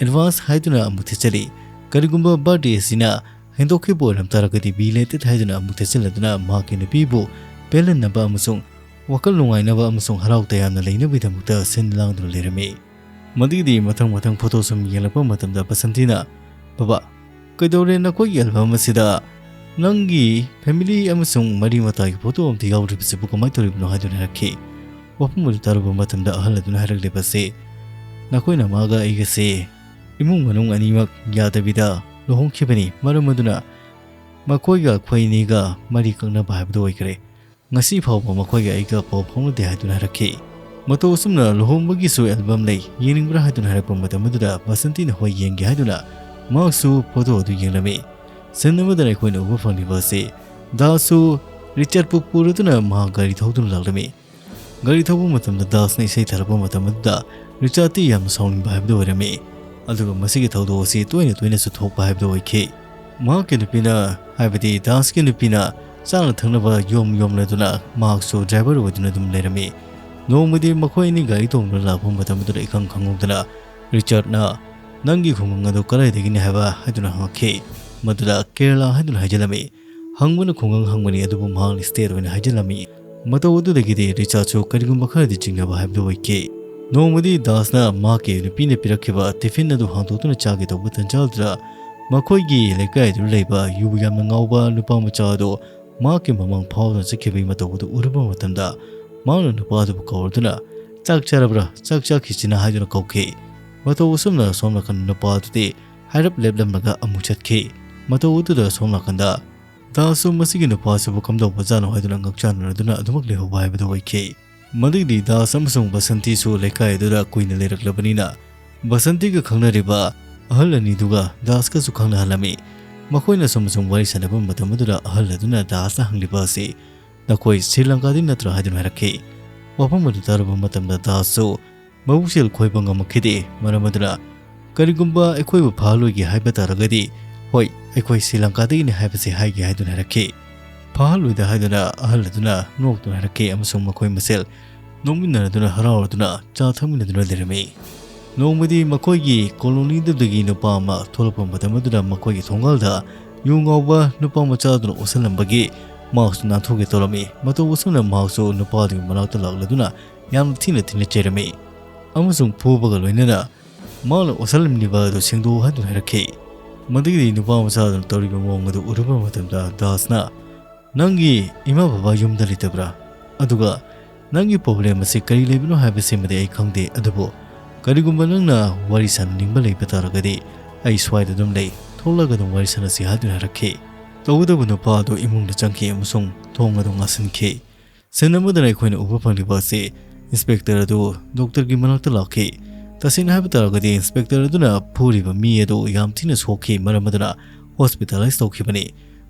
advance ꯍꯥꯏꯗꯨꯅ ꯑꯃꯨꯛ ꯊꯤꯠꯆꯜꯂꯤ꯫ ꯀꯔꯤꯒꯨꯝꯕ birthday ꯑꯁꯤꯅ ꯍꯦꯟꯗꯣꯛꯈꯤꯕ ꯑꯣꯏꯔꯝ ꯇꯥꯔꯒꯗꯤ, belated ꯍꯥꯏꯗꯨꯅ ꯑꯃꯨꯛ ꯊꯤꯠꯆꯜꯂꯗꯨꯅ ꯃꯍꯥꯛꯀꯤ ꯅꯨꯄꯤꯕꯨ ꯄꯦꯜꯍꯟꯅꯕ ꯑꯃꯁꯨꯡ ꯋꯥꯈꯜ ꯅꯨꯡꯉꯥꯏꯅꯕ ꯑꯃꯁꯨꯡ ꯍꯔꯥꯎ ꯇꯌꯥꯝꯅ ꯂꯩꯅꯕꯒꯤꯗꯃꯛꯇ ꯁꯤꯟ ꯂꯥꯡꯗꯨꯅ ꯂꯩꯔꯝꯃꯤ꯫ ꯃꯗꯨꯒꯤꯗꯤ ꯃꯊꯪ ꯃꯊꯪ photo ꯁꯨꯝ ꯌꯦꯡꯂꯛꯄ ꯃꯇꯝꯗ ꯕꯁꯟꯇꯤꯅ, "ꯕꯕꯥ, ꯀꯩꯗꯧꯔꯦ ꯅꯈꯣꯏꯒꯤ album ꯑꯁꯤꯗ ꯅꯪꯒꯤ family ꯑꯃꯁꯨꯡ ꯃꯔꯤ ꯃꯇꯥꯒꯤ photo ꯑꯝꯇ ꯌꯥꯎꯗ꯭ꯔꯤꯕꯁꯤꯕꯨ ꯀꯃꯥꯏꯅ ꯇꯧꯔꯤꯕꯅꯣ?" ꯍꯥꯏꯗꯨꯅ ꯍꯥꯏꯔꯛꯈꯤ꯫ ꯋꯥꯐꯝ ꯑꯗꯨ ꯇꯥꯔꯨꯕ ꯃꯇꯝꯗ ꯑꯍꯜ ꯑꯗꯨꯅ ꯍꯥꯏꯔꯛꯂꯤꯕꯁꯤ, "ꯅꯈꯣꯏꯅ ꯃꯥꯒ ꯑꯩꯒꯁꯦ ꯏꯃꯨꯡ ꯃꯅꯨꯡ ꯑꯅꯤꯃꯛ ꯌꯥꯗꯕꯤꯗ ꯂꯨꯍꯣꯡꯈꯤꯕꯅꯤ꯫ ꯃꯔꯝ ꯑꯗꯨꯅ ꯃꯈꯣꯏꯒ ꯑꯩꯈꯣꯏ ꯑꯅꯤꯒ ꯃꯔꯤ ꯀꯛꯅꯕ ꯍꯥꯏꯕꯗꯨ ꯑꯣꯏꯈ꯭ꯔꯦ꯫ ꯉꯁꯤ ꯐꯥꯎꯕ ꯃꯈꯣꯏꯒ ꯑꯩꯒ ꯄꯥꯎ ꯐꯥꯎꯅꯗꯦ" ꯍꯥꯏꯗꯨꯅ ꯍꯥꯏꯔꯛꯈꯤ꯫ ꯃꯇꯧ ꯑꯁꯨꯝꯅ "ꯂꯨꯍꯣꯡꯕꯒꯤꯁꯨ ꯑꯦꯜꯕꯝ ꯂꯩ, ꯌꯦꯡꯅꯤꯡꯕ꯭ꯔꯥ?" ꯍꯥꯏꯗꯨꯅ ꯍꯥꯏꯔꯛꯄ ꯃꯇꯝ ꯑꯗꯨꯗ ꯕꯁꯟꯇꯤꯅ "ꯍꯣꯏ, ꯌꯦꯡꯒꯦ" ꯍꯥꯏꯗꯨꯅ ꯃꯍꯥꯛꯁꯨ ꯐꯣꯇꯣ ꯑꯗꯨ ꯌꯦꯡꯂꯝꯃꯤ꯫ ꯁꯤꯟ ꯑꯃꯗꯅ ꯑꯩꯈꯣꯏꯅ ꯎꯕ ꯐꯪꯂꯤꯕ ꯑꯁꯤ ꯗꯥꯁꯁꯨ ꯔꯤꯆꯥꯔꯗꯄꯨ ꯄꯨꯔꯗꯨꯅ ꯃꯍꯥꯛ ꯒꯥꯔꯤ ꯊꯧꯗꯨꯅ ꯂꯥꯛꯂꯝꯃꯤ꯫ ꯒꯥꯔꯤ ꯊꯧꯕ ꯃꯇꯝꯗ ꯗꯥꯁꯅ ꯏꯁꯩ ꯊꯥꯔꯛꯄ ꯃꯇꯝ ꯑꯗꯨꯗ ꯔꯤꯆꯥꯔꯗꯇꯤ ꯌꯥꯝꯅ ꯁꯥꯎꯅꯤꯡꯕ ꯍꯥꯏꯕꯗꯨ ꯑꯣꯏꯔꯝꯃꯤ꯫ ꯑꯗꯨꯒ ꯃꯁꯤꯒꯤ ꯊꯧꯗꯣꯛ ꯑꯁꯤ ꯇꯣꯏꯅ ꯇꯣꯏꯅꯁꯨ ꯊꯣꯛꯄ ꯍꯥꯏꯕꯗꯨ ꯑꯣꯏꯈꯤ꯫ ꯃꯍꯥꯛꯀꯤ ꯅꯨꯄꯤꯅ, ꯍꯥꯏꯕꯗꯤ ꯗꯥꯁꯀꯤ ꯅꯨꯄꯤꯅ ꯆꯥꯅ ꯊꯛꯅꯕ ꯌꯣꯝ ꯌꯣꯝꯂꯗꯨꯅ ꯃꯍꯥꯛꯁꯨ ꯗ꯭ꯔꯥꯏꯚꯔ ꯑꯣꯏꯗꯨꯅ ꯑꯗꯨꯝ ꯂꯩꯔꯝꯃꯤ꯫ ꯅꯣꯡꯃꯗꯤ ꯃꯈꯣꯏ ꯑꯅꯤ ꯒꯥꯔꯤ ꯇꯣꯡꯗꯨꯅ ꯂꯥꯛꯄ ꯃꯇꯝ ꯑꯗꯨꯗ ꯏꯈꯪ ꯈꯪꯍꯧꯗꯅ ꯔꯤꯆꯥꯔꯗꯅ, "ꯅꯪꯒꯤ ꯈꯨꯡꯒꯪ ꯑꯗꯨ ꯀꯗꯥꯏꯗꯒꯤꯅꯤ ꯍꯥꯏꯕ?" ꯍꯥꯏꯗꯨꯅ ꯍꯪꯉꯛꯈꯤ꯫ ꯃꯗꯨꯗ "ꯀꯦꯔꯂꯥ" ꯍꯥꯏꯗꯨꯅ ꯍꯥꯏꯖꯤꯜꯂꯝꯃꯤ꯫ ꯍꯪꯕꯅ ꯈꯨꯡꯒꯪ ꯍꯪꯕꯅꯤ, ꯑꯗꯨꯕꯨ ꯃꯍꯥꯛꯅ ꯁ꯭ꯇꯦꯠ ꯑꯣꯏꯅ ꯍꯥꯏꯖꯤꯜꯂꯝꯃꯤ꯫ ꯃꯇꯧ ꯑꯗꯨꯗꯒꯤꯗꯤ ꯔꯤꯆꯥꯔꯗꯁꯨ ꯀꯔꯤꯒꯨꯝꯕ ꯈꯔꯗꯤ ꯆꯤꯡꯅꯕ ꯍꯥꯏꯕꯗꯨ ꯑꯣꯏꯈꯤ꯫ ꯅꯣꯡꯃꯗꯤ ꯗꯥꯁꯅ ꯃꯍꯥꯛꯀꯤ ꯅꯨꯄꯤꯅ ꯄꯤꯔꯛꯈꯤꯕ ꯇꯤꯐꯤꯟ ꯑꯗꯨ ꯍꯥꯡꯗꯣꯛꯇꯨꯅ ꯆꯥꯒꯦ ꯇꯧꯕ ꯇꯟꯖꯥ ꯑꯗꯨꯗ ꯃꯈꯣꯏꯒꯤ ꯂꯩꯀꯥꯏ ꯑꯗꯨꯗ ꯂꯩꯕ ꯌꯨ ꯌꯥꯝꯅ ꯉꯥꯎꯕ ꯅꯨꯄꯥ ꯃꯆꯥ ꯑꯗꯨ ꯃꯍꯥꯛꯀꯤ ꯃꯃꯥꯡ ꯐꯥꯎꯗꯨꯅ ꯆꯠꯈꯤꯕꯒꯤ ꯃꯇꯧ ꯑꯗꯨ ꯎꯔꯨꯕ ꯃꯇꯝꯗ ꯃꯍꯥꯛꯅ ꯅꯨꯄꯥ ꯑꯗꯨꯕꯨ ꯀꯧꯔꯗꯨꯅ, "ꯆꯥꯛ ꯆꯥꯔꯕ꯭ꯔꯥ? ꯆꯥꯛ ꯆꯥꯈꯤꯁꯤꯅ" ꯍꯥꯏꯗꯨꯅ ꯀꯧꯈꯤ꯫ ꯃꯇꯧ ꯑꯁꯨꯝꯅ ꯁꯣꯝ ꯅꯥꯀꯟ ꯅꯨꯄꯥ ꯑꯗꯨꯗꯤ ꯍꯥꯏꯔꯞ ꯂꯦꯞꯂꯝꯂꯒ ꯑꯃꯨꯛ ꯆꯠꯈꯤ꯫ ꯃꯇꯧ ꯑꯗꯨꯗ ꯁꯣꯝ ꯅꯥꯀꯟꯗ ꯗꯥꯁꯁꯨ ꯃꯁꯤꯒꯤ ꯅꯨꯄꯥꯁꯤꯕꯨ ꯀꯝꯗꯧꯕꯖꯥꯠꯅꯣ ꯍꯥꯏꯗꯨꯅ ꯉꯛꯆꯥꯟꯅꯔꯗꯨꯅ ꯑꯗꯨꯃꯛ ꯂꯩꯍꯧꯕ ꯍꯥꯏꯕꯗꯨ ꯑꯣꯏꯈꯤ꯫ ꯃꯗꯨꯒꯤꯗꯤ ꯗꯥꯁ ꯑꯃꯁꯨꯡ ꯕꯁꯟꯇꯤꯁꯨ ꯂꯩꯀꯥꯏ ꯑꯗꯨꯗ ꯀꯨꯏꯅ ꯂꯩꯔꯛꯂꯕꯅꯤꯅ ꯕꯁꯟꯇꯤꯒ ꯈꯪꯅꯔꯤꯕ ꯑꯍꯜ ꯑꯅꯤꯗꯨꯒ ꯗꯥꯁꯀꯁꯨ ꯈꯪꯅꯍꯜꯂꯝꯃꯤ꯫ ꯃꯈꯣꯏꯅ ꯁꯨꯝ ꯁꯨꯝ ꯋꯥꯔꯤ ꯁꯥꯟꯅꯕ ꯃꯇꯝ ꯑꯗꯨꯗ ꯑꯍꯜ ꯑꯗꯨꯅ ꯗꯥꯁꯇ ꯍꯪꯂꯤꯕ ꯑꯁꯤ, "ꯅꯈꯣꯏ ꯁ꯭ꯔꯤ ꯂꯪꯀꯥꯗꯤ ꯅꯠꯇ꯭ꯔꯥ?" ꯍꯥꯏꯗꯨꯅ ꯍꯥꯏꯔꯛꯈꯤ꯫ ꯋꯥꯐꯝ ꯑꯗꯨ ꯇꯥꯔꯨꯕ ꯃꯇꯝꯗ ꯗꯥꯁꯁꯨ ꯃꯕꯨꯛꯆꯦꯜ ꯈꯣꯏꯕ ꯉꯝꯃꯛꯈꯤꯗꯦ꯫ ꯃꯔꯝ ꯑꯗꯨꯅ, "ꯀꯔꯤꯒꯨꯝꯕ ꯑꯩꯈꯣꯏꯕꯨ ꯐꯥꯍꯜꯂꯣꯏꯒꯦ ꯍꯥꯏꯕ ꯇꯥꯔꯒꯗꯤ, ꯍꯣꯏ, ꯑꯩꯈꯣꯏ ꯁ꯭ꯔꯤ ꯂꯪꯀꯥꯗꯒꯤꯅꯤ ꯍꯥꯏꯕꯁꯤ ꯍꯥꯏꯒꯦ" ꯍꯥꯏꯗꯨꯅ ꯍꯥꯏꯔꯛꯈꯤ꯫ ꯐꯥꯍꯜꯂꯣꯏꯗ ꯍꯥꯏꯗꯨꯅ ꯑꯍꯜ ꯑꯗꯨꯅ ꯅꯣꯛꯇꯨꯅ ꯍꯥꯏꯔꯛꯈꯤ ꯑꯃꯁꯨꯡ ꯃꯈꯣꯏ ꯃꯁꯦꯜ ꯅꯣꯛꯃꯤꯟꯅꯔꯗꯨꯅ ꯍꯔꯥꯎꯔꯗꯨꯅ ꯆꯥ ꯊꯛꯃꯤꯟꯅꯗꯨꯅ ꯂꯩꯔꯝꯃꯤ꯫ ꯅꯣꯡꯃꯗꯤ ꯃꯈꯣꯏꯒꯤ ꯀꯣꯂꯣꯅꯤꯗꯨꯗꯒꯤ ꯅꯨꯄꯥ ꯑꯃ ꯊꯣꯛꯂꯛꯄ ꯃꯇꯝ ꯑꯗꯨꯗ ꯃꯈꯣꯏꯒꯤ ꯊꯣꯡꯒꯥꯜꯗ ꯌꯨ ꯉꯥꯎꯕ ꯅꯨꯄꯥ ꯃꯆꯥ ꯑꯗꯨꯅ ꯑꯣꯠꯁꯜꯂꯝꯕꯒꯤ ꯃꯍꯥꯛꯁꯨ ꯅꯥꯟꯊꯣꯛꯀꯦ ꯇꯧꯔꯝꯃꯤ꯫ ꯃꯇꯧ ꯑꯁꯨꯝꯅ ꯃꯍꯥꯛꯁꯨ ꯅꯨꯄꯥ ꯑꯗꯨꯒꯤ ꯃꯅꯥꯛꯇ ꯂꯥꯛꯂꯗꯨꯅ ꯌꯥꯝꯅ ꯊꯤꯅ ꯊꯤꯅ ꯆꯩꯔꯝꯃꯤ ꯑꯃꯁꯨꯡ ꯐꯨꯕꯒ ꯂꯣꯏꯅꯅ ꯃꯍꯥꯛꯅ ꯑꯣꯠꯁꯜꯂꯝꯂꯤꯕ ꯑꯗꯨ ꯁꯦꯡꯗꯣꯛꯎ ꯍꯥꯏꯗꯨꯅ ꯍꯥꯏꯔꯛꯈꯤ꯫ ꯃꯗꯨꯒꯤꯗꯤ ꯅꯨꯄꯥ ꯃꯆꯥ ꯑꯗꯨꯅ ꯇꯧꯔꯤꯕ ꯃꯑꯣꯡ ꯑꯗꯨ ꯎꯔꯨꯕ ꯃꯇꯝꯗ ꯗꯥꯁꯅ, "ꯅꯪꯒꯤ ꯏꯃꯥ ꯕꯕꯥ ꯌꯨꯝꯗ ꯂꯩꯇꯕ꯭ꯔꯥ? ꯑꯗꯨꯒ "ꯅꯪꯒꯤ problem ꯑꯁꯤ ꯀꯔꯤ ꯂꯩꯕꯅꯣ ꯍꯥꯏꯕꯁꯤꯃꯗꯤ ꯑꯩ ꯈꯪꯗꯦ, ꯑꯗꯨꯕꯨ ꯀꯔꯤꯒꯨꯝꯕ ꯅꯪꯅ ꯋꯥꯔꯤ ꯁꯥꯟꯅꯅꯤꯡꯕ ꯂꯩꯕ ꯇꯥꯔꯒꯗꯤ ꯑꯩ ꯁ꯭ꯋꯥꯏꯗ ꯑꯗꯨꯝ ꯂꯩ, ꯊꯣꯛꯂꯒ ꯑꯗꯨꯝ ꯋꯥꯔꯤ ꯁꯥꯟꯅꯁꯤ" ꯍꯥꯏꯗꯨꯅ ꯍꯥꯏꯔꯛꯈꯤ꯫ ꯇꯧꯕꯇꯕꯨ ꯅꯨꯄꯥ ꯑꯗꯨ ꯏꯃꯨꯡꯗ ꯆꯪꯈꯤ ꯑꯃꯁꯨꯡ ꯊꯣꯡ ꯑꯗꯨ ꯉꯥꯁꯤꯟꯈꯤ꯫ Scene ꯑꯃꯗꯅ ꯑꯩꯈꯣꯏꯅ ꯎꯕ ꯐꯪꯂꯤꯕ ꯑꯁꯤ inspector ꯑꯗꯨ doctorꯒꯤ ꯃꯅꯥꯛꯇ ꯂꯥꯛꯈꯤ꯫ ꯇꯁꯦꯡꯅ ꯍꯥꯏꯕ ꯇꯥꯔꯒꯗꯤ inspector ꯑꯗꯨꯅ ꯐꯨꯔꯤꯕ ꯃꯤ ꯑꯗꯨ ꯌꯥꯝ ꯊꯤꯅ ꯁꯣꯛꯈꯤ, ꯃꯔꯝ ꯑꯗꯨꯅ hospitalize ꯇꯧꯈꯤꯕꯅꯤ꯫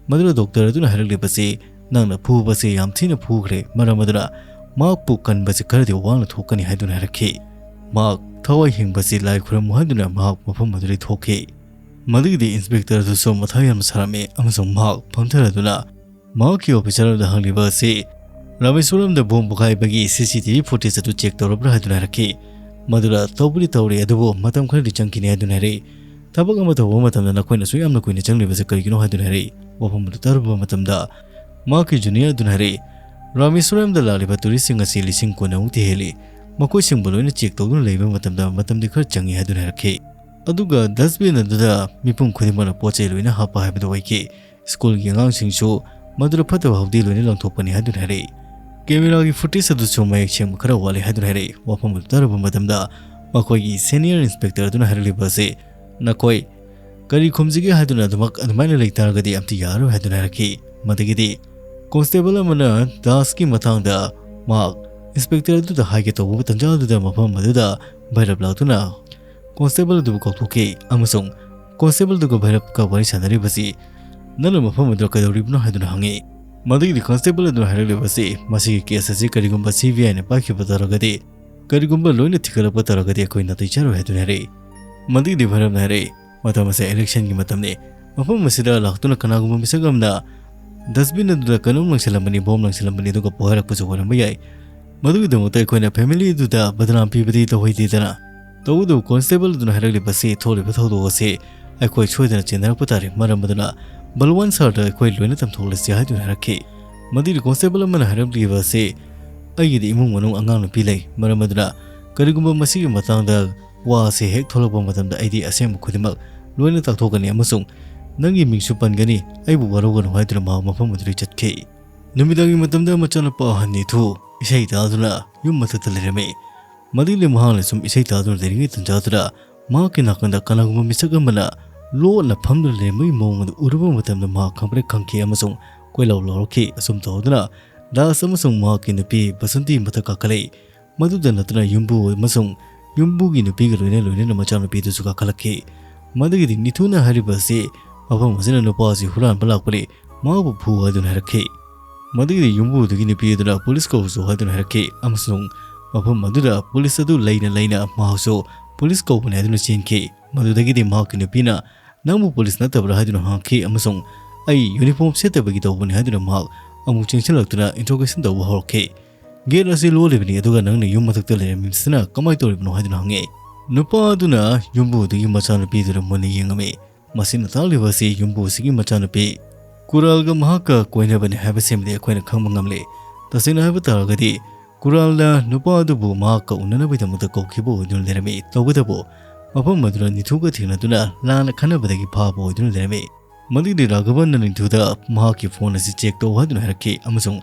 ꯃꯗꯨꯗ doctor ꯑꯗꯨꯅ ꯍꯥꯏꯔꯛꯂꯤꯕꯁꯤ, "ꯅꯪꯅ ꯐꯨꯕꯁꯤ ꯌꯥꯝ ꯊꯤꯅ ꯐꯨꯈ꯭ꯔꯦ, ꯃꯔꯝ ꯑꯗꯨꯅ ꯃꯍꯥꯛꯄꯨ ꯀꯟꯕꯁꯤ ꯈꯔꯗꯤ ꯋꯥꯅ ꯊꯣꯛꯀꯅꯤ" ꯍꯥꯏꯗꯨꯅ ꯍꯥꯏꯔꯛꯈꯤ꯫ ꯃꯍꯥꯛ ꯊꯋꯥꯏ ꯍꯤꯡꯕꯁꯤ ꯂꯥꯏ ꯈꯨꯔꯨꯝꯃꯨ ꯍꯥꯏꯗꯨꯅ ꯃꯍꯥꯛ ꯃꯐꯝ ꯑꯗꯨꯗꯒꯤ ꯊꯣꯛꯈꯤ꯫ ꯃꯗꯨꯒꯤꯗꯤ inspector ꯑꯗꯨꯁꯨ ꯃꯊꯥ ꯌꯥꯝꯅ ꯁꯥꯔꯝꯃꯤ ꯑꯃꯁꯨꯡ ꯃꯍꯥꯛ ꯐꯝꯊꯔꯗꯨꯅ ꯃꯍꯥꯛꯀꯤ officer ꯑꯗꯨꯗ ꯍꯪꯂꯤꯕ ꯑꯁꯤ, "ꯔꯥꯃꯦꯁ꯭ꯋꯔꯝꯗ bomb ꯄꯣꯈꯥꯏꯕꯒꯤ CCTV footage ꯑꯗꯨ check ꯇꯧꯔꯕ꯭ꯔꯥ?" ꯍꯥꯏꯗꯨꯅ ꯍꯥꯏꯔꯛꯈꯤ꯫ ꯃꯗꯨꯗ ꯇꯧꯕꯗꯤ ꯇꯧꯔꯤ, ꯑꯗꯨꯕꯨ ꯃꯇꯝ ꯈꯔꯗꯤ ꯆꯪꯈꯤꯅꯤ ꯍꯥꯏꯗꯨꯅ ꯍꯥꯏꯔꯛꯏ꯫ "ꯊꯕꯛ ꯑꯃ ꯇꯧꯕ ꯃꯇꯝꯗ ꯅꯈꯣꯏꯅ ꯑꯁꯨꯛ ꯌꯥꯝꯅ ꯀꯨꯏꯅ ꯆꯪꯂꯤꯕꯁꯤ ꯀꯔꯤꯒꯤꯅꯣ?" ꯍꯥꯏꯗꯨꯅ ꯍꯥꯏꯔꯛꯏ꯫ ꯋꯥꯐꯝ ꯑꯗꯨ ꯇꯥꯔꯨꯕ ꯃꯇꯝꯗ ꯃꯍꯥꯛꯀꯤ junior ꯑꯗꯨꯅ ꯍꯥꯏꯔꯛꯏ, "ꯔꯥꯃꯦꯁ꯭ꯋꯔꯝꯗ ꯂꯥꯛꯂꯤꯕ touristꯁꯤꯡ ꯑꯁꯤ ꯂꯤꯁꯤꯡ ꯀꯨꯟꯃꯨꯛꯇꯤ ꯍꯦꯜꯂꯤ꯫ ꯃꯈꯣꯏꯁꯤꯡꯕꯨ ꯂꯣꯏꯅ check ꯇꯧꯗꯨꯅ ꯂꯩꯕ ꯃꯇꯝꯗ ꯃꯇꯝꯗꯤ ꯈꯔ ꯆꯪꯏ" ꯍꯥꯏꯗꯨꯅ ꯍꯥꯏꯔꯛꯈꯤ꯫ ꯑꯗꯨꯒ dustbin ꯑꯗꯨꯗ ꯃꯤꯄꯨꯝ ꯈꯨꯗꯤꯡꯃꯛꯅ ꯄꯣꯠ ꯆꯩ ꯂꯣꯏꯅ ꯍꯥꯞꯄ ꯍꯥꯏꯕꯗꯨ ꯑꯣꯏꯈꯤ꯫ Schoolꯒꯤ ꯑꯉꯥꯡꯁꯤꯡꯁꯨ ꯃꯗꯨꯗ ꯐꯠꯇꯕ ꯍꯥꯎꯗꯤ ꯂꯣꯏꯅ ꯂꯪꯊꯣꯛꯄꯅꯤ ꯍꯥꯏꯗꯨꯅ ꯍꯥꯏꯔꯛꯏ꯫ Cameraꯒꯤ footage ꯑꯗꯨꯁꯨ ꯃꯌꯦꯛ ꯁꯦꯡꯕ ꯈꯔ ꯋꯥꯠꯂꯤ ꯍꯥꯏꯗꯨꯅ ꯍꯥꯏꯔꯛꯏ꯫ ꯋꯥꯐꯝ ꯑꯗꯨ ꯇꯥꯔꯨꯕ ꯃꯇꯝꯗ ꯃꯈꯣꯏꯒꯤ senior inspector ꯑꯗꯨꯅ ꯍꯥꯏꯔꯛꯂꯤꯕ ꯑꯁꯤ, "ꯅꯈꯣꯏ ꯀꯔꯤ ꯈꯨꯝꯖꯤꯒꯦ ꯍꯥꯏꯗꯨꯅ ꯑꯗꯨꯃꯛ ꯑꯗꯨꯃꯥꯏꯅ ꯂꯩ ꯇꯥꯔꯒꯗꯤ ꯑꯝꯇ ꯌꯥꯔꯣꯏ" ꯍꯥꯏꯗꯨꯅ ꯍꯥꯏꯔꯛꯈꯤ꯫ ꯃꯗꯨꯒꯤꯗꯤ constable ꯑꯃꯅ ꯗꯥꯁꯀꯤ ꯃꯇꯥꯡꯗ ꯃꯍꯥꯛ inspector ꯑꯗꯨꯗ ꯍꯥꯏꯒꯦ ꯇꯧꯕ ꯇꯟꯖꯥ ꯑꯗꯨꯗ ꯃꯐꯝ ꯑꯗꯨꯗ ꯚꯩꯔꯞ ꯂꯥꯛꯇꯨꯅ constable ꯑꯗꯨꯕꯨ ꯀꯧꯊꯣꯛꯈꯤ ꯑꯃꯁꯨꯡ constable ꯑꯗꯨꯒ ꯚꯩꯔꯞꯀ ꯋꯥꯔꯤ ꯁꯥꯟꯅꯔꯤꯕꯁꯤ, "ꯅꯪꯅ ꯃꯐꯝ ꯑꯗꯨꯗ ꯀꯩꯗꯧꯔꯤꯕꯅꯣ?" ꯍꯥꯏꯗꯨꯅ ꯍꯪꯉꯤ꯫ ꯃꯗꯨꯒꯤꯗꯤ constable ꯑꯗꯨꯅ ꯍꯥꯏꯔꯛꯂꯤꯕꯁꯤ, "ꯃꯁꯤꯒꯤ case ꯑꯁꯤ ꯀꯔꯤꯒꯨꯝꯕ CBIꯅ ꯄꯥꯏꯈꯤꯕ ꯇꯥꯔꯒꯗꯤ, ꯀꯔꯤꯒꯨꯝꯕ ꯂꯣꯏꯅ ꯊꯤꯒꯠꯂꯛꯄ ꯇꯥꯔꯒꯗꯤ ꯑꯩꯈꯣꯏ ꯅꯥꯇꯩ ꯆꯥꯔꯣꯏ" ꯍꯥꯏꯗꯨꯅ ꯍꯥꯏꯔꯛꯏ꯫ ꯃꯗꯨꯒꯤꯗꯤ ꯚꯩꯔꯞꯅ ꯍꯥꯏꯔꯛꯏ, "ꯃꯇꯝ ꯑꯁꯤ electionꯒꯤ ꯃꯇꯝꯅꯤ꯫ ꯃꯐꯝ ꯑꯁꯤꯗ ꯂꯥꯛꯇꯨꯅ ꯀꯅꯥꯒꯨꯝꯕ ꯃꯤꯁꯛ ꯑꯃꯅ dustbin ꯑꯗꯨꯗ ꯀꯩꯅꯣꯝ ꯂꯪꯁꯤꯜꯂꯝꯕꯅꯤ, bomb ꯂꯪꯁꯤꯜꯂꯝꯕꯅꯤ, ꯑꯗꯨꯒ ꯄꯣꯈꯥꯏꯔꯛꯄꯁꯨ ꯑꯣꯏꯔꯝꯕ ꯌꯥꯏ꯫ ꯃꯗꯨꯒꯤꯗꯃꯛꯇ ꯑꯩꯈꯣꯏꯅ family ꯑꯗꯨꯗ ꯕꯗꯅꯥꯝ ꯄꯤꯕꯗꯤ ꯇꯧꯍꯩꯗꯦꯗꯅ꯫ ꯇꯧꯕꯇꯕꯨ constable ꯑꯗꯨꯅ ꯍꯥꯏꯔꯛꯂꯤꯕꯁꯤ, ꯊꯣꯛꯂꯤꯕ ꯊꯧꯗꯣꯛ ꯑꯁꯤ ꯑꯩꯈꯣꯏ ꯁꯣꯏꯗꯅ ꯆꯦꯟꯅꯔꯛꯄ ꯇꯥꯔꯦ, ꯃꯔꯝ ꯑꯗꯨꯅ ꯕꯜꯋꯥꯟ ꯁꯥꯔꯗ ꯑꯩꯈꯣꯏ ꯂꯣꯏꯅ ꯇꯝꯊꯣꯛꯂꯁꯤ" ꯍꯥꯏꯗꯨꯅ ꯍꯥꯏꯔꯛꯈꯤ꯫ ꯃꯗꯨꯒꯤ constable ꯑꯃꯅ ꯍꯥꯏꯔꯛꯂꯤꯕ ꯑꯁꯤ, "ꯑꯩꯒꯤꯗꯤ ꯏꯃꯨꯡ ꯃꯅꯨꯡ ꯑꯉꯥꯡ ꯅꯨꯄꯤ ꯂꯩ, ꯃꯔꯝ ꯑꯗꯨꯅ ꯀꯔꯤꯒꯨꯝꯕ ꯃꯁꯤꯒꯤ ꯃꯇꯥꯡꯗ ꯋꯥ ꯑꯁꯤ ꯍꯦꯛ ꯊꯣꯛꯂꯛꯄ ꯃꯇꯝꯗ ꯑꯩꯗꯤ ꯑꯁꯦꯡꯕ ꯈꯨꯗꯤꯡꯃꯛ ꯂꯣꯏꯅ ꯇꯥꯛꯊꯣꯛꯀꯅꯤ ꯑꯃꯁꯨꯡ ꯅꯪꯒꯤ ꯃꯤꯡꯁꯨ ꯄꯟꯒꯅꯤ, ꯑꯩꯕꯨ ꯋꯥꯔꯧꯒꯅꯨ" ꯍꯥꯏꯗꯨꯅ ꯃꯍꯥꯛ ꯃꯐꯝ ꯑꯗꯨꯗꯒꯤ ꯆꯠꯈꯤ꯫ ꯅꯨꯃꯤꯗꯥꯡꯒꯤ ꯃꯇꯝꯗ ꯃꯆꯥꯅꯨꯄꯥ ꯑꯍꯟ ꯅꯤꯊꯨ ꯏꯁꯩ ꯇꯥꯗꯨꯅ ꯌꯨꯝ ꯃꯊꯛꯇ ꯂꯩꯔꯝꯃꯤ꯫ ꯃꯗꯨꯗꯤ ꯃꯍꯥꯛꯅ ꯁꯨꯝ ꯏꯁꯩ ꯇꯥꯗꯨꯅ ꯂꯩꯔꯤꯉꯩ ꯇꯟꯖꯥꯗꯨꯗ ꯃꯍꯥꯛꯀꯤ ꯅꯥꯀꯟꯗ ꯀꯅꯥꯒꯨꯝꯕ ꯃꯤꯁꯛ ꯑꯃꯅ ꯂꯣꯠꯅ ꯐꯝꯗꯨꯅ ꯂꯩꯔꯝꯕꯒꯤ ꯃꯑꯣꯡ ꯑꯗꯨ ꯎꯔꯨꯕ ꯃꯇꯝꯗ ꯃꯍꯥꯛ ꯈꯪꯄ꯭ꯔꯦꯛ ꯈꯪꯈꯤ ꯑꯃꯁꯨꯡ ꯀꯣꯏꯂꯥꯎ ꯂꯥꯎꯔꯛꯈꯤ꯫ ꯑꯁꯨꯝ ꯇꯧꯗꯨꯅ ꯗꯥꯁ ꯑꯃꯁꯨꯡ ꯃꯍꯥꯛꯀꯤ ꯅꯨꯄꯤ ꯕꯁꯟꯇꯤ ꯃꯊꯛ ꯀꯥꯈꯠꯂꯛꯏ꯫ ꯃꯗꯨꯗ ꯅꯠꯇꯅ ꯌꯨꯝꯕꯨ ꯑꯃꯁꯨꯡ ꯌꯨꯝꯕꯨꯒꯤ ꯅꯨꯄꯤꯒ ꯂꯣꯏꯅ ꯂꯣꯏꯅꯅ ꯃꯆꯥꯅꯨꯄꯤꯗꯨꯁꯨ ꯀꯥꯈꯠꯂꯛꯈꯤ꯫ ꯃꯗꯨꯒꯤꯗꯤ ꯅꯤꯊꯨꯅ ꯍꯥꯏꯔꯤꯕ ꯑꯁꯤ ꯃꯐꯝ ꯑꯁꯤꯗ ꯅꯨꯄꯥ ꯑꯁꯤ ꯍꯨꯔꯥꯟꯕ ꯂꯥꯛꯄꯅꯤ, ꯃꯍꯥꯛꯄꯨ ꯐꯨ ꯍꯥꯏꯗꯨꯅ ꯍꯥꯏꯔꯛꯈꯤ꯫ ꯃꯗꯨꯒꯤꯗꯤ ꯌꯨꯝꯕꯨꯗꯨꯒꯤ ꯅꯨꯄꯤ ꯑꯗꯨꯅ ꯄꯨꯂꯤꯁ ꯀꯧꯁꯨ ꯍꯥꯏꯗꯨꯅ ꯍꯥꯏꯔꯛꯈꯤ ꯑꯃꯁꯨꯡ ꯃꯐꯝ ꯑꯗꯨꯗ ꯄꯨꯂꯤꯁ ꯑꯗꯨ ꯂꯩꯅ ꯂꯩꯅ ꯃꯍꯥꯛꯁꯨ ꯄꯨꯂꯤꯁ ꯀꯧꯕꯅꯤ ꯍꯥꯏꯗꯨꯅ ꯆꯦꯟꯈꯤ꯫ ꯃꯗꯨꯗꯒꯤꯗꯤ ꯃꯍꯥꯛꯀꯤ ꯅꯨꯄꯤꯅ "ꯅꯪꯕꯨ ꯄꯨꯂꯤꯁ ꯅꯠꯇꯕ꯭ꯔꯥ?" ꯍꯥꯏꯗꯨꯅ ꯍꯪꯉꯛꯈꯤ ꯑꯃꯁꯨꯡ "ꯑꯩ ꯌꯨꯅꯤꯐꯣꯔꯝ ꯁꯦꯠꯇꯕꯒꯤ ꯇꯧꯕꯅꯤ" ꯍꯥꯏꯗꯨꯅ ꯃꯍꯥꯛ ꯑꯃꯨꯛ ꯆꯦꯟꯁꯤꯜꯂꯛꯇꯨꯅ ꯏꯟꯇ꯭ꯔꯣꯒꯦꯁꯟ ꯇꯧꯕ ꯍꯧꯔꯛꯈꯤ꯫ "ꯒꯦꯠ ꯑꯁꯤ ꯂꯣꯜꯂꯤꯕꯅꯤ, ꯑꯗꯨꯒ ꯅꯪꯅ ꯌꯨꯝ ꯃꯊꯛꯇ ꯂꯩꯔꯝꯃꯤꯕꯁꯤꯅ ꯀꯃꯥꯏꯅ ꯇꯧꯔꯤꯕꯅꯣ?" ꯍꯥꯏꯗꯨꯅ ꯍꯪꯉꯛꯏ꯫ ꯅꯨꯄꯥ ꯑꯗꯨꯅ ꯌꯨꯝꯕꯨꯗꯨꯒꯤ ꯃꯆꯥꯅꯨꯄꯤꯗꯨꯗ ꯃꯨꯟꯅ ꯌꯦꯡꯉꯝꯃꯤ꯫ ꯃꯁꯤꯅ ꯇꯥꯛꯂꯤꯕ ꯑꯁꯤ ꯌꯨꯝꯕꯨꯁꯤꯒꯤ ꯃꯆꯥꯅꯨꯄꯤ ꯀꯨꯔꯥꯜꯒ ꯃꯍꯥꯛꯀ ꯀꯣꯏꯅꯕꯅꯤ ꯍꯥꯏꯕꯁꯤꯃꯗꯤ ꯑꯩꯈꯣꯏꯅ ꯈꯪꯕ ꯉꯝꯂꯦ꯫ ꯇꯁꯦꯡꯅ ꯍꯥꯏꯕ ꯇꯥꯔꯒꯗꯤ, ꯀꯨꯔꯥꯜꯅ ꯅꯨꯄꯥ ꯑꯗꯨꯕꯨ ꯃꯍꯥꯛꯀ ꯎꯅꯅꯕꯒꯤꯗꯃꯛꯇ ꯀꯧꯈꯤꯕ ꯑꯣꯏꯗꯨꯅ ꯂꯩꯔꯝꯃꯤ꯫ ꯇꯧꯕꯇꯕꯨ, ꯃꯐꯝ ꯑꯗꯨꯗ ꯅꯤꯊꯨꯒ ꯊꯦꯡꯅꯗꯨꯅ ꯂꯥꯟꯅ ꯈꯟꯅꯕꯗꯒꯤ ꯐꯥꯕ ꯑꯣꯏꯗꯨꯅ ꯂꯩꯔꯝꯃꯤ꯫ ꯃꯗꯨꯒꯤꯗꯤ ꯔꯥꯘꯕꯟꯅ ꯅꯤꯊꯨꯗ ꯃꯍꯥꯛꯀꯤ ꯐꯣꯟ ꯑꯁꯤ ꯆꯦꯛ ꯇꯧ ꯍꯥꯏꯗꯨꯅ ꯍꯥꯏꯔꯛꯈꯤ ꯑꯃꯁꯨꯡ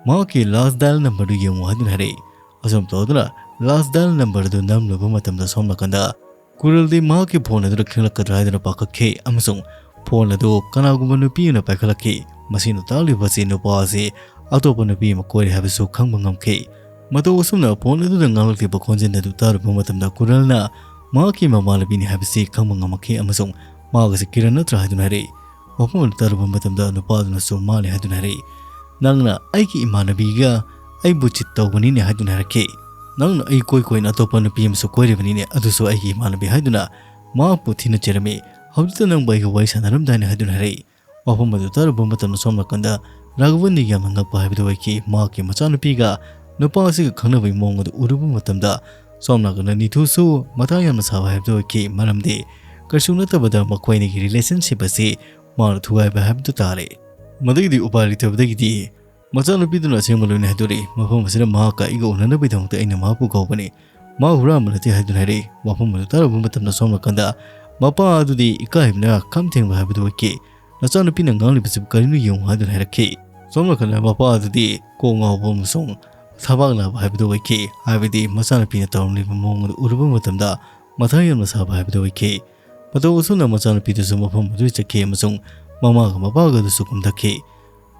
ꯃꯍꯥꯛꯀꯤ ꯂꯥꯁ ꯗꯥꯏꯜ ꯅꯝꯕꯔꯗꯨ ꯌꯦꯡꯉꯨ ꯍꯥꯏꯗꯨꯅ ꯍꯥꯏꯔꯛꯏ꯫ ꯑꯁꯨꯝ ꯇꯧꯗꯨꯅ ꯂꯥꯁ ꯗꯥꯏꯜ ꯅꯝꯕꯔ ꯑꯗꯨ ꯅꯝꯂꯨꯕ ꯃꯇꯝꯗ, ꯁꯣꯝ ꯅꯥꯀꯟꯗ ꯀꯨꯔꯜꯗꯤ ꯃꯍꯥꯛꯀꯤ ꯐꯣꯟ ꯑꯗꯨꯗ ꯈꯤꯡꯂꯛꯀꯗ꯭ꯔꯥ ꯍꯥꯏꯗꯨꯅ ꯄꯥꯈꯠꯈꯤ ꯑꯃꯁꯨꯡ ꯐꯣꯟ ꯑꯗꯨ ꯀꯅꯥꯒꯨꯝꯕ ꯅꯨꯄꯤ ꯑꯃꯅ ꯄꯥꯏꯈꯠꯂꯛꯈꯤ꯫ ꯃꯁꯤꯅ ꯇꯥꯛꯂꯤꯕ ꯑꯁꯤ ꯅꯨꯄꯥ ꯑꯁꯤ ꯑꯇꯣꯞꯄ ꯅꯨꯄꯤ ꯑꯃ ꯀꯣꯏꯔꯦ ꯍꯥꯏꯕꯁꯨ ꯈꯪꯕ ꯉꯝꯈꯤ꯫ ꯃꯇꯧ ꯑꯁꯨꯝꯅ ꯐꯣꯟ ꯑꯗꯨꯗ ꯉꯥꯡꯂꯛꯂꯤꯕ ꯈꯣꯟꯖꯦꯜ ꯑꯗꯨ ꯇꯥꯔꯨꯕ ꯃꯇꯝꯗ, ꯀꯨꯔꯜꯅ ꯃꯍꯥꯛꯀꯤ ꯃꯃꯥꯟꯅꯕꯤꯅꯤ ꯍꯥꯏꯕꯁꯤ ꯈꯪꯕ ꯉꯝꯃꯛꯈꯤ ꯑꯃꯁꯨꯡ ꯃꯍꯥꯛ ꯑꯁꯤ ꯀꯤꯔꯟ ꯅꯠꯇ꯭ꯔꯥ ꯍꯥꯏꯗꯨꯅ ꯍꯥꯏꯔꯛꯏ꯫ ꯋꯥꯐꯝ ꯑꯗꯨ ꯇꯥꯔꯨꯕ ꯃꯇꯝꯗ, ꯅꯨꯄꯥ ꯑꯗꯨꯅꯁꯨ ꯃꯥꯅꯤ ꯍꯥꯏꯗꯨꯅ ꯍꯥꯏꯔꯛꯏ꯫ "ꯅꯪꯅ ꯑꯩꯒꯤ ꯏꯃꯥꯟꯅꯕꯤꯒ ꯑꯩꯕꯨ ꯆꯤꯠ ꯇꯧꯕꯅꯤꯅꯦ" ꯍꯥꯏꯗꯨꯅ ꯍꯥꯏꯔꯛꯈꯤ꯫ "ꯅꯪꯅ ꯑꯩ ꯀꯣꯏ ꯀꯣꯏꯅ ꯑꯇꯣꯞꯄ ꯅꯨꯄꯤ ꯑꯃꯁꯨ ꯀꯣꯏꯔꯤꯕꯅꯤꯅꯦ, ꯑꯗꯨꯁꯨ ꯑꯩꯒꯤ ꯏꯃꯥꯟꯅꯕꯤ" ꯍꯥꯏꯗꯨꯅ ꯃꯍꯥꯛꯄꯨ ꯊꯤꯅ ꯆꯩꯔꯝꯃꯤ꯫ "ꯍꯧꯖꯤꯛꯇ ꯅꯪꯕꯨ ꯑꯩꯒ ꯋꯥꯔꯤ ꯁꯥꯟꯅꯔꯝꯗꯥꯏꯅꯦ" ꯍꯥꯏꯗꯨꯅ ꯍꯥꯏꯔꯛꯏ꯫ ꯋꯥꯐꯝ ꯑꯗꯨ ꯇꯥꯔꯨꯕ ꯃꯇꯝꯗ, ꯁꯣꯝ ꯅꯥꯀꯟꯗ ꯔꯥꯘꯕꯟꯗꯤ ꯌꯥꯝꯅ ꯉꯛꯄ ꯍꯥꯏꯕꯗꯨ ꯑꯣꯏꯈꯤ꯫ ꯃꯍꯥꯛꯀꯤ ꯃꯆꯥꯅꯨꯄꯤꯒ ꯅꯨꯄꯥ ꯑꯁꯤꯒ ꯈꯪꯅꯕꯒꯤ ꯃꯑꯣꯡ ꯑꯗꯨ ꯎꯔꯨꯕ ꯃꯇꯝꯗ, ꯁꯣꯝ ꯅꯥꯀꯟꯗ ꯅꯤꯊꯨꯁꯨ ꯃꯊꯥ ꯌꯥꯝꯅ ꯁꯥꯕ ꯍꯥꯏꯕꯗꯨ ꯑꯣꯏꯈꯤ꯫ ꯃꯔꯝꯗꯤ ꯀꯩꯁꯨ ꯅꯠꯇꯕꯗ ꯃꯈꯣꯏ ꯑꯅꯤꯒꯤ ꯔꯤꯂꯦꯁꯟꯁꯤꯞ ꯑꯁꯤ ꯃꯥꯅ ꯊꯨꯒꯥꯏꯕ ꯍꯥꯏꯕꯗꯨ ꯇꯥꯔꯦ꯫ ꯃꯗꯨꯒꯤꯗꯤ ꯎꯄꯥꯏ ꯂꯩꯇꯕꯗꯒꯤꯗꯤ ꯃꯆꯥꯅꯨꯄꯤꯗꯨꯅ ꯑꯁꯦꯡꯕ ꯂꯣꯏꯅ ꯍꯥꯏꯗꯣꯔꯛꯏ꯫ "ꯃꯐꯝ ꯑꯁꯤꯗ ꯃꯍꯥꯛꯀ ꯑꯩꯒ ꯎꯅꯅꯕꯒꯤꯗꯃꯛꯇ ꯑꯩꯅ ꯃꯍꯥꯛꯄꯨ ꯀꯧꯕꯅꯤ꯫ ꯃꯥ ꯍꯨꯔꯥꯟꯕ ꯅꯠꯇꯦ" ꯍꯥꯏꯗꯨꯅ ꯍꯥꯏꯔꯛꯏ꯫ ꯋꯥꯐꯝ ꯑꯗꯨ ꯇꯥꯔꯨꯕ ꯃꯇꯝꯗ, ꯁꯣꯝ ꯅꯥꯀꯟꯗ ꯃꯄꯥ ꯑꯗꯨꯗꯤ ꯏꯀꯥꯏꯕꯅ ꯈꯝ ꯊꯦꯡꯕ ꯍꯥꯏꯕꯗꯨ ꯑꯣꯏꯈꯤ꯫ "ꯅꯆꯥꯅꯨꯄꯤꯅ ꯉꯥꯡꯂꯤꯕꯁꯤꯕꯨ ꯀꯔꯤꯅꯣ ꯌꯦꯡꯉꯨ" ꯍꯥꯏꯗꯨꯅ ꯍꯥꯏꯔꯛꯈꯤ꯫ ꯁꯣꯝ ꯅꯥꯀꯟꯗ ꯃꯄꯥ ꯑꯗꯨꯗꯤ ꯀꯣꯛ ꯉꯥꯎꯕ ꯑꯃꯁꯨꯡ ꯊꯕꯥꯛ ꯅꯥꯕ ꯍꯥꯏꯕꯗꯨ ꯑꯣꯏꯈꯤ꯫ ꯍꯥꯏꯕꯗꯤ ꯃꯆꯥꯅꯨꯄꯤꯅ ꯇꯧꯔꯝꯂꯤꯕ ꯃꯑꯣꯡ ꯑꯗꯨ ꯎꯔꯨꯕ ꯃꯇꯝꯗ ꯃꯊꯥ ꯌꯥꯝꯅ ꯁꯥꯕ ꯍꯥꯏꯕꯗꯨ ꯑꯣꯏꯈꯤ꯫ ꯃꯇꯧ ꯑꯁꯨꯝꯅ ꯃꯆꯥꯅꯨꯄꯤꯗꯨꯁꯨ ꯃꯐꯝ ꯑꯗꯨꯗ ꯆꯠꯈꯤ ꯑꯃꯁꯨꯡ ꯃꯃꯥꯒ ꯃꯄꯥꯒ ꯑꯗꯨꯁꯨ ꯀꯨꯝꯊꯈꯤ꯫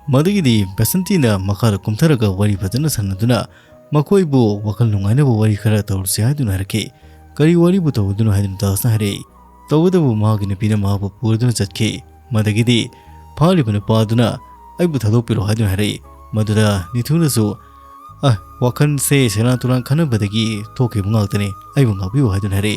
ꯃꯗꯨꯒꯤꯗꯤ ꯕꯁꯟꯇꯤꯅ ꯃꯈꯥꯗ ꯀꯨꯝꯊꯔꯒ ꯋꯥꯔꯤ ꯐꯖꯅ ꯁꯥꯟꯅꯗꯨꯅ ꯃꯈꯣꯏꯕꯨ ꯋꯥꯈꯜ ꯅꯨꯡꯉꯥꯏꯅꯕ ꯋꯥꯔꯤ ꯈꯔ ꯇꯧꯔꯁꯤ ꯍꯥꯏꯗꯨꯅ ꯍꯥꯏꯔꯛꯈꯤ꯫ ꯀꯔꯤ ꯋꯥꯔꯤꯕꯨ ꯇꯧꯒꯗꯣꯏꯅꯣ ꯍꯥꯏꯗꯨꯅ ꯇꯥꯖꯅ ꯍꯥꯏꯔꯛꯏ꯫ ꯇꯧꯕꯇꯕꯨ ꯃꯍꯥꯛꯀꯤ ꯅꯨꯄꯤꯅ ꯃꯍꯥꯛꯄꯨ ꯄꯨꯔꯗꯨꯅ ꯆꯠꯈꯤ꯫ ꯃꯗꯒꯤꯗꯤ ꯐꯥꯔꯤꯕ ꯅꯨꯄꯥ ꯑꯗꯨꯅ ꯑꯩꯕꯨ ꯊꯥꯗꯣꯛꯄꯤꯔꯣ ꯍꯥꯏꯗꯨꯅ ꯍꯥꯏꯔꯛꯏ꯫ ꯃꯗꯨꯗ ꯅꯤꯊꯨꯅꯁꯨ, "ꯑ, ꯋꯥꯈꯜꯁꯦ ꯁꯦꯔꯥꯟ ꯇꯨꯔꯥꯟ ꯈꯟꯅꯕꯗꯒꯤ ꯊꯣꯛꯈꯤꯕ ꯉꯥꯛꯇꯅꯤ, ꯑꯩꯕꯨ ꯉꯥꯛꯄꯤꯌꯨ" ꯍꯥꯏꯗꯨꯅ ꯍꯥꯏꯔꯛꯏ꯫